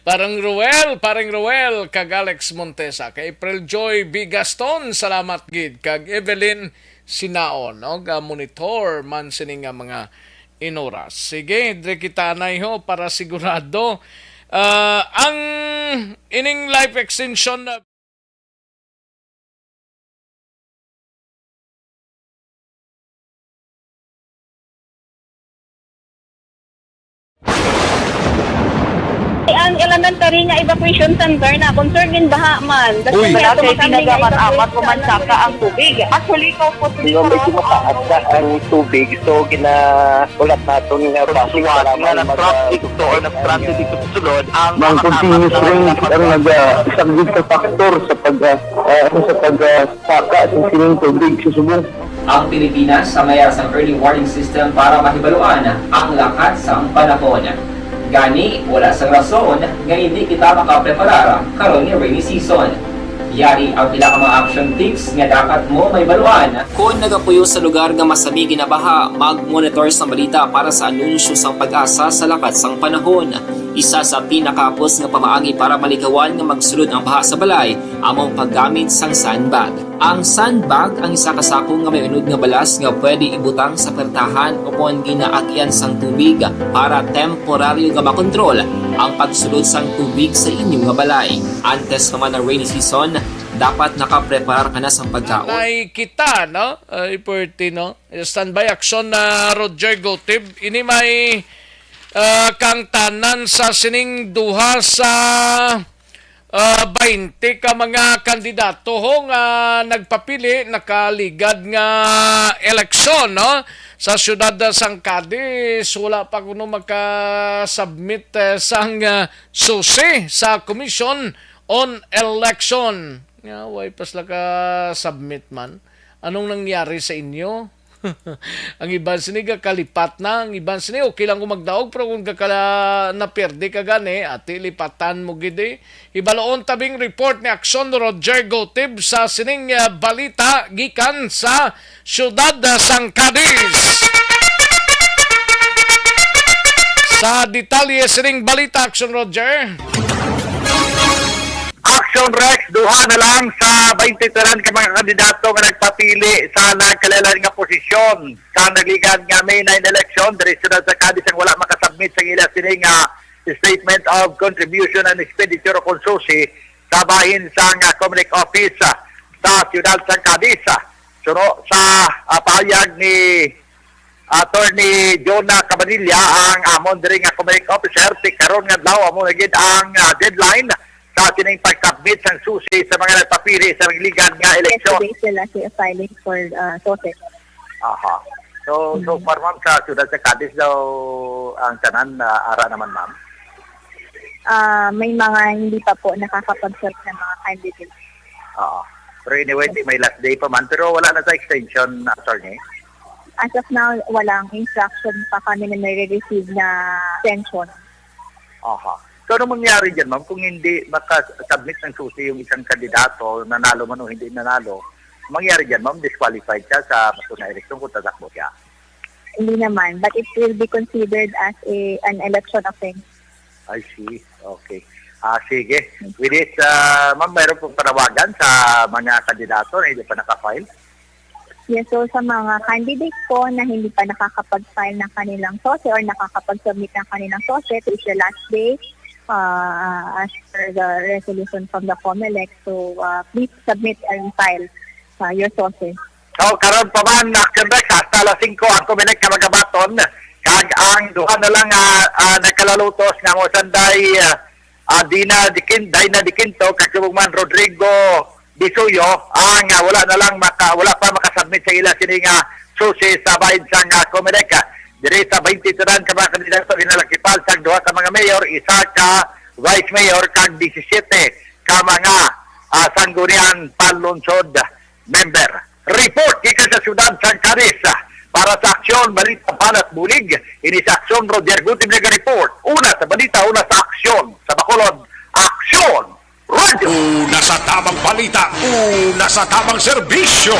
Parang Ruel, Parang Ruel, kag Alex Montesa, kay April Joy B Gaston, salamat gid, kag Evelyn Sinaon, no, ga monitor man sini nga mga inuras. Sige, dre kita anay ho para sigurado. Ah, ang ining life extension na Ang elementary nga evacuation center na concern in baha man. Uy. Wala kay ginagamit-amat o mansaka ang tubig. Actually, ikaw po, medyo mataas na ang tubig. So, gina-, ulat naton nga base sa lamang na mag-, traffic to or nag-transit dito sa sulod, ang mga continuous rain ang nag-, ah, isang big factor sa pag-, ah, ah, ano, sa pag-, ah, saka sa sining tubig sa subong. Ang Pilipinas ang may sang early warning system para mahibaluan ang lakat sang panahon. Gani, wala sang rason nga hindi kita makapreparar karon nga rainy season. Yari ang pila ka mga action tips nga dapat mo mahibaluan. Kon nagapuyo sa lugar nga masami ginabaha, mag-monitor sang balita para sa anunsyo sang PAGASA sa lakat sang panahon. Isa sa pinakahapos nga pamaagi para malikawan nga magsulod ang baha sa balay amo ang paggamit sang sandbag. Ang sandbag ang isa ka sako nga may unod nga balas nga pwede ibutang sa pertahan ukon ginaagyan sang tubig para temporaryo nga makontrol ang pagsulod sang tubig sa inyo nga balay. Antes pa man ang rainy season, dapat nakapreparar ka na sang pagkaon. Ay, kita, no? Ay, pwerte, no? Standby action na Roger Gotib. Ini may, ah, kang tanan sa sining duha sa, ah, baynte ka mga kandidato ho nga nagpapili nakaligad nga eleksyon, no? Sa siyudad, ah, sang Cadiz, wala pa kuno maka-submit, eh, sang, ah, susi sa Commission on Election. Nga, way pa sila ka-submit man. Anong nangyari sa inyo? Ang iban sini gakalipat na, ang iban sini okay lang kung magdaog, pero kung gakala napierde ka gani, ati lipatan mo gid eh. Hibaluon tabing report ni Action Roger Gotib sa sining, ah, balita gikan sa siyudad, ah, sang Cadiz. Sa detalye sining balita, Action Roger. Action Rex, duha na lang sa twenty-three ka mga kandidato nga nagpapili sa nagkalain-lain nga posisyon sa nagligan nga May nine election diri sa siyudad sa Cadiz ang wala makasubmit sa ila sini nga Statement of Contribution and Expenditure o kon susi sa bahin sang, ah, Comelec Office, ah, sa siyudad sa Cadiz. Suno sa, ah, pahayag ni Attorney Jonah Cabanilla, ang amon diri nga Comelec officer, ti karon nga adlaw amo na gid ang, ah, deadline sa sining pag-submit sang susi sa mga nagpapili sa nagligan nga eleksyon. Yesterday sila si filing for uh, SOSE. Aha. So, so far, ma'am, sa siyudad sa Cadiz daw ang tanan na ara naman, ma'am? Ah, may mga hindi pa po nakakapag-serve ng mga candidates. Oo. Pero anyway, di may last day pa man. Pero wala na sa extension, attorney? As of now, walang instruction pa kami na nare-receive na extension. Aha. So, ano mangyari dyan, ma'am? Kung hindi makasubmit ng susi yung isang kandidato, nanalo man o hindi nanalo, mangyari dyan, ma'am, disqualified siya sa masunod na eleksyon kung tatakbo siya? Hindi naman, but it will be considered as a an election offense. I see. Okay. Ah, sige. With this, ah, ma'am, mayroon pong panawagan sa mga kandidato na hindi pa nakafile? Yes, so sa mga candidates po na hindi pa nakakapag-file ng kanilang SOSE or nakakapag-submit ng kanilang SOSE, it's the last day uh, as per the resolution from the Comelec. So uh, please submit and file uh, your SOSE. So, karon pa man, Action Rex, hasta alas singko ang Comelec nga magabaton, kag ang duha na lang nga, ah, nagkalalutos nga mo sanday, ah, ah, Dina Dikin, Dina Dikinto, kag subong man Rodrigo Bisuyo, ang, ah, wala na lang maka, wala pa makasubmit sa ila sini nga susi sa bahin sang, ah, Comelec. Diri sa twenty-three ka mga kandidato, ginalakipal sang duha ka mga mayor, isa ka vice mayor, kag disisiyete ka mga, ah, sangguniang panlungsod member. Report gikan sa siyudad sang Cadiz. Para sa Aksyon, Balita, Balat, Bulig, ini sa Aksyon, Roger Gutib nag-report. Una sa balita, una sa aksyon. Sa Bacolod, Aksyon Radio. Una sa tamang balita, una sa tamang serbisyo.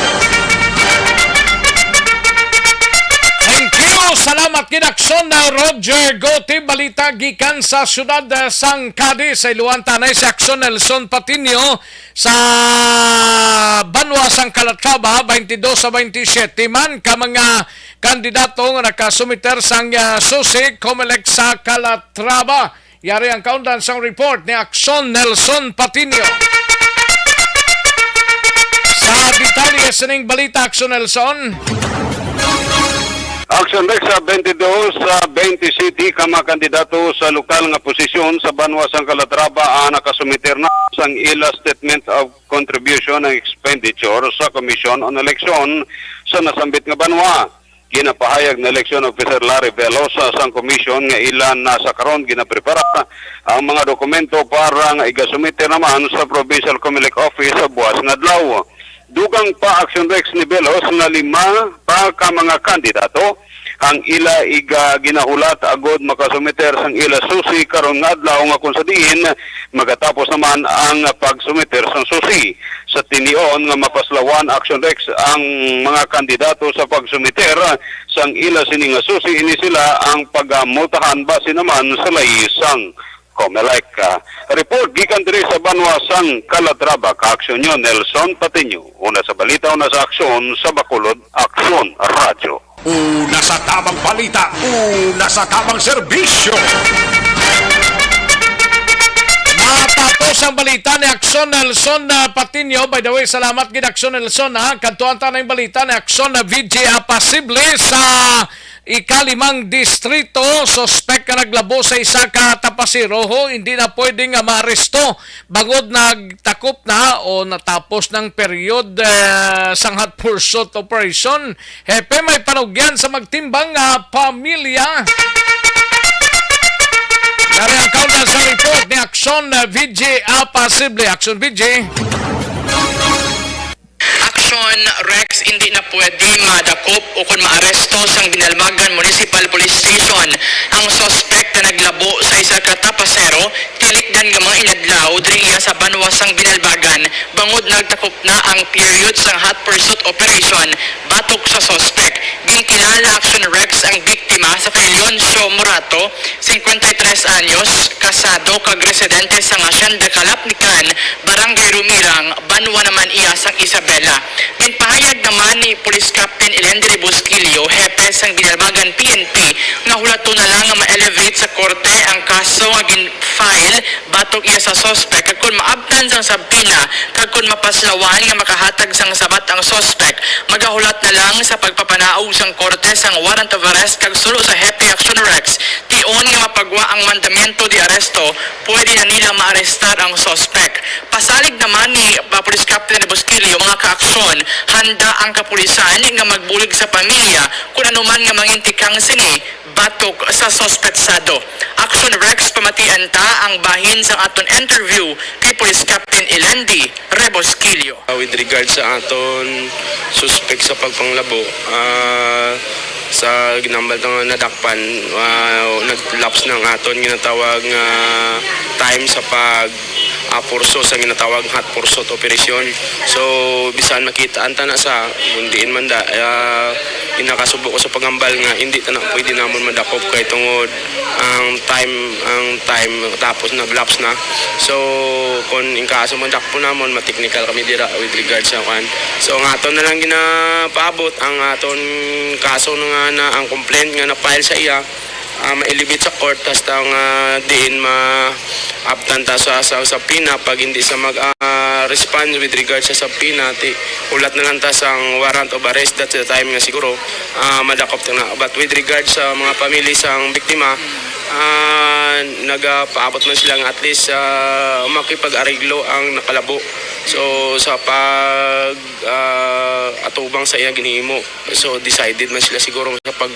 Thank you. Salamat gid, Aksyon na Roger Gotib. Balita gikan sa siyudad, ah, sang Cadiz. Sa iluan tanay si Aksyon Nelson Patiño sa banwa sang Calatrava, twenty-two sa twenty-seven man ka mga kandidato nga nakasumiter sang, ah, susi Comelec sa Calatrava. Yari ang kaundan sang report ni Aksyon Nelson Patiño. Sa detalye sining balita, Aksyon Nelson. Action Rex, sa twenty-two sa twenty-seven ka mga kandidato sa lokal nga posisyon sa banwa sang Calatrava ang nakasumiter na sang ila statement of contribution and expenditure sa Commission on Election sa nasambit nga banwa. Ginapahayag ni Election Officer Larry Velos sang Commission nga ila na sa karon ginaprepara ang mga dokumento para nga igasumiter naman sa Provincial Comelec Office sa buwas nga adlaw. Dugang pa, Action Rex, ni Velos nga lima pa ka mga kandidato ang ila iga ginahulat agod makasumiter sang ila susi karon nga adlaw, nga kung sa diin magatapos naman ang pagsumiter sang susi. Sa tinion nga mapaslawan, Action Rex, ang mga kandidato sa pagsumiter sang ila sini nga susi, ini sila ang pagamultahan base naman sa lay sang Comelec. Report gikan diri sa banwa sang Calatrava, ka-aksyon nyo, Nelson Patiño. Una sa balita, una sa aksyon, sa Bacolod, Aksyon Radyo. Una sa tamang balita, una sa tamang serbisyo. Matapos ang balita ni Aksyon Nelson, ah, Patiño. By the way, salamat gid, Aksyon Nelson, ha. Kadtuan ta na yung balita ni Aksyon na V J Apasible sa ikalimang distrito, suspek nga naglabo sa isa ka tapasero, ho, hindi na pwede nga maaresto bangod nagtakop na o natapos ng period, eh, sang hot pursuit operation. Hepe, may panugyan sa magtimbang nga pamilya. Yari ang kaundan sa report ni Aksyon, eh, V J Apasible. Aksyon, V J. Action, Rex, hindi na pwede madakop o kon maaresto sang Binalbagan Municipal Police Station ang suspek nga naglabo sa isa ka tapasero, tinikdan nga mga inadlaw diri iya sa banwa sang Binalbagan, bangod nagtakop na ang period sang hot pursuit operation batok sa suspek. Ginkilala, Action Rex, ang biktima sa kay Leoncio Morato, cincuenta y tres anyos, kasado kag residente sang Hacienda Kalapnikan, Barangay Rumirang, banwa naman iya sang Isabela. Ginpahayag naman ni Police Captain Elendry Busquillo, hepe sang Binalbagan P N P, nga hulaton na lang nga ma-elevate sa korte ang kaso nga gin-file batok iya sa suspek, kag kon maabtan sang subpoena kag kon mapaslawan nga makahatag sang sabat ang suspek, magahulat na lang sa pagpapanaog sang korte sang warrant of arrest kag suno sa Hepe Action Rex, tion nga mapagwa ang mandamiento de arresto, pwede na nila maarestar ang suspek. Pasalig naman ni, uh, Police Captain Busquillo, mga kaaksyon, handa ang kapulisan nga magbulig sa pamilya kon anuman nga mangintikang sini batok sa suspetsado. Action Rex, pamatian ta ang bahin sang aton interview kay Police Captain Elendry Rebosquillo. Uh, with regard sa aton suspek sa pagpanglabo, ah, sa ginambal ta nga nadakpan, ah, nag-lapse na ang aton ginatawag nga time sa pag, ah, purso, sa ginatawag hot pursuit operation. So, bisan makitaan ta na sa kung diin man da, ah, ginakasubo ko sa paghambal nga hindi ta na pwede namon madakop kay tungod ang time, ang time tapos nag-lapse na. So, kung in kaso madakpo namon, ma-technical kami dira with regards sa kwan. So, ang aton na lang ginapaabot, ang aton kaso na nga na, ang complaint nga na-file sa iya, ah, ma-elevate sa court hasta nga diin ma-abtan ta sa, sa subpoena. Pag hindi sa mag, ah, respond with regards sa subpoena, ti, ulat na lang ta sang warrant of arrest. That's the time nga siguro, ah, madakop ta na. But with regards sa mga pamilya sang biktima, ah, nagapaabot man sila nga at least, ah, makipag-areglo ang nakalabo. So, sa pag, ah, atubang sa iyang ginhimo, so decided man sila siguro sa pag,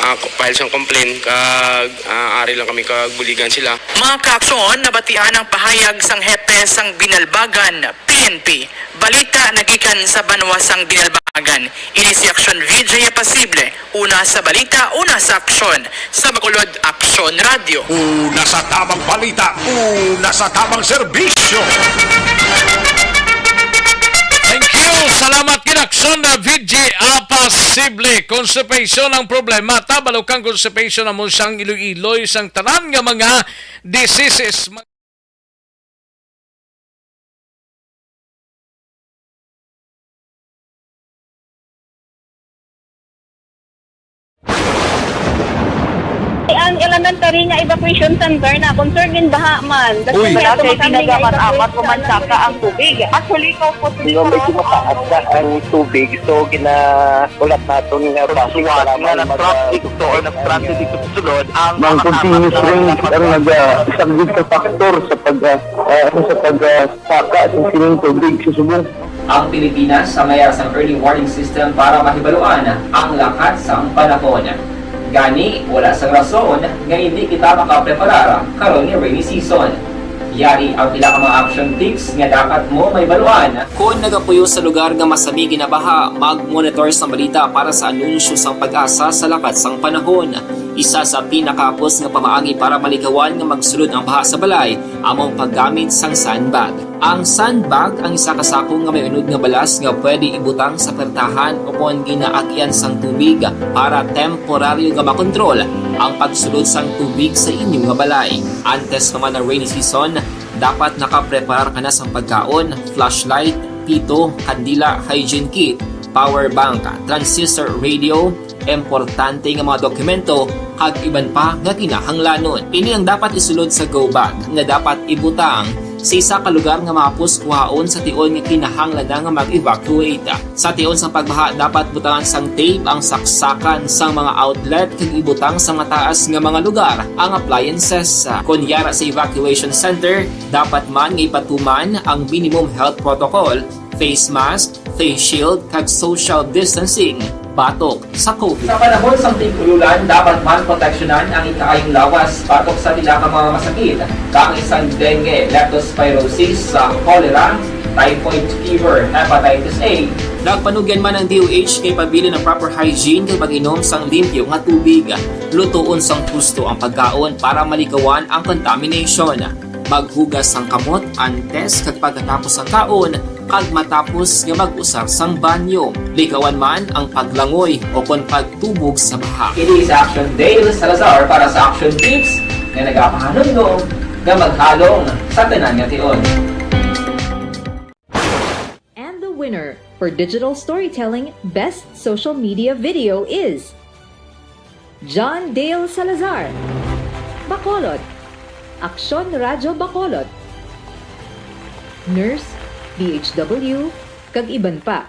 ah, file sang complaint kag, ah, ari lang kami kag buligan sila. Mga kaaksyon, nabatian ang pahayag sang hepe sang Binalbagan P N P. Balita nagikan sa banwa sang Binalbagan. Ini si Action V J Pasible, una sa balita, una sa aksyon. Sa Bacolod, Aksyon Radyo. Una sa tamang balita, una sa tamang serbisyo. Thank you. Salamat gid, Aksyon na V J Apasible. Constipation ang problema. Tabalo kang constipation amo sang iloy-iloy sang tanan nga mga diseases. Ang elementary nga evacuation center na concern din baha man. Uy. Wala kay pinagamat-amat, umansaka ang tubig. Actually, ko po. Di ba may tumataas na ang tubig, so ginahulat naton nga basi nga nag-traffic to or nag-transit dito sa sulod ang mga continuous rain ang naga-, isang sa factor sa pag, ah, ah, ano, sa pag, ah, saka sa sining tubig sa subong. Ang Pilipinas sa mayar sang early warning system para mahibaluan ang lakat sang panahon. Gani, wala sang rason nga hindi kita makapreparar karon nga rainy season. Yari ang pila ka mga action tips nga dapat mo mahibaluan. Kon nagapuyo sa lugar nga masami ginabaha, mag-monitor sang balita para sa anunsyo sang PAGASA sa lakat sang panahon. Isa sa pinakahapos nga pamaagi para malikawan nga magsulod ang baha sa balay amo ang paggamit sang sandbag. Ang sandbag ang isa ka sako nga may unod nga balas nga pwede ibutang sa pertahan o kon ginaagyan sang tubig para temporaryo nga makontrol ang pagsulod sang tubig sa inyo nga balay. Antes pa man ang rainy season, dapat nakapreparar ka na sang pagkaon, flashlight, pito, kandila, hygiene kit, power bank, transistor radio, importante nga mga dokumento, kag iban pa nga kinahanglanon. Ini ang dapat isulod sa go bag nga dapat ibutang Sa isa ka lugar nga mahapos kuhaon sa tion nga kinahanglan na nga mag-evacuate. Sa tion sang pagbaha, dapat butangan sang tape ang saksakan sang mga outlet kag ibutang sa mataas nga mga lugar ang appliances. Kon yara sa evacuation center, dapat man nga ipatuman ang minimum health protocol, face mask, face shield, kag social distancing batok sa COVID. Sa panahon sang tig-ululan, dapat man proteksyonan ang ikaayong lawas batok sa pila ka mga masakit, kaangay sang dengue, leptospirosis, sa cholera, typhoid fever, hepatitis A. Nagpanugyan man ang D O H kay pabilin ang proper hygiene kag pag-inom sang limpyo nga tubig. Lutoon sang husto ang pagkaon para malikawan ang contamination. Maghugas sang kamot antes kag pagkatapos sang kaon, kag matapos nga mag-usar sang banyo. Likawan man ang paglangoy o kon pagtubog sa baha. Ini si Action Dale Salazar para sa Action Tips nga nagapahanumdom nga maghalong sa tanan nga tion. And the winner for digital storytelling best social media video is John Dale Salazar, Bacolod, Aksyon Radyo Bacolod, Nurse, D H W, kag iban pa.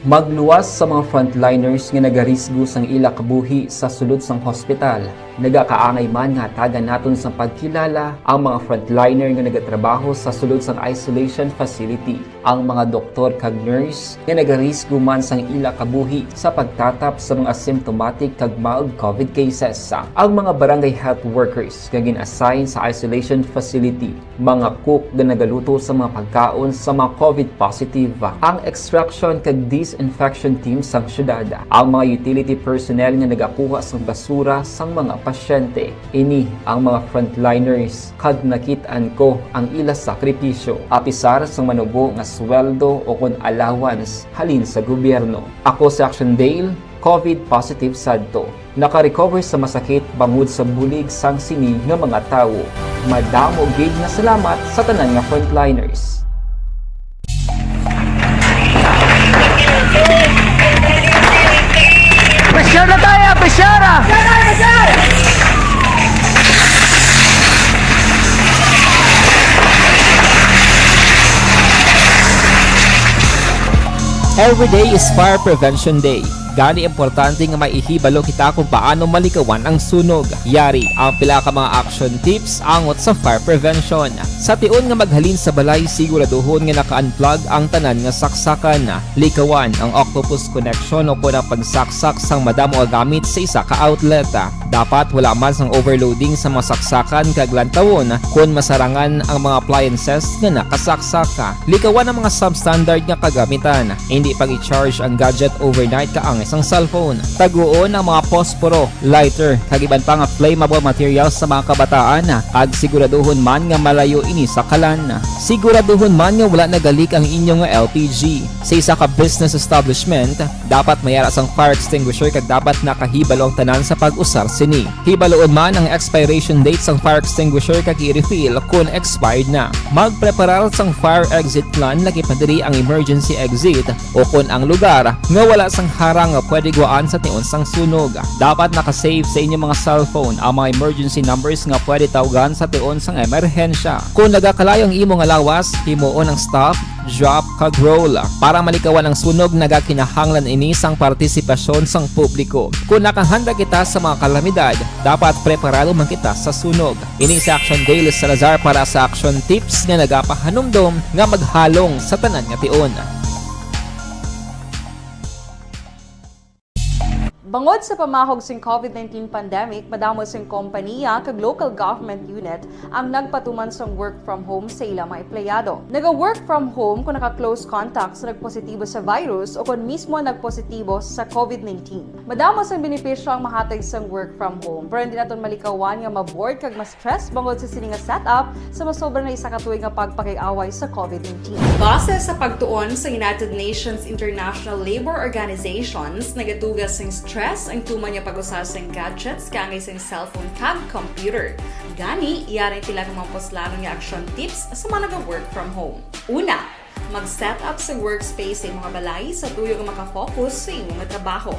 Magluwas sa mga frontliners nga nagarisgo sang ila kabuhi sa sulod sang hospital. Nagakaangay man nga hatagan naton sang pagkilala ang mga frontliner nga nagatrabaho sa sulod sang isolation facility, ang mga doktor kag nurse nga nagarisgo man sang ila kabuhi sa pagtatap sa mga symptomatic kag mild COVID cases, ang mga barangay health workers nga gin-assign sa isolation facility, mga cook nga nagaluto sa mga pagkaon sa mga COVID positive, ang extraction kag disinfection team sang syudad, ang mga utility personnel nga nagakuha sang basura sang mga pasyente. Ini ang mga frontliners kag nakit-an ko ang ila sakripisyo, apisar sang manubo nga sweldo o kon allowance halin sa gobyerno. Ako si Action Dale, COVID positive sadto. Naka-recover sa masakit bangod sa bulig sang sini nga mga tawo. Madamo gid nga salamat sa tanan nga frontliners. Pressure na tayo! Pressure! Every day is Fire Prevention Day. Gani, importante nga maihibalo kita kung paano malikawan ang sunog. Yari ang pila ka mga action tips angot sa fire prevention. Sa tion nga maghalin sa balay, siguraduhon nga naka-unplug ang tanan nga saksakan. Likawan ang octopus connection o kon ang pagsaksak sang madamo nga gamit sa isa ka outlet. Dapat wala man sang overloading sa mga saksakan kag lantawon kon masarangan ang mga appliances nga nakasaksak. Likawan ang mga substandard nga kagamitan. Indi pag-i-charge ang gadget overnight kaangay sang cellphone. Taguon ang mga posporo, lighter, kag iban pa nga flammable materials sa mga kabataan, kag siguraduhon man nga malayo ini sa kalan. Siguraduhon man nga wala nagalik ang inyo nga L P G. Sa isa ka business establishment, dapat may ara sang fire extinguisher kag dapat nakahibalo ang tanan sa pag-usar sini. Hibaloon man ang expiration date sang fire extinguisher kag i-refill kon expired na. Magpreparar sang fire exit plan, lakip na diri ang emergency exit o kon ang lugar nga wala sang harang nga pwede guwaan sa tion sang sunog. Dapat naka-save sa inyo mga cellphone ang mga emergency numbers nga pwede tawgan sa tion sang emerhensya. Kon nagakalayo ang imo nga lawas, himuon ang stop, drop, kag roll para malikawan ang sunog. Nagakinahanglan ini sang partisipasyon sang publiko. Kon nakahanda kita sa mga kalamidad, dapat preparado man kita sa sunog. Ini si Action Dale Salazar para sa Action Tips nga nagapahanumdom nga maghalong sa tanan nga tion. Bangod sa pamahog sing COVID nineteen pandemic, madamo sing kompaniya kag local government unit ang nagpatuman sang work from home sa ila mga empleyado. Naga-work from home kung naka-close contact sa nagpositibo sa virus o kon mismo nagpositibo sa COVID nineteen. Madamo sang benepisyo ang mahatag sang work from home, pero hindi naton malikawan nga ma-bored kag ma-stress bangod sa sini nga setup sa masobra na isa ka tuig nga pagpakig-away sa COVID nineteen. Base sa pagtuon sa United Nations International Labour Organizations, nagaduga sing stress ang tuman nga pag-usa sing gadgets kaangay sing cellphone kag computer. Gani, yari ang pila ka mga puslanon nga action tips sa mga naga-work from home. Una, mag-set up sa workspace sa imo nga balay sa tuyo nga makafocus sa imo nga trabaho.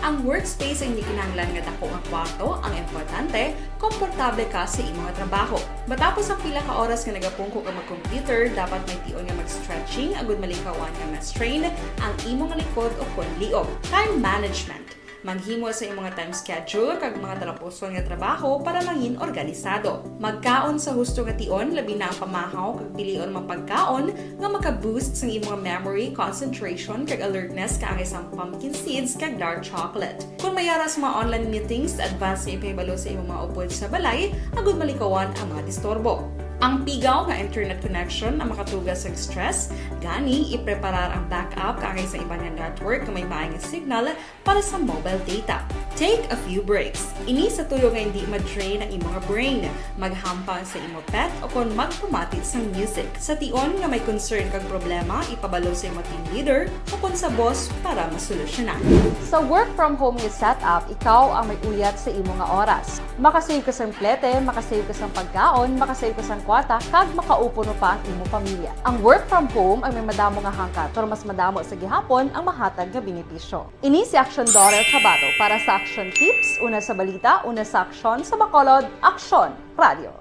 Ang workspace ay hindi kinahanglan nga dako nga kwarto, ang importante, komportable ka sa imo nga trabaho. Matapos ang pila ka oras nga nagapungko ka mag-computer, dapat may tion nga mag-stretching agud malikawan nga ma-strain ang imo nga likod o kon liog. Time management. Maghimo sa imo nga time schedule kag mga talapuson nga trabaho para mangin organisado. Magkaon sa husto nga tion, labi na ang pamahaw kag pilion mga pagkaon nga maka-boost sang imo nga memory, concentration, kag alertness kaangay sang pumpkin seeds kag dark chocolate. Kung may ara sa mga online meetings, advance nga ipahibalo sa imo mga upod sa balay agud malikawan ang mga disturbo. Ang pigaw nga internet connection ang makatuga sa stress, gani ipreparar ang backup kaangay sa iban nga network nga may maay nga signal para sa mobile data. Take a few breaks. Ini sa tuyo nga hindi ma-drain ang imo nga brain. Maghampang sa imo pet o kon magpamati sang music. Sa tion nga may concern kag problema, ipabalo sa imo team leader o kon sa boss para masolusyonan. Sa work from home nga setup, ikaw ang may uyat sa imo nga oras. Makasave ka sang plete, makasave ka sang pagkaon, makasave ka sang kwarta, kag makaupo pa ang imo pamilya. Ang work from home ang may madamo nga hangkat, pero mas madamo sa gihapon ang mahatag nga benepisyo. Ini si Aksyon Dorel Cabato para sa Aksyon Tips, una sa balita, una sa aksyon, sa Bacolod, Aksyon Radio.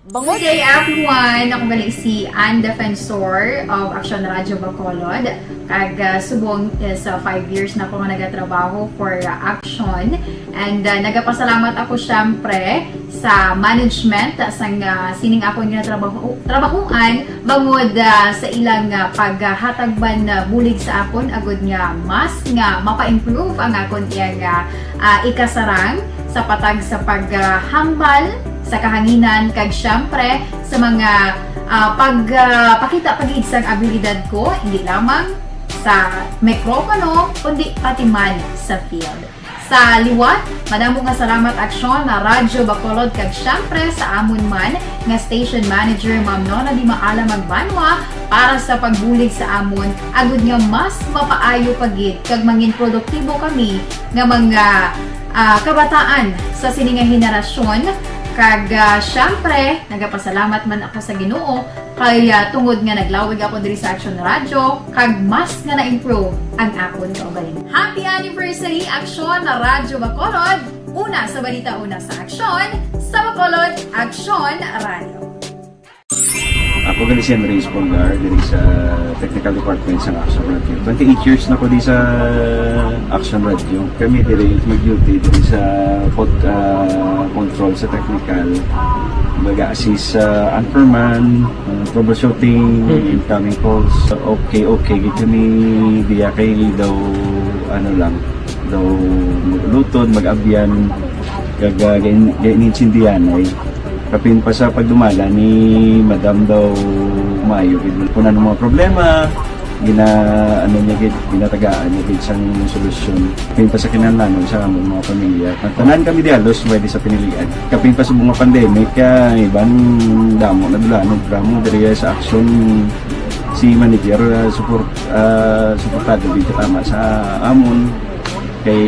Good day, everyone! Ako gali si Ann Defensor of Aksyon Radio Bacolod. Kag, ah, subong, eh, sa five years na ako nga nagatrabaho for, ah, Aksyon. And, ah, nagapasalamat ako, syempre, sa management sang, ah, sining akon nga trabaho, trabahuan bangod, ah, sa ilang, ah, paghatag man, ah, bulig sa akon agud nga mas nga mapa-improve ang akon iyang, ah, ah, ikasarang sa patag sa paghambal sa kahanginan kag siyempre sa mga, ah, pag, ah, pakita pa gid sang abilidad ko, hindi lamang sa mikropono kundi pati man sa field. Sa liwat, madamo nga salamat Aksyon na Radyo Bacolod kag siyempre sa amon man nga station manager, Ma'am Nona Di Maala Magbanwa, para sa pagbulig sa amon, agud nga mas mapaayo pa gid kag mangin produktibo kami nga mga, ah, kabataan sa sini nga henerasyon. Kag, ah, siyempre, nagapasalamat man ako sa Ginoo kay, ah, tungod nga naglawig ako diri sa Aksyon Radyo, kag mas nga na-improve ang akon kaugalingon. Happy anniversary, Aksyon na Radyo Bacolod! Una sa balita, una sa aksyon, sa Bacolod, Aksyon Radyo. Ako gali si Henry Espolgar, diri sa technical department sa Aksyon Radyo. Twenty-eight years na ko di sa Aksyon Radyo. Kami diri mag-duty diri sa pod-, ah, control sa technical. Mag-assist sa anchorman, ah, troubleshooting, Mm. incoming calls. Okay, okay. Gid kami diya kay daw, ano lang, daw mag-ulutod, mag-abyan, kag, ah, gain-, gain-, gain-, intindihan ay. Kapin pa sa pagdumala ni Madam daw maayo gid. Kung ano mga problema, gina-, ano niya gid, ginatagaan niya gid sang solusyon. Kapin pa sa kinahanglanon sa among mga pamilya. Tanan kami di halos pwede sa pinilian. Kapin pa sa mga pandemic, ah, iban damo na dula, no, damo diri sa aksyon si manager, ah, support, ah, suportado gid katama sa amon. Kay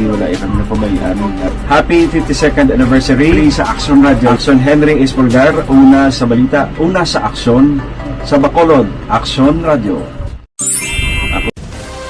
wala iya kami napabayaan. Happy fifty-second anniversary sa Aksyon Radio. Aksyon Henry Espolgar, una sa balita, una sa aksyon, sa Bacolod, Aksyon Radio.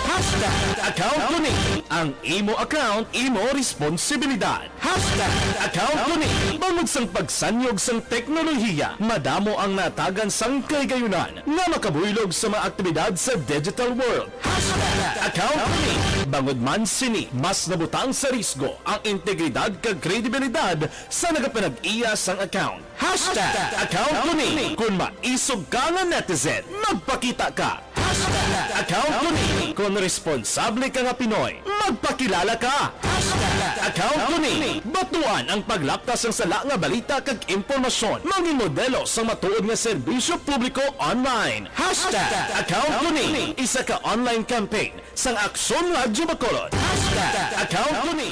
Hashtag account ko ni. Ang imo account, imo responsibilidad. Hashtag account ko ni. Bangod sang pagsanyog sang teknolohiya, madamo ang natagan sang kahigayunan nga makabuylog sa mga aktibidad sa digital world. Hashtag account ko ni. Bangod man sini, mas nabutang sa risgo ang integridad kag kredibilidad sa nagapanag-iya sang account. Hashtag account ko ni. Kung maisog ka nga netizen, magpakita ka. Hashtag account ko ni. Kung responsable ka nga Pinoy, magpakilala ka. Hashtag account ko ni. Batuan ang paglapkas sang sala nga balita kag impormasyon. Mangin modelo sang matuod nga serbisyo publiko online. Hashtag account ko ni. Isa ka online campaign sang Aksyon Radyo Bacolod. Hashtag account ko ni.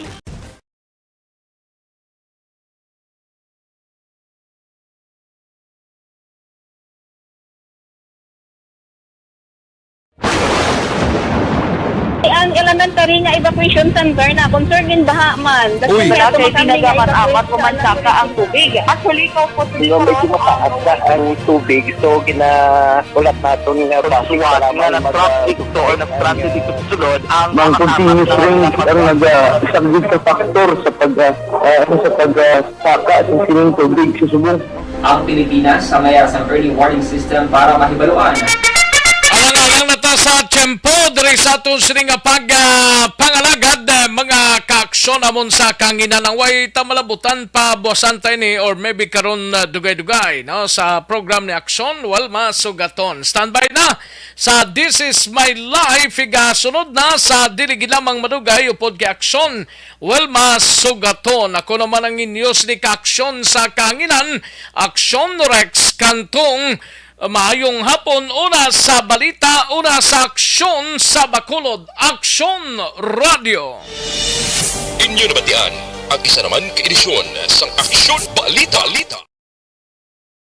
Ang elementary nga evacuation center na concern din baha man. Uy. Wala kay tinaga man amat o mansaka ang tubig. Actually, ko po, medyo mataas na ang tubig, so gina-, ulat naton nga basi nga nag-traffic to or nag-transit dito sa sulod ang mga continuous rains ang nag-, ah, isang big factor sa pag, ah, ah, sa pag, ah, saka sa sining tubig sa subong. Ang Pilipinas sa mayas ang early warning system para mahibaluan. Alang-alang na ta sa tiyempo diri sa aton sini nga pag, ah, pangalagad, ah, mga kaaksyon amon sa kanginan. Ang way ta malabutan pa buwasan ta ini or maybe karon, ah, dugay-dugay, no, sa program ni Aksyon, well, masugaton. Standby na sa This Is My Life, igasunod na sa dili gid lamang madugay upod kay Aksyon, well, masugaton. Ako naman ang inyo sini ka Aksyon sa kanginan, Aksyon Rex Cantong. Maayong hapon, una sa balita, una sa aksyon sa Bacolod, Aksyon Radio. Inyo nabatian ang isa naman ka edisyon sang Aksyon Balita.